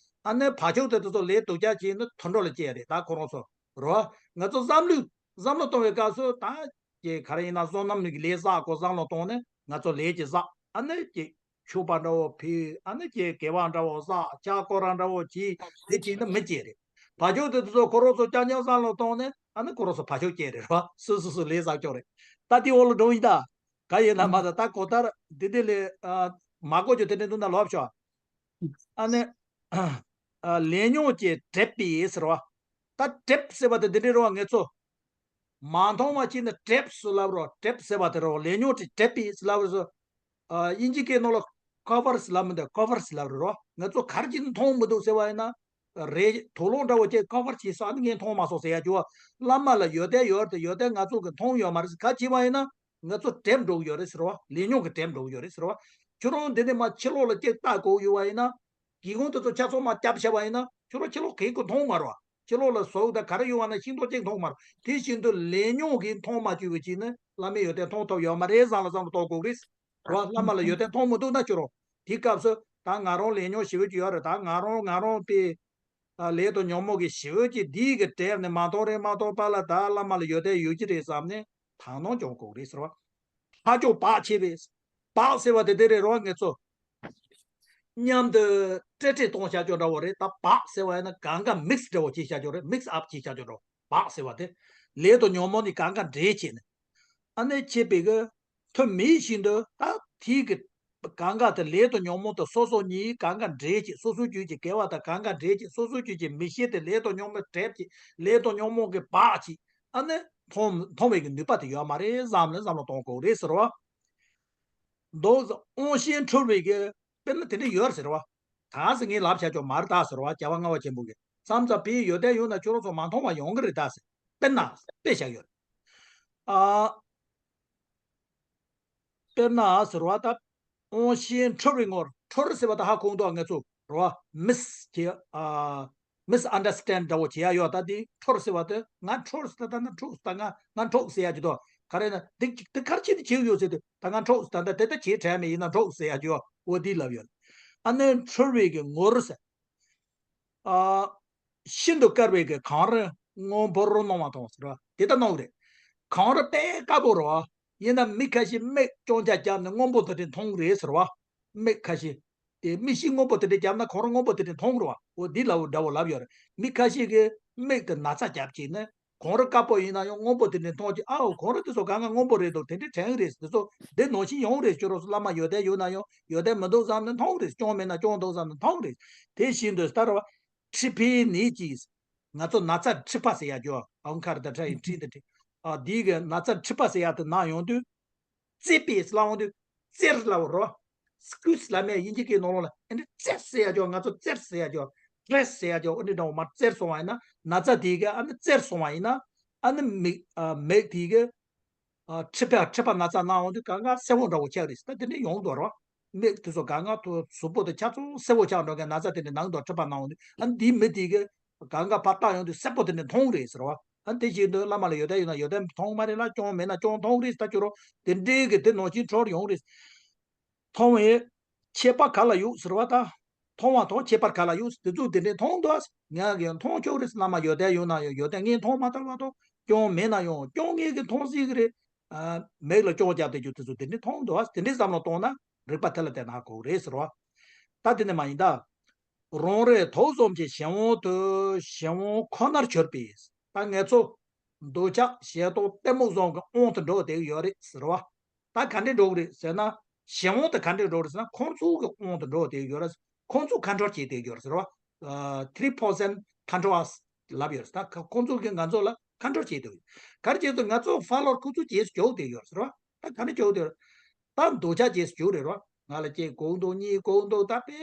ཨ་ནི་བ་ཕྱུགས་དེ་དེ་ཚོ་ལས་སྡུག་ཅག་བྱས་ནས་དུད་འགྲོ་ལ་སྐྱེས་རེད། ད་ཁོ་རང་ཚོ་རོ། ང་ཚོ་བསམ་བློ་བསམ་བློ་གཏོང་བའི་སྐབས་སུ་ད་ཀྱི་ག་རེ་ཡིན་ན་བསོད་ནམས་ཀྱི་ལས་བསགས་དགོས་བསམ་བློ་བཏང་ནས་ང་ཚོ་ལས་ཀྱི་བསགས། ཨ་ནི་ཀྱི་ཕྱུག་པ་འདྲ་བོ་ཕུལ། ཨ་ནི་ཀྱི་དགེ་བ་འདྲ་བོ་བསགས། ལྕགས་སྐོར་ར་འདྲ་བོ་གྱིས་དེ་བྱས་ན་མི་སྐྱེས་རེད། བ་ཕྱུགས་དེ་དེ་ཚོ་ཁོ་རང་ཚོ་རྐྱང་རྐྱང་བསམ་བློ་བཏང་ནས་ཨ་ནི་ཁོ་རང་ཚོ་བ་ཕྱུགས་སྐྱེས་རེད་རོ། སུ་སུ་སུ་ལས་བསགས་ཀྱོག་རེད། ད་དེ་འོག་ལ་འགྲོ་ཡིན་ད། ག་ཡིན་ན་མ་ད་ད་གོ་ལྟར་འདི་དེ་ལས་ཨ་མ་གོ་ཅོ་དེ་འདྲ་འདུག་ན་ལོབས་ཤོག་ཨ་ནི་ཨ་ལས་ཉོན་གྱིས་སྒྲིབ་པའི་ཟེར་བ། ད་སྒྲིབ་ཟེར་བ་དེ་འདི་འདྲའི་རེད་བ། ངེད་ཚོ་མ་མཐོང་བ་ཅིག་ནི་སྒྲིབ་སུ་ལབ་རོ། སྒྲིབ་ཟེར་བ་དེ་རེད་བ། ལས་ཉོན་གྱིས་སྒྲིབ་པའི་ཟེར་ལབ་རེད་སོ། ཨ་དབྱིན་ཇི་སྐད་ནང་ལ་ཀོ་བར་ཟེར་ལབ་མི་འདུག་ཀོ་བར་ཟེར་ལབ་རེད་རོ། ང་ཚོ་ག་རེ་ཅིག་ནི་མཐོང་མི་འདུག་ཟེར་བ་ཡིན་ན། རེད། དུག་སློག་འདྲ་བོ་ཅིག་ཀོ་བར་བྱས་སོང་། ཨ་ནི་ངས་མཐོང་མ་སོང་ཟེར་ཡ་ཅིག་བ། བླ་མ་ལ་ཡོན་ཏན་ཡོད་རེད་དེ་ཡོན་ཏན་ང་ཚོ་གིས་མཐོང་ཡོད་མ་རེད་ཟེར། ག་ཅི་བ་ཡིན་ན། ང་ཚོ་སྒྲིབ་འགྲོ་གི་ཡོད་རེད་ཟེར་བ། ལས་ཉོན་གྱིས་སྒྲིབ་འགྲོ་གི་ཡོད་རེད་ཟེར་བ། ཁྱོད་རང་འདི་ནས་མར་ཕྱི་ལོགས་ལ་ཅིག་ལྟ་དགོས་ཡོད་བ་ཡིན་ན། སྒེའུ་ཁུང་དེ་ཚོ་ཆ་ཚང་མ་བརྒྱབ་བྱས་པ་ཡིན་ན་ཁྱོད་རང་ཕྱི་ལོགས་གང་གི་མཐོང་མ་རེད་བ། ཕྱི་ལོགས་ལ་ཟོག་དང་ག་རེ་ཡོད་བ་ན་ཤིང་ཏོག་ཅིག་མཐོང་མ་རེད། དེ་བཞིན་དུ་ལས་ཉོན་གྱིས་མཐོང་མ་བཅུག་པ་ཅིག་ནི་བླ་མའི་ཡོན་ཏན་མཐོང་ཐུབ་ཡོད་མ་རེད་བསམ་ལ་བསམ་བློ་གཏོང་དགོས་རེད། རོ། བླ་མ་ལ་ཡོན་ཏན་མཐོང་མི་འདུག་ན་ཁྱོད་རང་དེའི་སྐབས་སུ་ད་ང་རང་ལས་ཉོན་ཞེ་པོ་ཅིག་ཡོད་རེད། ད་ང་རང་ང་རང་དེ་ཨ་ལས་དང་ཉོན་མོངས་ཀྱི་ཞེ་པོ་ཅིག་འདི་གི་གྲས་ནས་མ་མཐོང་རེད། མ་མཐོང་པ་ལ་ད་བླ་མ་ལ་ཡོན་ཏན་ཡོད་ཀྱི་རེད་བསམ་ནས་དག་སྣང་སྐྱོང་དགོས་རེད་ཟེར་བ། ཧ་ཅང་བག་ཕྱེ་བས། བག་ཟེར་བ་དེ་དེ་རེད་རོ། ངེད་ཚོ་མཉམ་དུ་སྤྲེལ་སྤྲེལ་གཏོང་བྱ་ཅོག་འདྲ་བོ་རེད། ད་བག་ཟེར་བ་ཡིན་ན་གང་ག་མིག་སི་འདྲ་བོ་བྱེད་བྱ་ཅོག་རེད། མིག་སི་ཨབ་བྱེད་བྱ་ཅོག་འདྲ་བོ། བག་ཟེར་བ་དེ་ལས་དང་ཉོན་མོངས་ནི་གང་ག་འདྲེས་བྱས་ནས། ཨ་ནི་བྱེད་པའི་གི་ཐུ་མི་བཞིན་དུ་ད་དེའི་གི་གང་ག་དེ་ལས་དང་ཉོན་མོངས་དེ་སོ་སོ་གཉིས་གང་ག་འདྲེས་བྱས། སོ་སོའི་རྒྱུད་ཀྱི་དགེ་བ་དང་གང་ག་འདྲེས་བྱས། སོ་སོའི་རྒྱུད་ཀྱི་མི་ཤེས་དེ་ལས་དང་ཉོན་མོངས་སྒྲིབ་བྱས། ལས་དང་ཉོན་མོངས་ཀྱི་བག་བྱས། ཨ་ནི་མཐོང་མཐོང་བའི་གི་ནུས་པ་དེ་ཡོད་མ་རེད་བསམ་ནས་བསམ་བློ་གཏོང་དགོས་རེད་ཟེར་བ། མདོ་དབང་ཤེས་འཁྲུལ་བའི་གི་དཔེར་ན་དེ་འདྲ་ཡོད་ཟེར་བ། གང་ཟེར་ངས་ལབ་བྱ་ཆོག་མ་རེད་ད་ཟེར་བ། རྒྱལ་བ་ལྔ་པ་ཆེན་པོ་གིས་མཚམས་མཚམས་དཔེ་ཡོད་དེ་ཡོད་ན་ཁྱོད་རང་ཚོ་མ་མཐོང་བ་ཡོང་གི་རེད་ད་ཟེར། དཔེར་ན་དཔེ་བཞག་ཡོད་རེད། ཨ། དཔེར་ན་ཟེར་བ་ད། དབང་ཤེས་འཁྲུལ་བའི་ངོར། འཁྲུལ་ཟེར་བ་ད་ཧ་གོ་འདུག་ངེད་ཚོ་རེད་བ། མིས་བྱེད་ཨ། མིས་ཨན་ཌར་སི་ཊེན་ཌི་འདྲ་བོ་བྱེད་ཡ་ཡོད། ད་དེ་འཁྲུལ་ཟེར་བ་དེ་ང་འཁྲུལ་ཟེར། ད་ད་ན་འཁྲུལ་ཟེར། ད་ང་ང་འཁྲུལ་ཟེར་ཡ་ཅིག་འདུག་ག་རེ་ན་དེ་དེ་གར་ཕྱིན་དུ་བྱེད་ཡོད་ཟེར་དུས་ད་ང་འཁྲུལ་ཟེར། ད་ད་དེ་ད་བྱེད་དྲན་མེད། ཡིན་ན་འཁྲུལ་ཟེར་ཡ་ཅིག་ཡོད། འོ་དེ་ལབ་ཡོད། ཨ་ནི་འཁྲུལ་བའི་གི་ངོར་ཟེར། ཨ། ཤིན་ཏུ་དཀར་བའི་གི་གངས་རི་སྔོན་པོར་སྣང་བ་དང་ཟེར་བ་དེ་ལྟར་སྣང་གི་རེད། གངས་རི་དཔེ་དཀར་པོ་རེད་བ། ཡིན་ན་མི་ཁ་ཤས་མིག་ཅུང་ཙག་བརྒྱབ་ནས་སྔོན་པོ་དེ་འདྲ་མཐོང་གི་རེད་ཟེར་བ། མིག་ཁ་ཤས་དེ་མིག་ཤེལ་སྔོན་པོ་དེ་འདྲ་བརྒྱབ་ན་གངས་རི་སྔོན་པོ་དེ་འདྲ་མཐོང་གི་རེད་བ། འོ་འདི་ལབ་འདྲ་བོ་ལབ་ཡོད་རེད། མི་ཁ་ཤས་ཀྱིས་མིག་དེ་ན་ཚ་བརྒྱབ་བྱས་ནས། གངས་རི་དཀར་པོ་ཡིན་ན་ཡང་སྔོན་པོ་དེ་འདྲ་མཐོང་གི། ཨའོ་གངས་རི་དེ་ཚོ་གང་ག་སྔོན་པོ་རེད་འདུག་དེ་འདྲ་དྲན་གི་རེད། དེ་ཚོ་འདི་ནང་བཞིན་ཡོང་རེད། ཁྱོད་རང་ཚོ་བླ་མ་ཡོན་ཏན་ཡོད་ན་ཡང་ཡོན་ཏན་མི་འདུག་བསམ་ནས་མཐོང་གི་རེད། སྐྱོན་མེད་ན་སྐྱོན་འདུག་བསམ་ནས་མཐོང་གི་རེད། དེ་བཞིན་དུ་ལྟར་བ། མཁྲིས་པའི་ནད་ཀྱིས། ང་ཚོ་ན་ཚ་མཁྲིས་པ་ཟེར་ཡ་ཅིག་ཨང་ཁར་ད་ཁྲ་ཡིན་མཁྲིས་ད་མཁྲིས། ཨ་འདི་གི་ན་ཚ་མཁྲིས་པ་ཟེར་ཡ་དེ་ན་ཡོང་དུས། བཙེར་བས་ལབ་འོང་དུས། བཙེར་ལབ་རོ། སྐུས་ལབ་མེད་དབྱིན་ཇི་སྐད་ནང་ལོགས་ལ་ཨ་ནི་བཙེར་ཟེར་ཡ་ཅོ། ང་ཚོ་བཙེར་ཟེར་ཡ་ཅོ། བཙེར་ཟེར་ཡ་ཅོ། ཨ་ནི་འདྲ་བོ་མར་བཙེར་སོང་བ་ཡིན་ན་ན་ཚ་དེ་ག་ཨ་ནི་བཙེར་སོང་བ་ཡིན་ན་ཨ་ནི་མིག་ཨ་མིག་དེ་ག་ཨ་མཁྲིས་པ་མཁྲིས་པ་ན་ཚ་ན་འོང་དུས་གང་ག་སེར་པོ་འདྲ་བོ་ཆགས་རེད། ད་དེ་འདྲ་ཡོང་འདུག་རོ། མིག་དེ་ཚོ་གང་ག་ཐོ་གཟུགས་པོ་དེ་ཆ་ཚང་སེར་པོ་ཆགས་འགྲོ་མཁན་ན་ཚ་དེ་འདྲ་ན་གི་འདུག་མཁྲིས་པ་ན་འོང་དུས་ཨ་ནི་དེའི་མི་དེ་ག་གང་ག་ཕར་བལྟ་ཡོང་དུས་སེར་པོ་དེ་འདྲ་མཐོང་རེད་ཟེར་བ། ཨ་དེ་བཞིན་དུ་བླ་མ་ལ་ཡོན་ཏན་ཡོད་ན་ཡོན་ཏན་མཐོང་མ་རེད་ལ། སྐྱོན་མེད་ན་སྐྱོན་མཐོང་རེད། ད་ཁྱོད་རང་དེ་འདྲའི་གི་དེ་ནང་བཞིན་འཁྲུལ་ཡོང་རེད། མཐོང་བའི་ཁྱད་པར་ག་ལ་ཡོད་ཟེར་བ་ད། མཐོང་བ་དང་ཁྱད་པར་ག་ལ་ཡོད། དེ་ཚོ་དེ་འདྲའི་མཐོང་འདུག་ང་གིས་མཐོང་ཆོག་རེད། བླ་མ་ཡོན་ཏན་ཡོད་ན་ཡང་ཡོན་ཏན་ངས་མཐོང་མ་ཐུབ་པ་དང་། སྐྱོན་མེད་ན་ཡང་སྐྱོན་ངས་གིས་མཐོང་སྲིད་གི་རེད། ཨ། མིག་ལ་སྐྱོན་བརྒྱབ་བསྡད་རྒྱུ་དེ་ཚོ་དེ་འདྲའི་མཐོང་འདུག་དེ་འདྲའི་བསམ་བློ་གཏོང་ན་རིག་པ་དེ་ལ་བརྟེན་ན་གོ་གི་རེད་ཟེར་བ། ད་དེ་ནས་མ་ཡིན་ད། རང་རེ་ཐོག་བཟུམ་གྱི་གཞན་དབང་དུ་གཞན་དབང་ཁོ་ནར་གྱུར་པས། ད་ངེད་ཚོ་འདོད་ཆགས་ཞེ་སྡང་གཏི་མུག་བཟུམ་གྱི་དབང་དུ་འགྲོ་བསྡད་ཀྱི་ཡོད་རེད་ཟེར་བ། ད་ག་འདྲས་འགྲོ་གི་རེད་ཟེར་ན། གཞན་དབང་དུ་ག་འདྲས་འགྲོ་རེད་ཟེར་ན། ཁོང་ཚོ་གི་དབང་དུ་འགྲོ་བསྡད་ཀྱི་ཡོད་རེད། ཁོང་ཚོ་ཁ་འཕྲོར་བྱེད་བསྡད་ཀྱི་ཡོད་རེད་ཟེར་བ། ཨ། three percent control us ལབ་ཡོད་རེད། ད་ཁོང་ཚོ་གི་ང་ཚོ་ལ་ཁ་འཕྲོར་བྱེད་བསྡད་ཡོད། ག་རེ་བྱེད་དུས་ང་ཚོ་ཧྥ་ལོར་ཁོང་ཚོ་རྗེས་སུ་འཇུག་བསྡད་ཡོད་རེད་ཟེར་བ། ད་ག་ནས་བྱུང་དེ། ད་འདོད་ཆགས་རྗེས་སུ་འཇུག་རེད་རོ། ང་ལ་སྐྱེ་དགོས་འདུག་གཉིད་དགོས་འདུག་ད་དཔེ་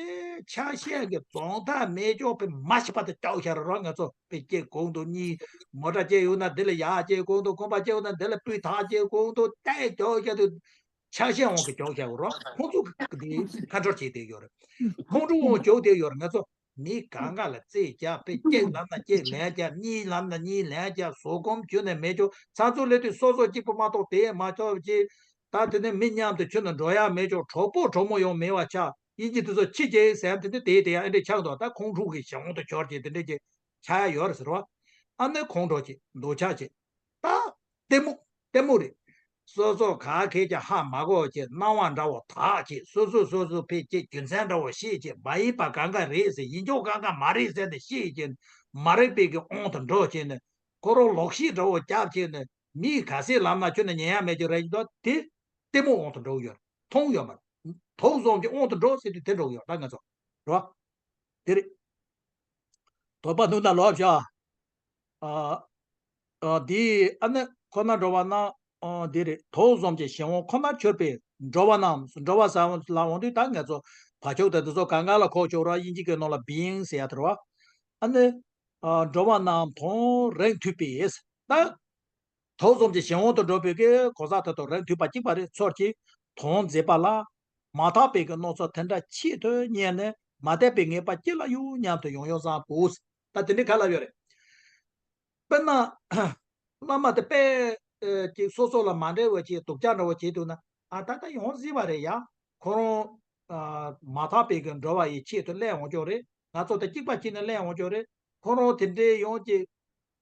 ཆ་ཤས་ཀྱི་རྫོང་ཐག་མེད་ཅོག་དཔེ་མ་ཤི་བ་དེ་ལྕོག་ཤ་རེད་རོ། ང་ཚོ་དཔེ་སྐྱེ་དགོས་འདུག་གཉིད། མོ་ཊ་སྐྱེ་ཡོད་ན་དེ་ལ་ཡག་སྐྱེ་དགོས་འདུག་ཁང་པ་སྐྱེ་ཡོད་ན་དེ་ལ་སྤུས་དག་སྐྱེ་དགོས་འདུག་དེ་ལྕོག་ཤ་དེ་ཆ་ཤས་དབང་གི་ལྕོག་ཤ་རེད་རོ། ཁོང་ཚོ་གི་དེ་ཁ་འཕྲོར་བྱེད་བསྡད་ཡོད་རེད། ཁོང་ཚོ་དབང་འཇུག་བསྡད་ཡོད་རེད། ང་ཚོ་མི་གང་ག་ལ་རྩིས་རྒྱག་པས། གཅིག་ལབ་ན་གཅིག་ལན་རྒྱག་གཉིས་ལབ་ན་གཉིས་ལན་རྒྱག་ཟུར་སྒོམ་རྒྱུ་ནས་མེད་ཅོག་ཚ་ཚུར་སླེབས་དུས་སོ་སོ་གཅིག་པུ་མ་གཏོགས་དེ་མ་ཆོག་ཅིག་ད་དེ་ནས་མི་མཉམ་དུ་ཁྱོད་ནས་འགྲོ་ཡག་མེད་ཅོག་གྲོགས་པོ་གྲོགས་མོ་ཡང་མེད་པ་ཆགས། དབྱིན་ཇི་དེ་ཚོ་ཕྱི་རྒྱལ་ཟེར་དེ་འདྲ་དེ་དེ་ཡང་ཨེ་འདྲ་ཆགས་འདུག་ད་ཁོང་ཁྲོ་གི་གཞན་དབང་དུ་གྱུར་ཅིག་དེ་འདྲ་ཅིག་ཆགས་ཡག་ཡོད་རེད་ཟེར་བ། ཨ་ནི་ཁོང་ཁྲོ་ཅིག་འདོད་ཆགས་ཅིག་ད་གཏི་མུག་གཏི་མུག་རེད། སོ་སོ་ག་གེ་ཀྱང་ཧ་མ་གོ་བྱས། སྣང་བ་འདྲ་བོ་དག་བྱས། སོ་སོ་སོ་སོ་ཕལ་ཆེར་རྒྱུ་མཚན་འདྲ་བོ་ཤེས་བྱས། མ་ཡིན་པ་གང་ག་རེད་ཟེར། ཡིན་ཆོག་གང་ག་མ་རེད་ཟེར་ནས་ཤེས་བྱས། མ་རིག་པའི་གི་དབང་དུ་འགྲོ་བྱས་ནས་ཁོ་རང་ལོག་ཤེས་འདྲ་བོ་རྒྱབ་བྱས་ནས། མིས་ག་ཚད་ལབ་ན་ཁྱོད་ནས་ཉན་ཡག་མེད་ཀྱི་རེད་ཀྱི་འདུག་དེ་གཏི་མུག་དབང་དུ་འགྲོ་གི་ཡོད། མཐོང་ཡོད་མ་རེད། དོགས་ཟོན་གྱི་དབང་དུ་འགྲོ་ཟེར་དུས་དེ་འགྲོ་གི་ཡོད་ད་ང་ཚོ། རེད་བ། དེ་རེད། དོགས་པ་ནུབ་ན་ལོག་བཞག་ཨ། ཨ། འདི་ཨ་ནི་ཁོ་ན་འགྲོ་བ་ན། ཨ། འདི་རེད། དོགས་ཟོན་གྱི་གཞན་དབང་ཁོ་ནར་གྱུར་པས། འགྲོ་བ་རྣམས། འགྲོ་བ་ཟེར་ལ་འོང་དུས་ད་ང་ཚོ་བ་ཕྱུགས་དང་དེ་ཚོ་གང་ག་ལ་གོ་ཆོག་ར། དབྱིན་ཇི་སྐད་ནང་ལ་being ཟེར་ཡག་དེ་རེད་བ། ཨ་ནི། ཨ། འགྲོ་བ་རྣམས་དང་རིང་ཐུབ་པས། ད། དོགས་ཟོན་གྱི་གཞན་དབང་དུ་འགྲོ་བའི་གི་གོ་ས་དེ་དང་རིང་ཐུབ་པ་གཅིག་པ་རེད། ཚོར་གྱི་དོན་མཛད་པ་ལ། མ་དག་པའི་གི་སྣང་ཚུལ་དེ་འདྲ་ཆེད་དུ་གཉེར་ནས། མ་དག་པའི་ངེས་པ་ཅི་ལ་ཡོད་སྙམ་དུ་ཡང་ཡང་བསམ་དགོས། ད་དེ་འདྲའི་ག་ལ་ཡོད་རེད། དཔེར་ན། བླ་མ་དེ་དཔེ། ཨ། ཅིག་སོ་སོ་ལ་མ་འདྲ་བ་ཅིག་སྡུག་ཅག་འདྲ་བོ་བྱེད་འདུག་ན། ཨ། ད་ལྟ་ཡོང་སྲིད་པ་རེད་ཡ། ཁོ་རང་། ཨ། མ་དག་པའི་གི་འགྲོ་བ་ཡི་ཆེད་དུ་སླེབས་འོང་ཆོག་རེད། ང་ཚོ་དང་གཅིག་པ་བྱས་ནས་སླེབས་འོང་ཆོག་རེད། ཁོ་རང་དེ་འདྲའི་ཡོང་ཅིག་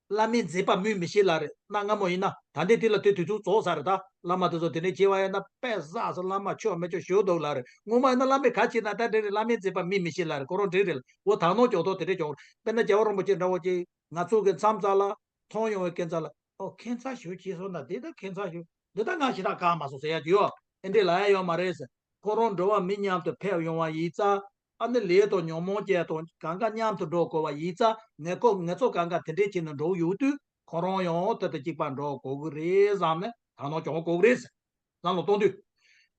བླ་མའི་མཛད་པ་སྨོས་མི་ཤེས་ལ་རེད། གནའ་སྔ་མོ་ཡིན་ན། ད་ལྟའི་དུས་ལ་དེ་དུས་ཚོད་རྫོགས་ཚར་རེད་ད། བླ་མ་དེ་ཚོ་དེ་འདྲའི་བྱས་པ་ཡིན་ན་དཔེ་བསགས་སོ། བླ་མ་ཆོག་མི་ཆོག་ཞུ་འདུག་ལ་རེད། སྔོན་མ་ཡིན་ན་བླ་མས་ག་བྱས་ན་ད་འགྲིག་རེད། བླ་མའི་མཛད་པ་སྨོས་མི་ཤེས་ལ་རེད། ཁོ་རང་འགྲིག་རེད་ལ། འོ་ད་ནོར་ཀྱོག་ཐོག་དེ་འདྲའི་ཀྱོག་རེད། དཔེར་ན་རྒྱལ་བ་རིན་པོ་ཆེ་འདྲ་བོ་ཅིག་ང་ཚོ་གི་མཚམས་ཚ་ལ་མཐོང་ཡོང་བའི་ཁྱད་མཚར་ལ། ཨོ། ཁྱད་མཚར་ཞིག་བྱས་སོང་ན། འདི་ད་ཁྱད་མཚར་ཞིག་འདི་ད་ང་ཞེ་དྲག་དགའ་མ་སོང་ཟེར་ཡག་ཅིག་ཡོད། ཨེ་འདྲས་ལབ་ཡག་ཡོད་མ་རེད་ཟེར། ཁོ་རང་འགྲོ་བ་མི་མཉམ་དུ་ཕེབས་ཡོང་བ་ཡིན་ཙང་། ཨ་ནི་ལས་དང་ཉོན་མོངས་ཅན་དང་གང་ག་མཉམ་དུ་འགྲོ་དགོས་པ་ཡིན་ཙང་། ངེད་ཀོ་ངེད་ཚོ་གང་ག་དེ་འདྲས་བྱས་ནས་འགྲོ་ཡོང་དུས། ཁོ་རང་ཡང་དེ་དང་གཅིག་པ་འགྲོ་དགོས་ཀྱི་རེད་བསམ་ནས་ད་ནོར་ཀྱོག་དགོས་ཀྱི་རེད་ཟེར། བསམ་བློ་གཏོང་དུས།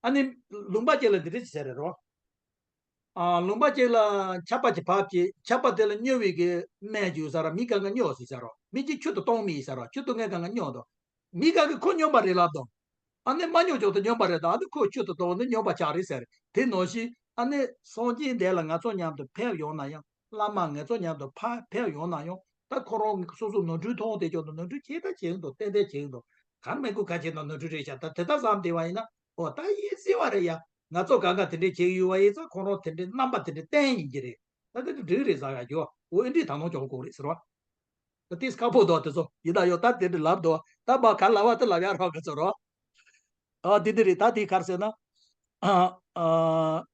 ཨ་ནི་ལུང་པ་ཅིག་ལ་འདི་འདྲས་ཟེར་རེད་རོ། ཨ། ལུང་པ་ཅིག་ལ་ཆར་པ་ཅིག་བབས་ཀྱི། ཆར་པ་དེ་ལ་སྨྱོ་བའི་གི་སྨན་ཅིག་ཡོད་ས་ར། མི་གང་ག་སྨྱོ་ཟེར་ས་རོ། མི་གཅིག་ཆུ་དང་སྟོང་མི་ཡིན་ས་རོ། ཆུ་དང་ངས་གང་ག་སྨྱོ་འདུག་མི་གང་གི་ཁོ་སྨྱོན་པ་རེད་ལབ་འདུག་ཨ་ནི་མ་སྨྱོ་ཅོག་ཏུ་སྨྱོན་པ་རེད་ད། ཨ་ནི་ཁོ་ཆུ་དང་སྟོང་ནི་སྨྱོན་པ་ཆགས་རེད་ཟེར། དེ་ནང་བཞིན་ཨ་ནི་སངས་རྒྱས་འདས་ལ་ང་ཚོ་མཉམ་དུ་ཕེབས་ཡོང་ན་ཡང་། བླ་མ་ངེད་ཚོ་མཉམ་དུ་ཕ་ཕེབས་ཡོང་ན་ཡང་། ད་ཁོ་རང་སོ་སོ་ནོར་འཁྲུལ་མཐོང་བསྡད་ཅོག་ཏུ་ནོར་འཁྲུལ་ཇི་ལྟར་བྱེད་ཀྱི་འདུག་ཏན་ཏན་བྱེད་ཀྱི་འདུག་གར་མི་དགོས་ཁ་ཕྱེ་ན་ནོར་འཁྲུལ་རེད་ཤག་ད་དེ་ལྟར་བསམ་བསྡད་པ་ཡིན་ན། ཨོ། ད་ཡིན་སྲིད་པ་རེད་ཡ། ང་ཚོ་གང་ག་དེ་འདྲས་བྱེད་ཀྱི་ཡོད་པ་ཡིན་ཙང་། ཁོ་རང་དེ་འདྲའི་རྣམ་པ་དེ་འདྲས་བསྟན་ཡིན་གྱི་རེད། ད་དེ་འདྲ་འགྲིག་རེད་ཟེར་ཡ་ཡོད། འོ། ཨེ་འདྲས་ད་ནོར་ཀྱོག་དགོས་རེད་ཟེར་བ། ད་དེ་ཁག་པོ་འདུག་དེ་ཚོ་ཡིན་ད་ཡོད། ད་དེ་འདྲས་ལབ་འདུག་ད་མ་ག་ལབ་པ་དེ་ལབ་ཡ་རོགས་ག་ཚོད་རོགས། ཨ། དེ་འདྲས་རེད། ད་དེ་ག་རེ་ཟེར་ན། ཨ། ཨ།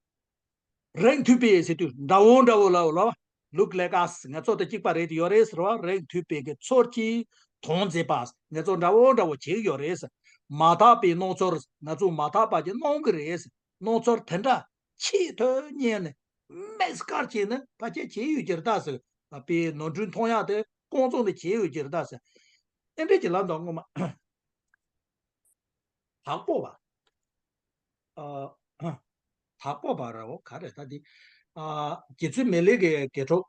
རིང་ཐུབ་པས་ཟེར་དུས་འདྲ་བོ་འདྲ་བོ་ལབ་ལ། Look like us། ང་ཚོ་དང་གཅིག་པ་རེད་ཡོད་རེད་ཟེར་བ། རིང་ཐུབ་པའི་གི་ཚོར་གྱི་དོན་མཛད་པ། ང་ཚོ་འདྲ་བོ་འདྲ་བོ་བྱེད་ཀྱི་ཡོད་རེད་ཟེར། མ་དག་པའི་སྣང་ཚུལ། ང་ཚོ་མ་དག་པ་ཅིག་སྣང་གི་རེད་ཟེར། སྣང་ཚུལ་དེ་འདྲ་ཆེད་དུ་གཉེར་ནས་དམིགས་བཀར་བྱས་ནས་ཕལ་ཆེར་བྱེད་ཡོད་ཀྱི་རེད་ད་ཟེར། དཔེ་ནོར་འཁྲུལ་མཐོང་ཡག་དེ་ཀུན་རྫོབ་ནས་བྱེད་ཡོད་ཀྱི་རེད་ད་ཟེར། ཨེ་འདྲས་ཀྱི་ལབ་འདུག་སྔོན་མ། དྭགས་པོ་པ། ཨ། དྭགས་པོ་པ་ར་བོ་ག་རེ་ད་འདི། ཨ། རྗེ་བཙུན་མི་ལའི་གི་དགེ་ཕྲུག་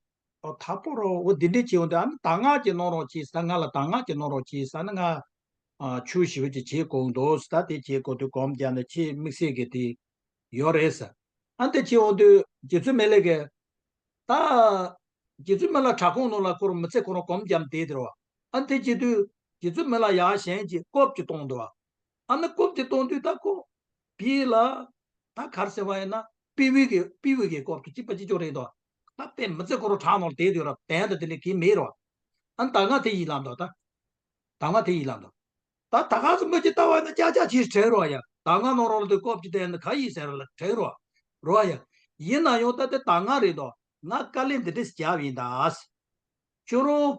ཨ། དྭགས་པོ་ར་བོ་འདི་འདྲས་བྱེད་འོང་དུས། ཨ་ནི་གདམས་ངག་ཅིག་གནང་རོགས་གྱིས་ཟེར། ང་ལ་གདམས་ངག་ཅིག་གནང་རོགས་གྱིས་ཟེར་ནས། ང་ཨ། ཆོས་ཞེ་པོ་ཅིག་བྱེད་དགོས་འདུག་ད་དེ་བྱེད་དགོས་དུས་སྒོམ་རྒྱབ་ནས་ཆེས་དམིགས་བསལ་གྱི་དེ་ཡོད་རེད་ཟེར། ཨ། དེ་བྱེད་འོང་དུས་རྗེ་བཙུན་མི་ལའི་གིས། ད་རྗེ་བཙུན་མི་ལ་བྲག་ཁུང་ནང་ལ་ཁོ་རང་མི་ཚེ་ཁོ་རང་སྒོམ་རྒྱབ་བསྡད་དེ་རེད་བ། ཨ། དེ་བྱེད་དུས་རྗེ་བཙུན་མི་ལ་ཡ་གཞན་གྱིས་རྐུབ་ཅིག་བཏང་འདུག་བ། ཨ་ནི་རྐུབ་དེ་བཏང་དུས་ད་ཁོ་བི་ལ། ད་ག་རེ་ཟེར་བ་ཡིན་ན། པི་ཝི་གི་པི་ཝི་གི་རྐུབ་དེ་གཅིག་པ་གཅིག་རྐྱང་རེད་འདུག་ད་དཔེ་མི་ཚེ་ཁོ་རང་བྲག་ནང་ལ་བསྡད་ཡོད་ར། བན་དང་དེ་འདྲ་གང་ཡང་མེད་ར། ཨ་ནི་ད་སྔ་དེ་ཡིན་ལབ་འདུག་ད་ད་སྔ་དེ་ཡིན་ལབ་འདུག་ད་ད་ག་ཚོད་མི་གཅིག་ལྟ་བ་ཡིན་ན་ཅག་ཅག་ཅིག་དྲན་རོགས་ཡ། ད་སྔ་ནང་རོགས་ལ་དེ་སྐོར་གྱི་བསྟན་ནི་ག་ཡིན་ཟེར་ལ་དྲན་རོགས་རོགས་ཡ། ཡིན་ན་ཡང་ད་དེ་ད་སྔ་རེད་དོ། ང་དཀའ་ལས་འདི་འདྲས་བརྒྱབ་ཡིན་ད། ཁྱོད་རང་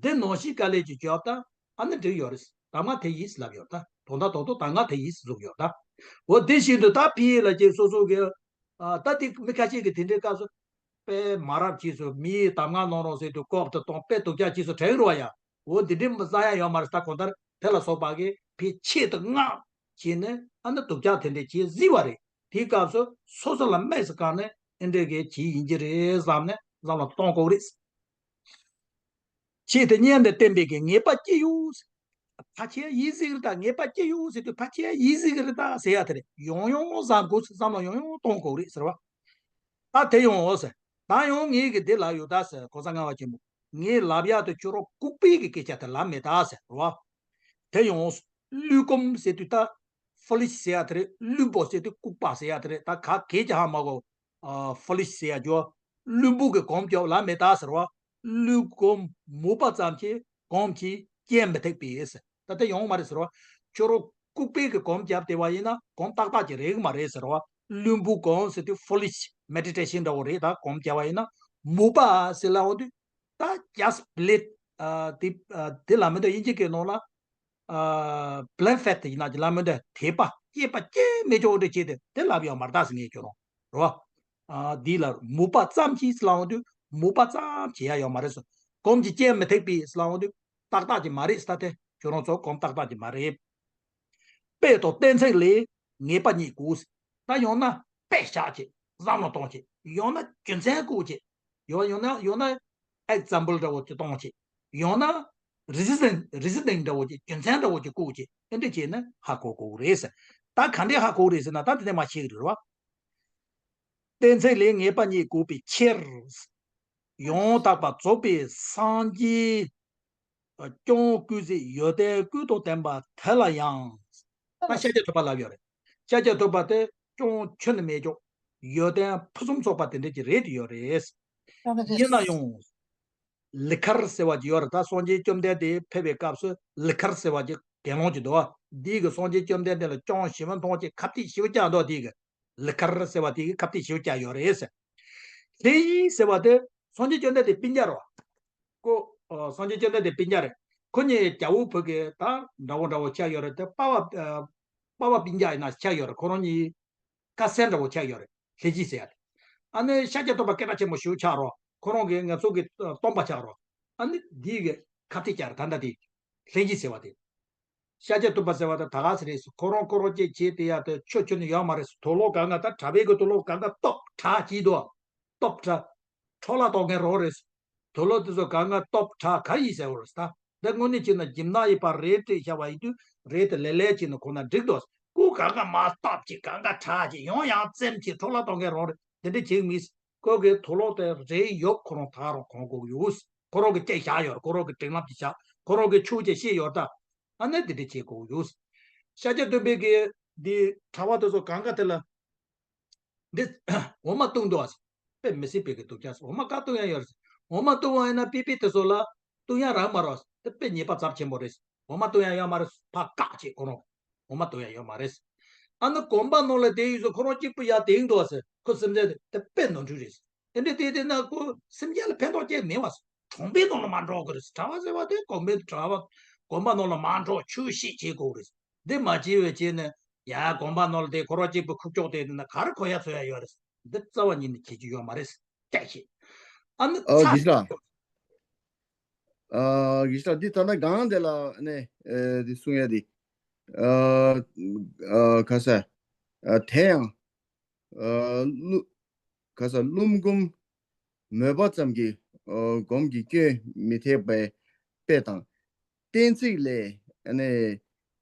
འདི་ནང་བཞིན་དཀའ་ལས་ཅིག་བརྒྱབ་ད། ཨ་ནི་འགྲིག་ཡོད་རེད། ད་སྔ་དེ་ཡིན་ལབ་ཡོད་ད། དོན་དག་ཐོག་ཏུ་ད་སྔ་དེ་ཡིན་བཟུང་ཡོད་ད། འོ་དེ་བཞིན་དུ་ད་ཕི་ཡི་ལ་ཅིག་སོ་སོ་གི་ཨ་ད་དེ་མི་ཁ་ཤས་ཀྱི་དེ་འདྲའི་སྐབས་སུ་དཔེ་མ་རབས་ཅིག་སུ་མིའི་གདམས་ངག་གནང་རོགས་ཟེར་དུས་ལྐོག་ཏུ་གཏོང་དཔེ་སྡུག་ཅག་ཅིག་སུ་དྲན་རོགས་ཡ། འོ་འདི་འདྲའི་མི་བཟང་ཡ་ཡོད་མ་རེད། ད་གང་ལྟར་དེ་ལ་སོགས་པ་གི་ཕི་ཆེད་དུ་མངགས་བྱས་ནས་ཨ་ནི་སྡུག་ཅག་དེ་འདྲས་ཅིག་གཟིགས་པ་རེད། དེའི་སྐབས་སུ་སོ་སོ་ལ་སྨྲས་སུ་བཀར་ནས་ཨེ་འདྲས་གི་ཅིག་ཡིན་གྱི་རེད་བསམ་ནས་བསམ་བློ་གཏོང་དགོས་རེད། ཆེད་དུ་གཉེར་ནས་བསྟན་པའི་གི་ངེས་པ་ཅི་ཡོད། ཕལ་ཆེར་ཡིན་སྲིད་རེད་ད། ངེས་པ་ཅི་ཡོད་ཟེར་དུས་ཕལ་ཆེར་ཡིན་སྲིད་རེད་ད་ཟེར་ཡ་དེ་རེད། ཡང་ཡང་བསམ་དགོས་ཟེར། བསམ་བློ་ཡང་ཡང་གཏོང་དགོས་རེད་ཟེར་བ། ད་དེ་ཡང་འོ་ཟེར། ད་ཡང་ངས་གི་འདི་ལབ་ཡོད་ད་ཟེར། གོང་ས་ལྔ་པ་ཆེན་པོ་ངས་ལབ་ཡག་དེ་ཁྱོད་རང་ལྐུགས་པའི་གི་སྐད་ཆ་དེ་ལབ་མེད་ད་ཟེར་བ། དེ་ཡང་འོ་ཟེར། བླུན་སྒོམ་ཟེར་དུས་ད་ཕོ་ལི་ཤི་ཟེར་ཡ་དེ་རེད། བླུན་པོ་ཟེར་དུས་ལྐུགས་པ་ཟེར་ཡ་དེ་རེད། ད་ག་གེ་ཅི་ཧ་མ་གོ་ཨ་ཕོ་ལི་ཤི་ཟེར་ཡ་ཇོ། བླུན་པོ་གི་སྒོམ་རྒྱབ་ལབ་མེད་ད་ཟེར་བ། བླུན་སྒོམ་མོས་པ་ཙམ་གྱིས་སྒོམ་གྱིས་རྐྱེན་མི་ཐེག་པས་ཟེར། ད་ལྟ་ཡོང་མ་རེད་ཟེར་བ། ཁྱོད་རང་ལྐུགས་པའི་གི་སྒོམ་རྒྱབ་བསྡད་པ་ཡིན་ན་སྒོམ་ཏག་ཏག་ཅིག་རེད་གི་མ་རེད་ཟེར་བ། བླུན་པོ་སྒོམ་ཟེར་དུས་ཕོ་ལི་ཤི་མེ་ཌི་ཊེ་ཤན་འདྲ་བོ་རེད། ད་སྒོམ་རྒྱབ་པ་ཡིན་ན། མོས་པ་ཟེར་ལབ་འོང་དུས་ད་just believe ཨ་དེ་ཨ་དེ་ལབ་མི་འདུག་དབྱིན་ཇི་སྐད་ནང་ལ་ཨ་blind faith ཡིན་ན་ཅིག་ལབ་མི་འདུག་དད་པ་སྐྱེས་པ་སྐྱེས་མེད་ཅོག་འདྲ་བྱས་ཏེ་དེ་ལབ་ཡོད་མ་རེད་ད་ཟེར། ངས་ཁྱོད་རང་རོ། ཨ་འདི་ལ་མོས་པ་ཙམ་གྱིས་ལབ་འོང་དུས་མོས་པ་ཙམ་བྱེད་ཡ་ཡོད་མ་རེད་ཟེར། སྒོམ་གྱིས་རྐྱེན་མི་ཐེག་པས་ལབ་འོང་དུས་ཏག་ཏག་ཅིག་མ་རེད་ཟེར། ད་དེ་ཁྱོད་རང་ཚོ་སྒོམ་ཏག་ཏག་ཅིག་མ་རེད། དཔེ་དང་གཏན་ཚིགས་ལས་ངེས་པ་རྙེད་དགོས། ད་ཡང་ན་དཔེ་བཞག་བྱས་བསམ་བློ་གཏོང་བྱས། ཡང་ན་རྒྱུ་མཚན་བཀོད་བྱས། ཡང་ཡང་ན་ཡང་ན་example འདྲ་བོ་ཅིག་གཏོང་བྱས། ཡང་ན་reason reasoning འདྲ་བོ་ཅིག་རྒྱུ་མཚན་འདྲ་བོ་ཅིག་བཀོད་བྱས། ཨེ་འདྲ་བྱས་ནས་ཧ་གོ་དགོས་རེད་ཟེར། ད་ག་འདྲས་ཧ་གོ་རེད་ཟེར་ན། ད་དེ་ནས་མར་བཤད་ཀྱི་རེད་བ། གཏན་ཚིགས་ལས་ངེས་པ་རྙེད་དགོས་པའི་ཕྱིར། ཡང་དག་པར་རྫོགས་པའི་སངས་རྒྱས་སྐྱོང་བཀོད་ཚིག་ཡོན་ཏན་ཀུན་དང་ལྡན་པ་དེ་ལ་ཡང་། ད་ཤཱཀྱ་ཐུབ་པ་ལབ་ཡོད་རེད། ཤཱཀྱ་ཐུབ་པ་དེ་སྐྱོང་ཁྱོན་ནས་མེད་ཀྱོག་ཡོན་ཏན་ཕུན་སུམ་ཚོགས་པ་དེ་འདྲ་ཅིག་རེད་དེ་ཡོད་རེད། ཡིན་ན་ཡང་ལི་ཁར་ཟེར་བ་ཅིག་ཡོད་རེད། ད་སངས་རྒྱས་བཅོམ་ལྡན་འདས་ཕེབས་པའི་སྐབས་སུ་ལི་ཁར་ཟེར་བ་ཅིག་དགེ་སློང་ཅིག་འདུག་བ། འདིས་གི་སངས་རྒྱས་བཅོམ་ལྡན་འདས་ལ་སྐྱོང་ཞི་བ་མཐོང་ཅིག་ཁ་གཏད་ཞི་བ་བཅག་འདུག་དེ་གི་ལི་ཁར་ཟེར་བ་དེ་གི་ཁ་གཏད་ཞི་བ་བཅག་ཡོད་རེད་ཟེར། ལྷས་ཡིན་ཟེར་བ་དེ་སངས་རྒྱས་བཅོམ་ལྡན་འདས་སྤུན་ཀྱག་རེད་བ། ཁོ་ཨ་སངས་རྒྱས་བཅོམ་ལྡན་འདས་སྤུན་ཀྱག་རེད། ཁོ་གཉིས་རྒྱལ་པོ་བོད་ཀྱི་ད་འདྲ་བོ་འདྲ་བོ་ཆགས་ཡོད་རེད། དེ་པ་ཝ་ཨ་པ་ཝ་སྤུན་ཀྱག་ཡིན་ན་ཆགས་ཡོད་རེད། ཁོ་རང་གཉིས་ཀ་སེར་འདྲ་བོ་ཆགས་ཡོད་རེད། ལྷས་ཡིན་ཟེར་ཡ་དེ། ཨ་ནི་ཤཱཀྱ་ཐུབ་པ་སྐད་གྲགས་ཆེན་པོ་ཞིག་ཆགས་རོགས། ཁོ་རང་གིས་ང་ཚོ་གི་སྟོན་པ་ཆགས་རོགས། ཨ་ནི་འདི་གི་ཁ་གཏད་བཅག་རེད། ད་ལྟ་དེ་ལྷས་ཡིན་ཟེར་བ་དེ། ཤཱཀྱ་ཐུབ་པ་ཟེར་བ་དེ་ད་ག་ཟེ་རེད་ཟེར། ཁོ་རང་ཁོ་རང་གཅིག་བྱས་དེ་ཡ་དེ་ཆོས་ཁྱོན་ནས་ཡོད་མ་རེད་ཟེར། དུག་ལོག་གང་ག་ད་གྲྭ་པའི་གི་དུག་ལོག་གང་ག་སྟོབས་དྲག་གཅིག་འདུག་སྟོབས་དྲག་འཕྲོ་བརླག་གཏོང་མཁན་རོགས་རེད་ཟེར། དུག་ལོག་དེ་ཚོ་གང་ག་སྟོབས་དྲག་ག་ཡིན་ཟེར་བ་རེད་ཟེར། ད་དེ་དངོས་གནས་བྱས་ན་གྱིབ་ནག་ཡི་བར་རེད་དྲིས་བྱ་བ་ཡིན་དུས་རེད་དེ་ལེ་ལེ་བྱས་ན་ཁོ་ན་འགྲིག་འདུག་ཟེར། ཁོ་གང་ག་མ་སྟོབས་ཀྱིས་གང་ག་དྲག་ཅིག་ཡང་ཡང་བཙེམ་གྱིས་འཕྲོ་བརླག་གཏོང་མཁན་རོགས་རེད། དེ་འདྲ་བྱེད་མི་ཟེར། ཁོ་གི་དུག་ལོག་དེ་རེད་ཡོད། ཁོ་རང་ད་རུང་གོན་དགོས་ཡོད། ཁོ་རང་གི་སྐད་བཞག་ཡོད། ཁོ་རང་གི་སྒྲིག་ལམ་གྱི་བཞག་ཁོ་རང་གི་ཆོས་ཀྱི་བཤད་ཡོད་ད། ཨ་ནི་དེ་འདྲ་བྱེད་དགོས་ཡོད། ཤཱཀྱ་ཐུབ་པའི་གི་འདི་གྲྭ་པ་དེ་ཚོ་གང་ག་དེ་ལ་འདི་འོ་མ་བཏུང་འདུག་ཨ་ཟེར། དཔེ་མི་སྲིད་པའི་གི་སྡུག་ཅག་ཟེར། འོ་མ་ག་བཏུང་ཡ་ཡོད་རེད་ཟེར། འོ་མ་བཏུང་བ་ཡིན་ན་པི་པི་དེ་ཚོ་ལ་བཏུང་ཡ་རག་མ་རེད་ཟེར། དེ་དཔེ་ཉེས་པ་ཚབས་ཆེན་པོ་རེད་ཟེར། འོ་མ་བཏུང་ཡ་ཡོད་མ་རེད་ཟེར། ཕར་བཀག་བྱས་ཁོ་རང་འོ་མ་བཏུང་ཡ་ཡོད་མ་རེད་ཟེར། ཨ་ནི་གོམ་པ་ནང་ལ་བསྡད་ཡོད་ཟེར། ཁོ་རང་གཅིག་པུ་ཡར་བསྡད་འདུག་ཟེར། ཁོ་སེམས་ཚེ་དེ་དཔེ་ནོར་འཁྲུལ་རེད་ཟེར། དེ་འདྲ་བསྡད་བསྡད་ན་ཁོ་སེམས་ཅན་ལ་ཕན་ཐོགས་ཅིག་མེད་པ་ཟེར། གྲོང་པའི་ནང་ལ་མ་འགྲོ་དགོས་རེད་ཟེར། གྲྭ་པ་ཟེར་བ་དེ་གོམ་པའི་གྲྭ་པ་གོམ་པ་ནང་ལ་མ་འགྲོ། ཆོས་བཤད་བྱེད་དགོས་རེད་ཟེར། འདི་མ་བྱས་པའི་རྗེས་ནས་ཡ་གོམ་པ་ནང་ལ་བསྡད་ཁོ་རང་གཅིག་པུ་ཁུག་ཀྱོག་བསྡད་བསྡད་ན་ག་རེ་གོ་ཡ་ཚོར་ཡ་ཡོད་རེད་ཟེར། འདི་རྩ་བ་ཉིད་ནས་བྱེད་རྒྱུ་ཡོད་མ་རེད་ཟེར། སྐད་བཤད། ཨ་ནི་ཨོ་ཚ། དགེ་བཤེས་ལགས། ཨ་དགེ་བཤེས་ལགས། འདི་ད་ལྟ་སྒང་དེ་ལ་ནས་ཨེ་འདི་གསུང་ཡ་འདི། ཨ་ཨ་ག་ས། ཨ་དེ་ཡང་ཨ་ཀླུ་ག་ས་བླུན་སྒོམ་མོས་པ་ཙམ་གྱིས་ཨ་སྒོམ་གྱི་སྐྱོན་མི་ཐེག་པའི་དཔེ་དང་། གཏན་ཚིགས་ལས་ཨ་ནི་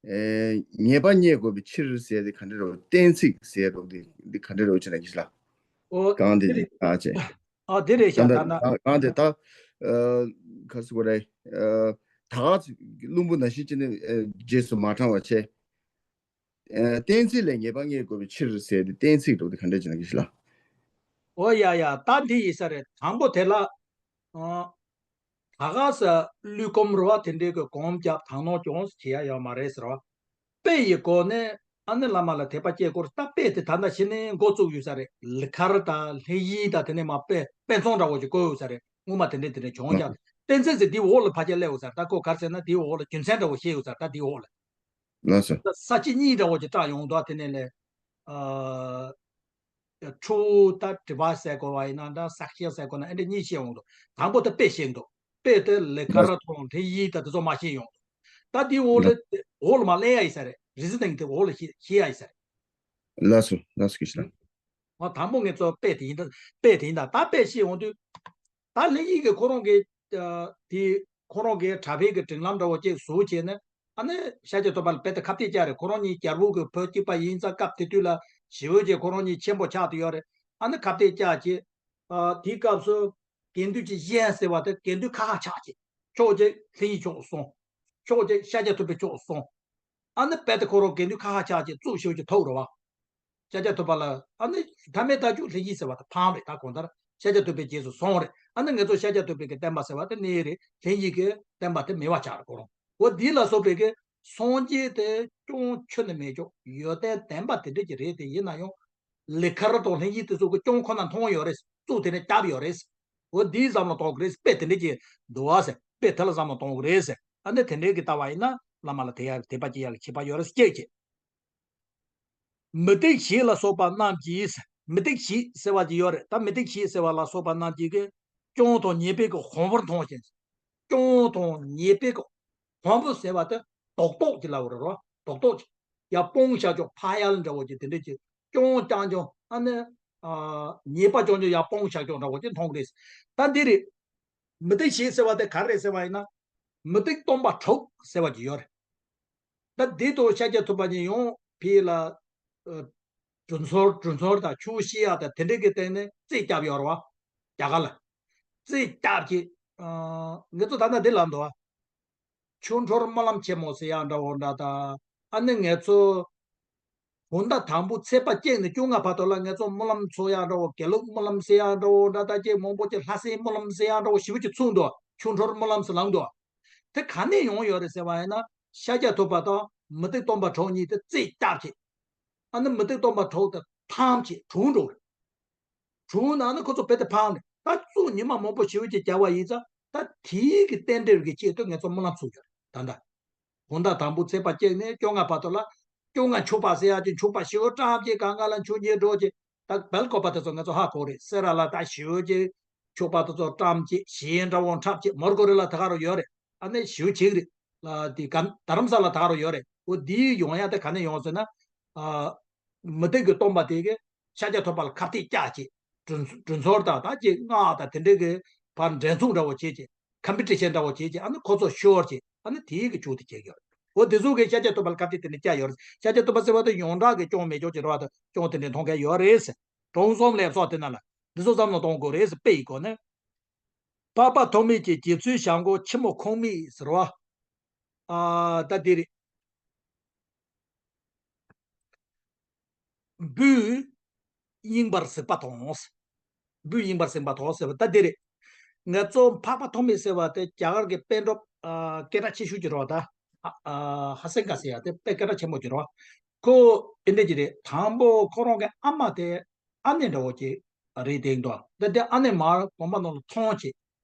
ཨེ་ངེས་པ་རྙེད་དགོས་པའི་ཕྱིར་ཟེར་དེ་ག་འདྲ་རེད། གཏན་ཚིགས་ཟེར་རོ་འདི་འདི་ག་འདྲ་རེད་ཅེ་ན་དགེ་བཤེས་ལགས། ཨོ་གང་དེ་དེ་རེད། ཨ་ཅེ། ཨ་དེ་རེད་ཤག་ད་ད་ན། གང་དེ་ད་ཨ་ག་ཟེར་དགོས་རེད། ཨ་ད་ག་ཚོད་བླུན་པོ་ནང་བཞིན་བྱས་ནས་ཨ་རྗེས་སུ་མ་འབྲང་བ་བྱས། ཨ་གཏན་ཚིགས་ལས་ངེས་པ་རྙེད་དགོས་པའི་ཕྱིར་ཟེར་དེ་གཏན་ཚིགས་རོ་འདི་ག་འདྲ་ཅེ་ན་དགེ་བཤེས་ལགས། ཨོ་ཡ་ཡ། ད་འདི་ཡིན་ས་རེད། དང་པོ་དེ་ལ། ཨ། ད་ག་ས་ཀླུ་གོམ་རེད་བ། དེ་འདྲའི་གི་གོམ་རྒྱབ་དང་ནོ་ཅོང་བྱེད་ཡ་ཡོད་མ་རེད་ཟེར་བ། དཔེ་ཡི་སྒོ་ནས་ཨ་ནི་བླ་མ་ལ་དད་པ་སྐྱེ་སྐོར། ད་དཔེ་དེ་ད་ལྟ་ཕྱི་ནས་འགོ་བཙུགས་ཡོད་ས་རེད། ལི་ཁར་དང་ལྷ་ཡི་དང་དེ་ནས་མ་དཔེ་དཔེ་མཚོན་འདྲ་བོ་ཞིག་བཀོད་ཡོད་ས་རེད། སྔོན་མ་དེ་འདྲའི་དེ་འདྲའི་བྱུང་ཀྱང་། བསྟན་འཛིན་ཟེར་དེའི་འོག་ལ་ཕལ་ཆེར་སླེབས་ཡོད་ས་རེད། ད་ཁོ་ག་རེ་ཟེར་ན་དེའི་འོག་ལ་རྒྱུ་མཚན་འདྲ་བོ་བཤད་ཡོད་ས་རེད། ད་དེའི་འོག་ལ། ལགས་སོ། ས་བཅད་གཉིས་འདྲ་བོ་ཅིག་བཀྲམ་ཡོང་འདུག་དེ་ནས་ལས། ཨ། ཁྲོ་བོ་དང་དྲི་བ་ཟེར་དགོས་པ་ཡིན་ན་འདྲ། ཟག་བཅས་ཟེར་དགོས་ན། ཨེ་འདྲ་གཉིས་བཤད་ཡོང་འདུག་དང་པོ་དེ་དཔེ་བཤད་འདུག་དཔེ་དེ་ལི་ཁ་ར་ལགས་དང་ལྷ་ཡི་དང་དེ་ཚོ་མ་བཤད་ཡོང་འདུག་ད་དེའི་འོག་ལ། ལགས། འོག་ལ་མ་སླེབས་ཡ་ཡིན་ས་རེད། རི་ཟི་དང་དེ་འོག་ལ་བཤད་བཤད་ཡ་ཡིན་ས་རེད། ལགས་སོ། ལགས་སོ། སྐུ་ཞབས་ལགས། ང་དང་པོ་ངེད་ཚོ་དཔེ་དེ་ཡིན་ད། དཔེ་དེ་ཡིན་ད། ད་དཔེ་བཤད་ཡོང་དུས། ད་ལྷ་ཡི་གི་ཁོ་རང་གི། ཨ། དེ་ཁོ་རང་གི་གྲྭ་པའི་གི་སྒྲིག་ལམ་འདྲ་བོ་ཅིག་བཟོ་བྱས་ནས། ཨ་ནི་ཤཱཀྱ་ཐུབ་པ་ལ་རྦད་དེ་ཁ་གཏད་བཅག་རེད། ཁོ་རང་གཉིས་རྒྱལ་པོ་གི་བུ་གཅིག་པ་ཡིན་ཙང་། སྐབས་དེ་དུས་ལ་ཞི་བའི་རྗེ་ཁོ་རང་གཉིས་ཆེན་པོ་ཆགས་བསྡད་ཡོད་རེད། ཨ་ནི་ཁ་གཏད་བཅག་བྱས། ཨ། དེའི་སྐབས་སུ་དགེ་འདུན་གྱི་གཞན་ཟེར་བ་དེ་དགེ་འདུན་ཁ་ཁ་ཆགས་བྱས། ཕྱོགས་གཅིག་ལྷ་ཡི་ཕྱོགས་སོང་། ཕྱོགས་གཅིག་ཤཱཀྱ་ཐུབ་པའི་ཕྱོགས་སོང་། ཨ་ནི་རྦད་དེ་ཁོ་རང་དགེ་འདུན་ཁ་ཁ་ཆགས་བྱས། གཙུག་ཞི་བའི་རྗེ་ཐུག་རེད་བ། ཤཱཀྱ་ཐུབ་པ་ལ། ཨ་ནི་ཐ་མའི་རྟགས་འཇུག་ལྷ་ཡི་ཟེར་བ་དེ་ཕམ་རེད། ད་གང་ལྟར་ཤཱཀྱ་ཐུབ་པའི་རྗེས་སུ་སོང་རེད། ཨ་ནི་ངེད་ཚོ་ཤཱཀྱ་ཐུབ་པའི་གི་བསྟན་པ་ཟེར་བ་དེ་གནས་རེད། ལྷ་ཡི་གི་བསྟན་པ་དེ་མེད་པ་ཆགས་རེད། ཁོ་རང་འོ་འདི་ལ་སོགས་པའི་གི་སངས་རྒྱས་དེ་སྐྱོན་ཁྱོན་ནས་མེད་ཀྱོག་ཡོན་ཏན་ལྡན་པ་དེ་འདྲ་ཅིག་རེད། དེ་ཡིན་ན་ཡང་ལི་ཁར་དང་ལྷ་ཡི་དེ་ཚོ་གི་སྐྱོན་ཁོ་ན་མཐོང་ཡོད་རེད། གཙུག་དེ་ནས་བསྐྱབས་ཡོད་རེད། འོ་འདིའི་བསམ་བློ་གཏོང་གི་རེད། དཔེ་དེ་འདྲ་ཅིག་འདུག་བ་ཟེར། དཔེ་དེ་ལ་བསམ་བློ་གཏོང་གི་རེད་ཟེར། ཨ་ནི་དེ་འདྲའི་གི་ལྟ་བ་ཡིན་ན་བླ་མ་ལ་དད་ཡ་དད་པ་སྐྱེ་ཡ་གི་ཁྱད་པར་ཡོད་རེད་ཟེར་སྐད་ཆ། མུ་སྟེགས་བྱེད་ལ་སོགས་པ་རྣམས་ཀྱིས། མུ་སྟེགས་བྱེད་ཟེར་བ་ཅིག་ཡོད་རེད། ད་མུ་སྟེགས་བྱེད་ཟེར་བ་ལ་སོགས་པ་རྣམས་ཀྱིས་གི་སྐྱོན་དང་ཉེས་པའི་གི་གོང་བུར་མཐོང་ཞིང་། སྐྱོན་དང་ཉེས་པའི་གི་གོང་བུ་ཟེར་བ་དེ་རྡོག་རྡོག་ཅིག་ལབ་དགོས་རེད་རོ། རྡོག་རྡོག་ཅིག་ཡར་སྤུངས་བཞག་ཀྱོག་ཕ་ཡལ་འདྲ་བོ་ཅིག་དེ་འདྲ་ཅིག་སྐྱོན་རྐྱང་རྐྱང་། ཨ་ནི། ཨ། ཉེས་པ་རྐྱང་རྐྱང་ཡར་སྤུངས་བཞག་ཀྱོག་འདྲ་བོ་ཅིག་མཐོང་གི་རེད། ད་འདི་རེད། མུ་སྟེགས་བྱེད་ཟེར་བ་དེ་ག་རེ་རེད་ཟེར་བ་ཡིན་ན། མུ་སྟེགས་སྟོན་པ་དྲུག་ཟེར་བ་ཅིག་ཡོད་རེད། ད་འདི་དང་ཤཱཀྱ་ཐུབ་པ་གཉིས་ཡང་ཕི་ལ། ཨ། དྲིན་ཚོར་དྲིན་ཚོར་དང་ཆོས་བཤད་ཡ་དང་དེ་འདྲའི་གི་སྟེང་ནས་རྩིས་བརྒྱབ་ཡོད་རེད་བ། རྒྱ་གར་ལ། རྩིས་བརྒྱབ་ཀྱི། ཨ། ངེད་ཚོ་ད་ལྟ་འདི་ལབ་འདུག་བ། ཆོ་འཕྲུལ་སྨོན་ལམ་ཆེན་མོ་ཟེར་ཡ་འདྲ་བོ་འདྲ་དང་། ཨ་ནི་ངེད་ཚོ་བོད་ཟླ་དང་པོ་ཚེས་པ་གཅིག་ནས་བཅོ་ལྔ་བར་དུ་ལ་ངེད་ཚོ་སྨོན་ལམ་འཚོགས་ཡ་འདྲ་བོ། དགེ་ལུགས་སྨོན་ལམ་ཟེར་ཡ་འདྲ་བོ་འདྲ་དང་། ཅིག་མང་པོ་ཅིག་ལྷ་སའི་སྨོན་ལམ་ཟེར་ཡ་འདྲ་བོ་ཞེ་པོ་ཅིག་ཚུགས་འདུག་ཆོ་འཕྲུལ་སྨོན་ལམ་ཟེར་ལབ་འདུག་དེ་ག་ནས་ཡོང་ཡོད་རེད་ཟེར་བ་ཡིན་ན། ཤཱཀྱ་ཐུབ་པ་དང་མུ་སྟེགས་སྟོན་པ་དྲུག་གཉིས་དེ་རྩིས་བརྒྱབ་བྱས། ཨ་ནི་མུ་སྟེགས་སྟོན་པ་དྲུག་དེ་ཕམ་བྱས་གྲོངས་འགྲོ་རེད། གྲོངས་ན་ནི་ཁོ་ཚོ་རྦད་དེ་ཕམ་ནས། ད་གཙུག་ཉི་མ་མང་པོ་ཞེ་པོ་ཅིག་བརྒྱབ་པ་ཡིན་ཙང་། ད་དེའི་གི་རྟེན་འབྲེལ་གྱི་ཆེད་དུ་ངེད་ཚོ་སྨོན་ལམ་ཚུགས་ཡོད་རེད། ད་ལྟ་བོད་ཟླ་དང་པོ་ཚེས་པ་གཅིག་ནས་བཅོ་ལྔ་བར་དུ་ལ། བཅོ་ལྔ་མཆོད་པ་ཟེར་ཡ་ཅིག་མཆོད་པ་ཞེ་པོ་བཀྲམ་བྱས། གང་ག་ལ་མཆོད་མཇལ་འགྲོ་བྱས། ད་བལ་བཀོད་པ་དེ་ཚོ་ངེད་ཚོ་ཧ་གོ་རེད། སེ་ར་ལ་ད་ཞེ་པོ་ཅིག་མཆོད་པ་དེ་ཚོ་བཀྲམ་བྱས། གཞས་འདྲ་བོ་འཁྲབ་བྱས། མར་གོ་རི་ལ་ད་ག་རུ་ཡོད་རེད། ཨ་ནི་ཞེ་པོ་ཅིག་རེད། ལ་དེ་ག་རྡ་རམ་ས་ལ་ད་ག་རུ་ཡོད་རེད། འོ་འདི་ཡོང་ཡ་དེ་ག་ནས་ཡོང་ཟེར་ན། ཨ། མུ་སྟེགས་ཀྱི་སྟོན་པ་དེ་གིས་ཤཱཀྱ་ཐུབ་པ་ལ་ཁ་གཏད་བཅག་བྱས། དྲིན་དྲིན་ཚོར་དང་ད་ཅིག་སྔགས་དང་དེ་འདྲའི་གི་བར་འགྲན་ཚོགས་འདྲ་བོ་བྱས་བྱས། ཀམ་པི་ཊི་ཤན་འདྲ་བོ་བྱས་བྱས། ཨ་ནི་ཁོ་ཚོ་ཤོར་བྱས། ཨ་ནི་དེའི་གི་རྒྱུ་དེ་བྱས་ཡོད་རེད། འོ་དེ་ཚོ་གིས་ཤཱཀྱ་ཐུབ་པ་ལ་ཁ་གཏད་དེ་འདྲ་བཅག་ཡོད་རེད། ཤཱཀྱ་ཐུབ་པ་ཟེར་བ་དེ་ཡོངས་གྲགས་ཀྱི་སྐྱོན་མེད་ཀྱོག་ཅིག་རེད་བ། དེ་སྐྱོན་དེ་འདྲ་མཐོང་མཁན་ཡོད་རེད་ཟེར། དྲང་སྲོང་ལས་ཚོགས་དེ་ན་ལ་འདི་ཚོ་བསམ་བློ་གཏོང་དགོས་རེད་ཟེར། དཔེ་ཡི་སྒོ་ནས། འཕགས་པ་ཐོགས་མེད་ཀྱི་རྗེ་བཙུན་ཞབས་མགོན་ཆེན་མོ་ཁོང་མིག་ཟེར་བ། ཨ། ད་འདི་རེད། འབུས་རྙིང་པར་གཟིགས་པ་དང་། འབུས་རྙིང་པར་གཟིགས་པ་དང་ཟེར་བ་ད་འདི་རེད། ང་ཚོ་འཕགས་པ་ཐོགས་མེད་ཟེར་བ་དེ་རྒྱ་གར་གྱི་པཎ་གྲུབ། ཨ། སྐད་གྲགས་ཆེ་ཤོས་ཀྱི་རེད་བ་ད། ཨ། ཧ་སེང་ག་ཟེར་ཡ་དེ་དཔེ་སྐད་གྲགས་ཆེན་པོ་ཅིག་རེད་བ། ཁོ་ཨེ་འདྲ་ཅིག་རེད། དང་པོ་ཁོ་རང་གི་ཨ་མ་དེ་ཨ་ནེ་འདྲ་བོ་ཅིག་རེད་དེ་འདུག་ད་དེ་ཨ་ནེ་མར་དགོན་པ་ནང་ལ་ཐོན་བྱས།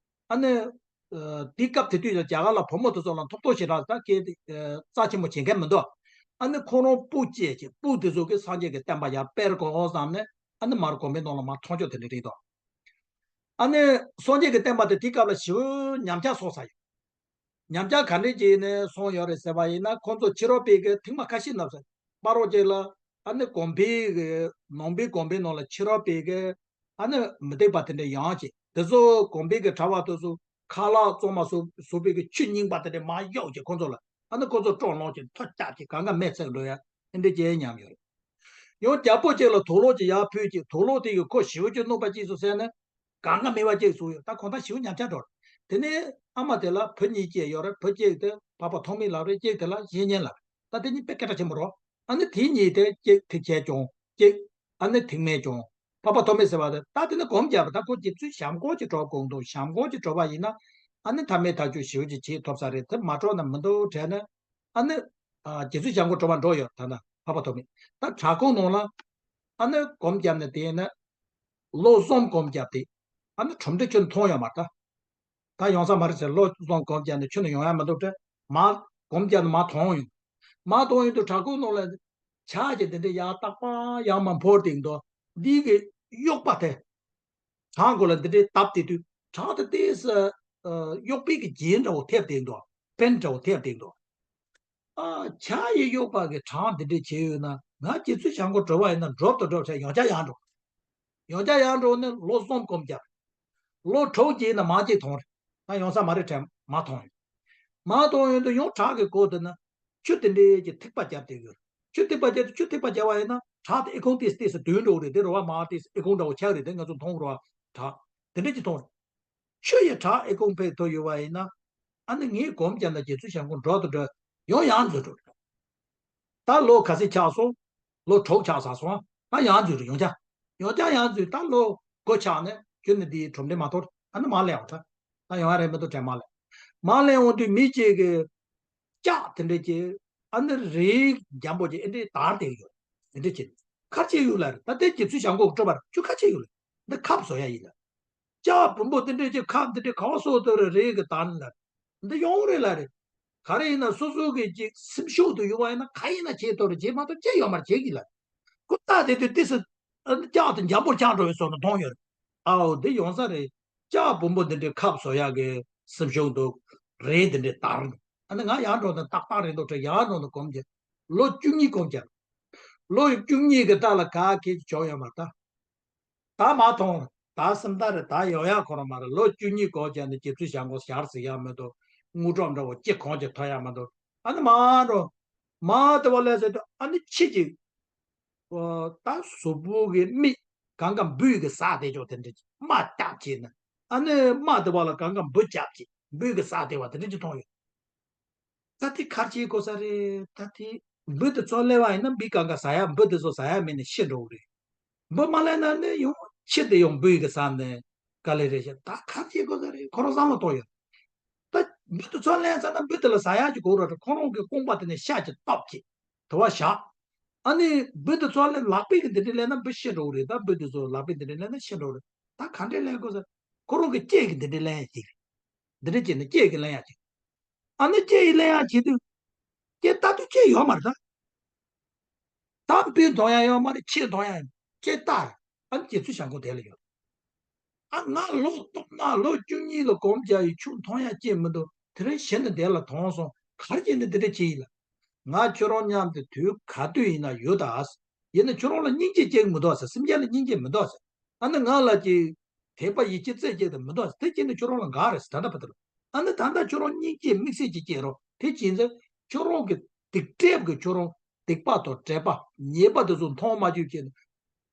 ཨ་ནི། ཨ། དེའི་སྐབས་དེ་དུས་ལ་རྒྱ་གར་ལ་བུ་མོ་དེ་ཚོ་ལ་ཐོབ་ཐང་ཞེ་དྲག་ད་སྐད་དེ། ཨ། རྩ་ཆེན་པོ་བྱེད་མཁན་མི་འདུག་ཨ་ནི་ཁོ་རང་སྤུ་སྐྱེས་ཀྱི་སྤུ་དེ་ཚོ་གིས་སངས་རྒྱས་ཀྱི་བསྟན་པ་ཡར་སྤེལ་དགོས་བསམ་ནས། ཨ་ནི་མར་དགོན་པའི་ནང་ལ་མར་ཐོན་ཆོག་དེ་འདྲ་རེད་འདུག་ཨ་ནི་སངས་རྒྱས་ཀྱི་བསྟན་པ་དེ་དེའི་སྐབས་ལ་ཞེ་པོ་ཉམས་ཆག་སོང་ས་ཡོད། ཉམས་ཆག་ག་འདྲས་ཀྱིས་ནས་སོང་ཡོད་རེད་ཟེར་བ་ཡིན་ན། ཁོང་ཚོ་ཕྱི་རོལ་པའི་གི་ཐེངས་མ་ཁ་ཤས་ནབ་ས་སྤ་རོ་བཅས་ལ། ཨ་ནི་དགོན་པའི་གི་ནང་པའི་དགོན་པའི་ནང་ལ་ཕྱི་རོལ་པའི་གི། ཨ་ནི་མུ་སྟེགས་པ་དེ་འདྲ་ཡོང་བྱས། དེ་ཚོ་དགོན་པའི་གི་གྲྭ་པ་དེ་ཚོ་ཁ་ལག་བཙོང་མ་བཟོ་བཟོ་པའི་གི་ཆུ་རྙིང་པ་དེ་འདྲ་མར་གཡུགས་བྱས། ཁོང་ཚོ་ལ། ཨ་ནི་ཁོང་ཚོ་བཀྲོངས་ལོག་བྱས། མཐོ་རྐྱབ་བྱས། གང་ག་མེ་བསྲེགས་འགྲོ་ཡ་ཨེ་འདྲ་བྱས་ཉམས་ཡོད་རེད། ཡང་རྒྱལ་པོ་ཅིག་ལ་དུག་ལོག་ཅིག་ཡར་ཕུལ་བྱས། དུག་ལོག་དེ་གིས་ཁོ་ཞེ་པོ་ཅིག་གནོད་པ་སྐྱེལ་སོང་ཟེར་ནས། གང་ག་མེད་པ་ཅིག་བཟོས་ཡོད། ད་ཁོ་ད་ཞེ་པོ་ཉམས་ཆག་འགྲོ་རེད། དེ་ནས་ཨ་མ་དེ་ལ་བུ་གཉིས་སྐྱེས་ཡོད་རེད། བུ་གཅིག་དེ་འཕགས་པ་ཐོགས་མེད་ལབ་རེད། གཅིག་དེ་ལ་བཤེས་གཉེན་ལབ་རེད། ད་དེ་གཉིས་དཔེ་སྐད་གྲགས་ཆེན་པོ་རེད། ཨ་ནི་དེ་གཉིས་དེ་གཅིག་ཐེག་ཆེན་སྐྱོང་། གཅིག་ཨ་ནི་ཐེག་དམན་སྐྱོང་ འཕགས་པ་ཐོགས་མེད་ཟེར་བ་དེ་ད་དེ་ནི་སྒོམ་བརྒྱབ་པ་ད་ཁོ་རྗེ་བཙུན་བྱམས་སྐྱོང་གི་གྲོགས་དགོངས་འདུག་བྱམས་སྐྱོང་གི་གྲོགས་པ་ཡིན་ན་ཨ་ནི་ཐ་མའི་ཐག་གཅོད་ཞེ་པོ་ཅིག་བྱེད་ཐུབ་ས་རེད། དེ་མ་གྲོགས་ན་མི་འདུག་དྲན་ནས་ཨ་ནི། རྗེ་བཙུན་བྱམས་སྐྱོང་གྲོགས་པ་འགྲོ་ཡོད་ད་ན་འཕགས་པ་ཐོགས་མེད་ད་བྲག་ཁུང་ནང་ལ་ཨ་ནི་སྒོམ་བརྒྱབ་ནས་དེ་ནི་ལོ་གསུམ་སྒོམ་བརྒྱབ་དེ་ཨ་ནི་གྲུབ་འབྲས་ཁྱོན་མཐོང་ཡོད་མ་རེད་ད། ད་ཡོང་ས་མ་རེད་ཟེར་ལོ་གསུམ་སྒོམ་བརྒྱབ་ནས་ཁྱོན་ནས་ཡོང་ཡ་མི་འདུག་དྲན་མ་སྒོམ་བརྒྱབ་ནས་མ་མཐོང་ཡོང་། མ་མཐོང་ཡོང་དུས་བྲག་ཁུང་ནང་ལ་ཇ་གི་དེ་འདྲ་ཡར་རྟག་པར་ཡར་མར་འཕུར་དེ་འདུག་འདི་གི་གཡོག་པ་དེ། བྲག་མགོ་ལ་འདི་འདྲའི་བཏབ་དེ་དུས་བྲག་དེ་ཏོག་ཙམ་གཡོག་པའི་གི་རྒྱན་འདྲ་བོ་ཐེབས་དེ་འདུག་པེན་འདྲ་བོ་ཐེབས་དེ་འདུག་ཨ་ཇ་ཡི་གཡོག་པ་གི་བྲག་འདི་འདྲའི་བྱས་ཡོད་ན་ང་རྗེ་བཙུན་བྱམས་སྐྱོང་གྲོགས་པ་ཡིན་ན་འགྲོ་དང་འགྲོ་བྱས་ཡང་བསྐྱར་ཡར་འགྲོ། ཡང་བསྐྱར་ཡར་འགྲོ་ནས་ལོ་གསུམ་སྒོམ་བརྒྱབ། ལོ་དྲུག་བརྒྱབ་ན་མ་གཅིག་མཐོང་རེད། ད་ཡོང་ས་མ་རེད་དྲན་མ་མཐོང་ཡོད། མ་མཐོང་ཡོད་དུས་ཡང་བྲག་གི་སྒོ་དེ་ན་ཆུ་དེ་འདྲའི་གི་ཐིགས་པ་བརྒྱབ་དེ་ཡོད། ཆུ་ཐིགས་པ་བརྒྱབ་དེ་ཆུ་ཐིགས་པ་བརྒྱབ་པ་ཡིན་ན་བྲག་དེ་ཨི་ཁུང་ཏོག་ཙམ་ཏོག་ཙམ་དུད་འགྲོ་གི་རེད་དེ་རོ་བ་མ་ཏོག་ཙམ་ཨི་ཁུང་འདྲ་བོ་ཆགས་རེད་དེ་ང་ཚོ་མཐོང་རོ་བ་བྲག་དེ་འདྲ་ཅིག་མཐོང་རེད། ཆུ་ཡི་བྲག་ཨི་ཁུང་ཕེབས་ཐུབ་ཡོད་པ་ཡིན་ན་ཨ་ནི་ངས་སྒོམ་བརྒྱབ་ན་རྗེ་བཙུན་བྱམས་སྐྱོང་འགྲོ་དང་འགྲོ་ཡང་ཡང་འཛུལ་འགྲོ་རེད། ད་ལོ་ག་ཚོད་ཆགས་སོང་། ལོ་དྲུག་ཆགས་ཚར་སོང་། ད་ཡང་འཛུལ་རེད་ཡང་བསྐྱར། ཡང་བསྐྱར་ཡང་འཛུལ་ད་ལོ་དགུ་ཆགས་ནས་ཁྱོན་ནས་འདིའི་གྲུབ་འབྲས་མ་ཐོབ་ཨ་ནི་མ་སླེབས་འོང་ད། ད་ཡོང་ཡ་རེད་མི་འདུག་དྲན་མ་སླེབས། མ་སླེབས་འོང་དུས་མི་གཅིག་གིས་ལྕགས་དེ་འདྲས་ཀྱི་ཨ་ནི་རིལ་འཇམ་པོ་ཅིག་ཨེ་འདྲས་དར་བསྡད་ཡོད། ཨེ་འདྲས་ཀྱི་ཁར་ཆེ་ཡོད་ལ་རེད་ད་དེ་རྗེ་བཙུན་བྱམས་སྐྱོང་གྲོགས་པ་རེད་ཁྱོད་ཁ་ཆེ་ཡོད་ལ་འདི་ཁབ་བཟོ་ཡ་ཡིན་ལ། ལྕགས་བུམ་པ་འདི་འདྲས་ཀྱི་ཁབ་འདི་འདྲས་ག་བ་སོགས་དེ་རེ་རེ་གི་དང་ལ། འདི་ཡོང་རེད་ལ་རེད། ག་རེ་ཡིན་ན་སོ་སོ་གི་ཅིག་སེམས་ཤུགས་དུ་ཡོད་པ་ཡིན་ན་ག་ཡིན་ན་བྱེད་ཐུབ་རེད་བྱེད་མ་ཐུབ་ཅི་ཡོད་མ་རེད་བྱེད་གི་ལ། ཁོ་ལྟ་དེ་དུས་ཏི་སི་ལྕགས་དེ་འཇམ་པོར་ཆགས་འགྲོ་བའི་བཟོ་ན་མཐོང་ཡོད་རེད། ཨའོ་འདི་ཡོང་ས་རེད། ལྕགས་བུམ་པ་འདི་འདྲའི་ཁབ་བཟོ་ཡག་གི་སེམས་ཤུགས་འདུག་རེད་འདི་འདྲའི་དར་འདུག་ཨ་ནི་ང་ཡར་འགྲོ་ན་ཏག་ཏག་རེད་འདུག་དྲན་ཡར་འགྲོ་ན་སྒོམ་རྒྱག་ལོ་བཅུ་གཉིས་སྒོམ་རྒྱག་ལོ་བཅུ་གཉིས་ཀྱི་རྟགས་ལ་ག་གེ་བྱུང་ཡོད་མ་རེད་ད། ད་མ་མཐོང་། ད་སེམས་ཐག་རེད་ད་ཡོང་ཡག་ཁོ་རང་མ་རེད་ལོ་བཅུ་གཉིས་སྒོམ་རྒྱག་ནས་རྗེ་བཙུན་བྱམས་སྐྱོང་ཞལ་གཟིགས་ཡག་མི་འདུག་དངོས་གྲུབ་འདྲ་བོ་ཅི་གང་ཅི་ཐོབ་ཡག་མི་འདུག་ཨ་ནི་མ་འགྲོ། མ་དེ་བ་ལས་ཟེར་དུས་ཨ་ནི་ཁྱི་གཅིག་ཨོ། ད་གཟུགས་པོ་གི་མིག་གང་ག་འབུས་གི་ཟག་དེ་ཅོག་དེ་འདྲ་ཅིག་རྨ་བརྒྱབ་བྱས་ན། ཨ་ནི་རྨ་དེ་བ་ལ་གང་ག་འབུ་བརྒྱབ་བྱས་འབུས་གི་ཟག་དེ་བ་དེ་འདྲ་ཅིག་མཐོང་ཡོད། ད་དེ་ག་རེ་བྱེད་དགོས་ས་རེད་ད་དེ། འབུ་དེ་ཚོ་སླེབས་པ་ཡིན་ན་འབུ་གང་ག་ཟ་ཡ་འབུ་དེ་ཚོ་ཟ་ཡ་མེད་ནས་ཤི་འགྲོ་གི་རེད། འབུ་མ་སླེབས་ན་ནི་ཡང་ཁྱི་དེ་ཡང་འབུས་གི་ཟ་ནས་དཀའ་ལས་རེད་ཤག་ད་ག་རེ་བྱེད་དགོས་ས་རེད་ཁོ་རང་བསམ་བློ་གཏོང་ཡོད། ད་འབུ་དེ་ཚོ་ལེན་ཚར་ན་འབུ་དེ་ལ་ཟ་ཡག་ཅིག་དགོས་རེད་ཁོ་རང་གི་རྐང་པ་དེ་ནས་ཤ་ཅིག་བཏབ་ཅིག་དུ་བ་བཞག་ཨ་ནི་འབུ་དེ་ཚོ་ལེན་ལག་པས་ཀྱི་འདི་འདྲ་ལེན་ན་འབུ་ཤི་འགྲོ་གི་རེད་ད་འབུ་དེ་ཚོ་ལག་པས་འདི་འདྲ་ལེན་ན་ཤི་འགྲོ་གི་རེད་ད་ག་འདྲས་ལེན་དགོས་ཟེར་ཁོ་རང་གི་ལྕེ་གི་འདི་འདྲ་ལེན་ཡག་ཅིག་རེད་འདི་འདྲ་བྱས་ནས་ལྕེ་གི་ལེན་ཡག་ཅིག་ཨ་ནི་ལྕེ་ཡི་ལེན་ཡག་བྱེད་དུས་ལྕེ་ལྟ་དུས་ལྕེ་ཡོད་མ་རེད་ད། ད་འབུ་མཐོང་ཡ་ཡོད་མ་རེད་ཁྱི་མཐོང་ཡ་ཡོད་ཁྱི་ལྟར་ཨ་ནི་རྗེ་བཙུན་བྱམས་སྐྱོང་དེ་ལ་ཡོད། ཨ་ང་ལོ་སྟོང་ན་ལོ་བཅུ་གཉིས་ལ་སྒོམ་རྒྱག་ཡི་ཆུ་མཐོང་ཡ་ཅི་མི་འདུག་དེ་རིང་གཞི་ནས་དེ་ལ་མཐོང་སོང་ག་རེ་བྱས་ནས་འདི་འདྲ་བྱེད་ཡིན་ལ། ང་ཁྱོད་རང་མཉམ་དུ་དུས་ག་དུས་ཡིན་ན་ཡོད་ད། ཡིན་ན་ཁྱོད་རང་ལ་སྙིང་རྗེ་སྐྱེ་གི་མི་འདུག་ཟེར་སེམས་ཅན་ལ་སྙིང་རྗེ་མི་འདུག་ཟེར། ཨ་ནི་ང་ལ་ཅིག་དད་པ་ཡིད་ཆེས་བརྩེ་བ་སྐྱེ་གི་མི་འདུག་ཟེར་དེ་བྱས་ནས་ཁྱོད་རང་ལ་དགའ་རེད་ཟེར་ད་ལྟ་བར་དུ་ལ། ཨ་ནི་ད་ལྟ་ཁྱོད་རང་སྙིང་རྗེ་དམིགས་བསལ་ཅིག་སྐྱེ་རོགས་དེ་བྱས་ཙང་ཁྱོད་རང་གི་སྡིག་སྒྲིབ་ཀྱི་ཁྱོད་རང་སྡིག་པ་དང་དྲེགས་པ་ཉེས་པ་དེ་ཚོ་མཐོང་མ་བཅུག་བྱས་ནས་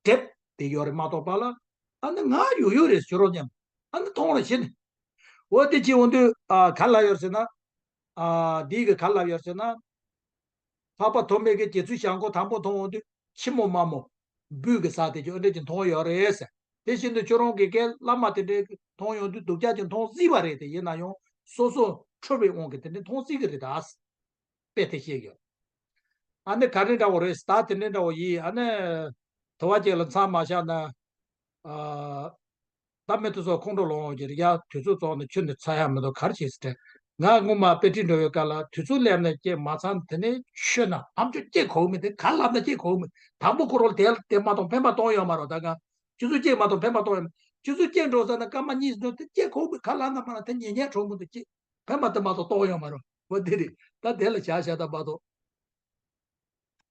སྒྲིབ་དེ་ཡོད་རེད་མ་གཏོགས་པ་ལ། ཨ་ནི་ང་ཡོད་ཡོད་རེད་ཟེར་རོགས་སྙམ། ཨ་ནི་མཐོང་རེ་ཤི་ནས། འོ་དེ་ཅི་འོང་དུས་ཨ་ག་ལ་ཡོད་ཟེར་ན། ཨ་འདི་གི་ག་ལ་ཡོད་ཟེར་ན། འཕགས་པ་ཐོགས་མེད་ཀྱི་རྗེ་བཙུན་བྱམས་སྐྱོང་དང་པོ་མཐོང་འོང་དུས་ཁྱི་མོ་མ་མོ། འབུ་གི་ཟ་དེ་ཅི་འོ་འདྲ་ཅིག་མཐོང་ཡོད་རེད་ཟེར། དེ་བཞིན་དུ་ཁྱོད་རང་གི་སྐད་བླ་མ་དེ་འདྲའི་མཐོང་ཡོང་དུས་སྡུག་ཅག་ཅིག་མཐོང་སྲིད་པ་རེད་དེ་ཡིན་ན་ཡང་སོ་སོ་ཁྲོ་བའི་དབང་གིས་དེ་འདྲ་མཐོང་སྲིད་ཀྱི་རེད་ད། དཔེ་དེ་བཤད་ཡོད། ཨ་ནི་ག་རེ་འདྲ་བོ་རེད་ད་དེ་འདྲ་འདྲ་བོ་ཡིན་ཨ་ནི། དུ་བ་ཅིག་ལ་མཚམས་མ་བཞག་ན། ཨ། ད་མི་དེ་ཚོ་ཁོང་ཁྲོ་ལངས་ཀྱི་རེད་ཡ་དུས་ཚོད་རྫོགས་ནས་ཁྱོད་འདི་ཚར་ཡ་མི་འདུག་ག་རེ་བྱེད་ཟེར་དྲན། ང་སྔོན་མ་དཔེ་ཁྲིད་འགྲོ་བའི་སྐབས་ལ་དུས་ཚོད་སླེབས་ནས་ཀྱེ་མ་ཚང་དེ་ནས་ཆོས་ན་ཨམ་ཅོག་ཀྱེ་གོ་མི་དེ་ག་ལབ་ན་ཀྱེ་གོ་མི་དང་པོ་ཁོ་རོལ་དེ་དེ་མ་གཏོང་ཕན་པ་གཏོང་ཡོད་མ་རོགས་ད་ག་ཆུ་ཚོད་ཀྱེ་མ་གཏོང་ཕན་པ་གཏོང་ཡོད་མ་ཆུ་ཚོད་ཀྱེ་འགྲོ་ས་ན་སྐར་མ་གཉིས་འགྲོ་དེ་ཀྱེ་གོ་མི་ག་ལབ་ན་མ་ལ་དེ་ཉེ་ཉེ་གྲོགས་མི་འདུག་ཀྱེ་ཕན་པ་དེ་མ་གཏོང་གཏོང་ཡོད་མ་རོགས་འོ་དེ་རེད་ད་དེ་ལ་བྱ་བྱ་ད་མ་གཏོང་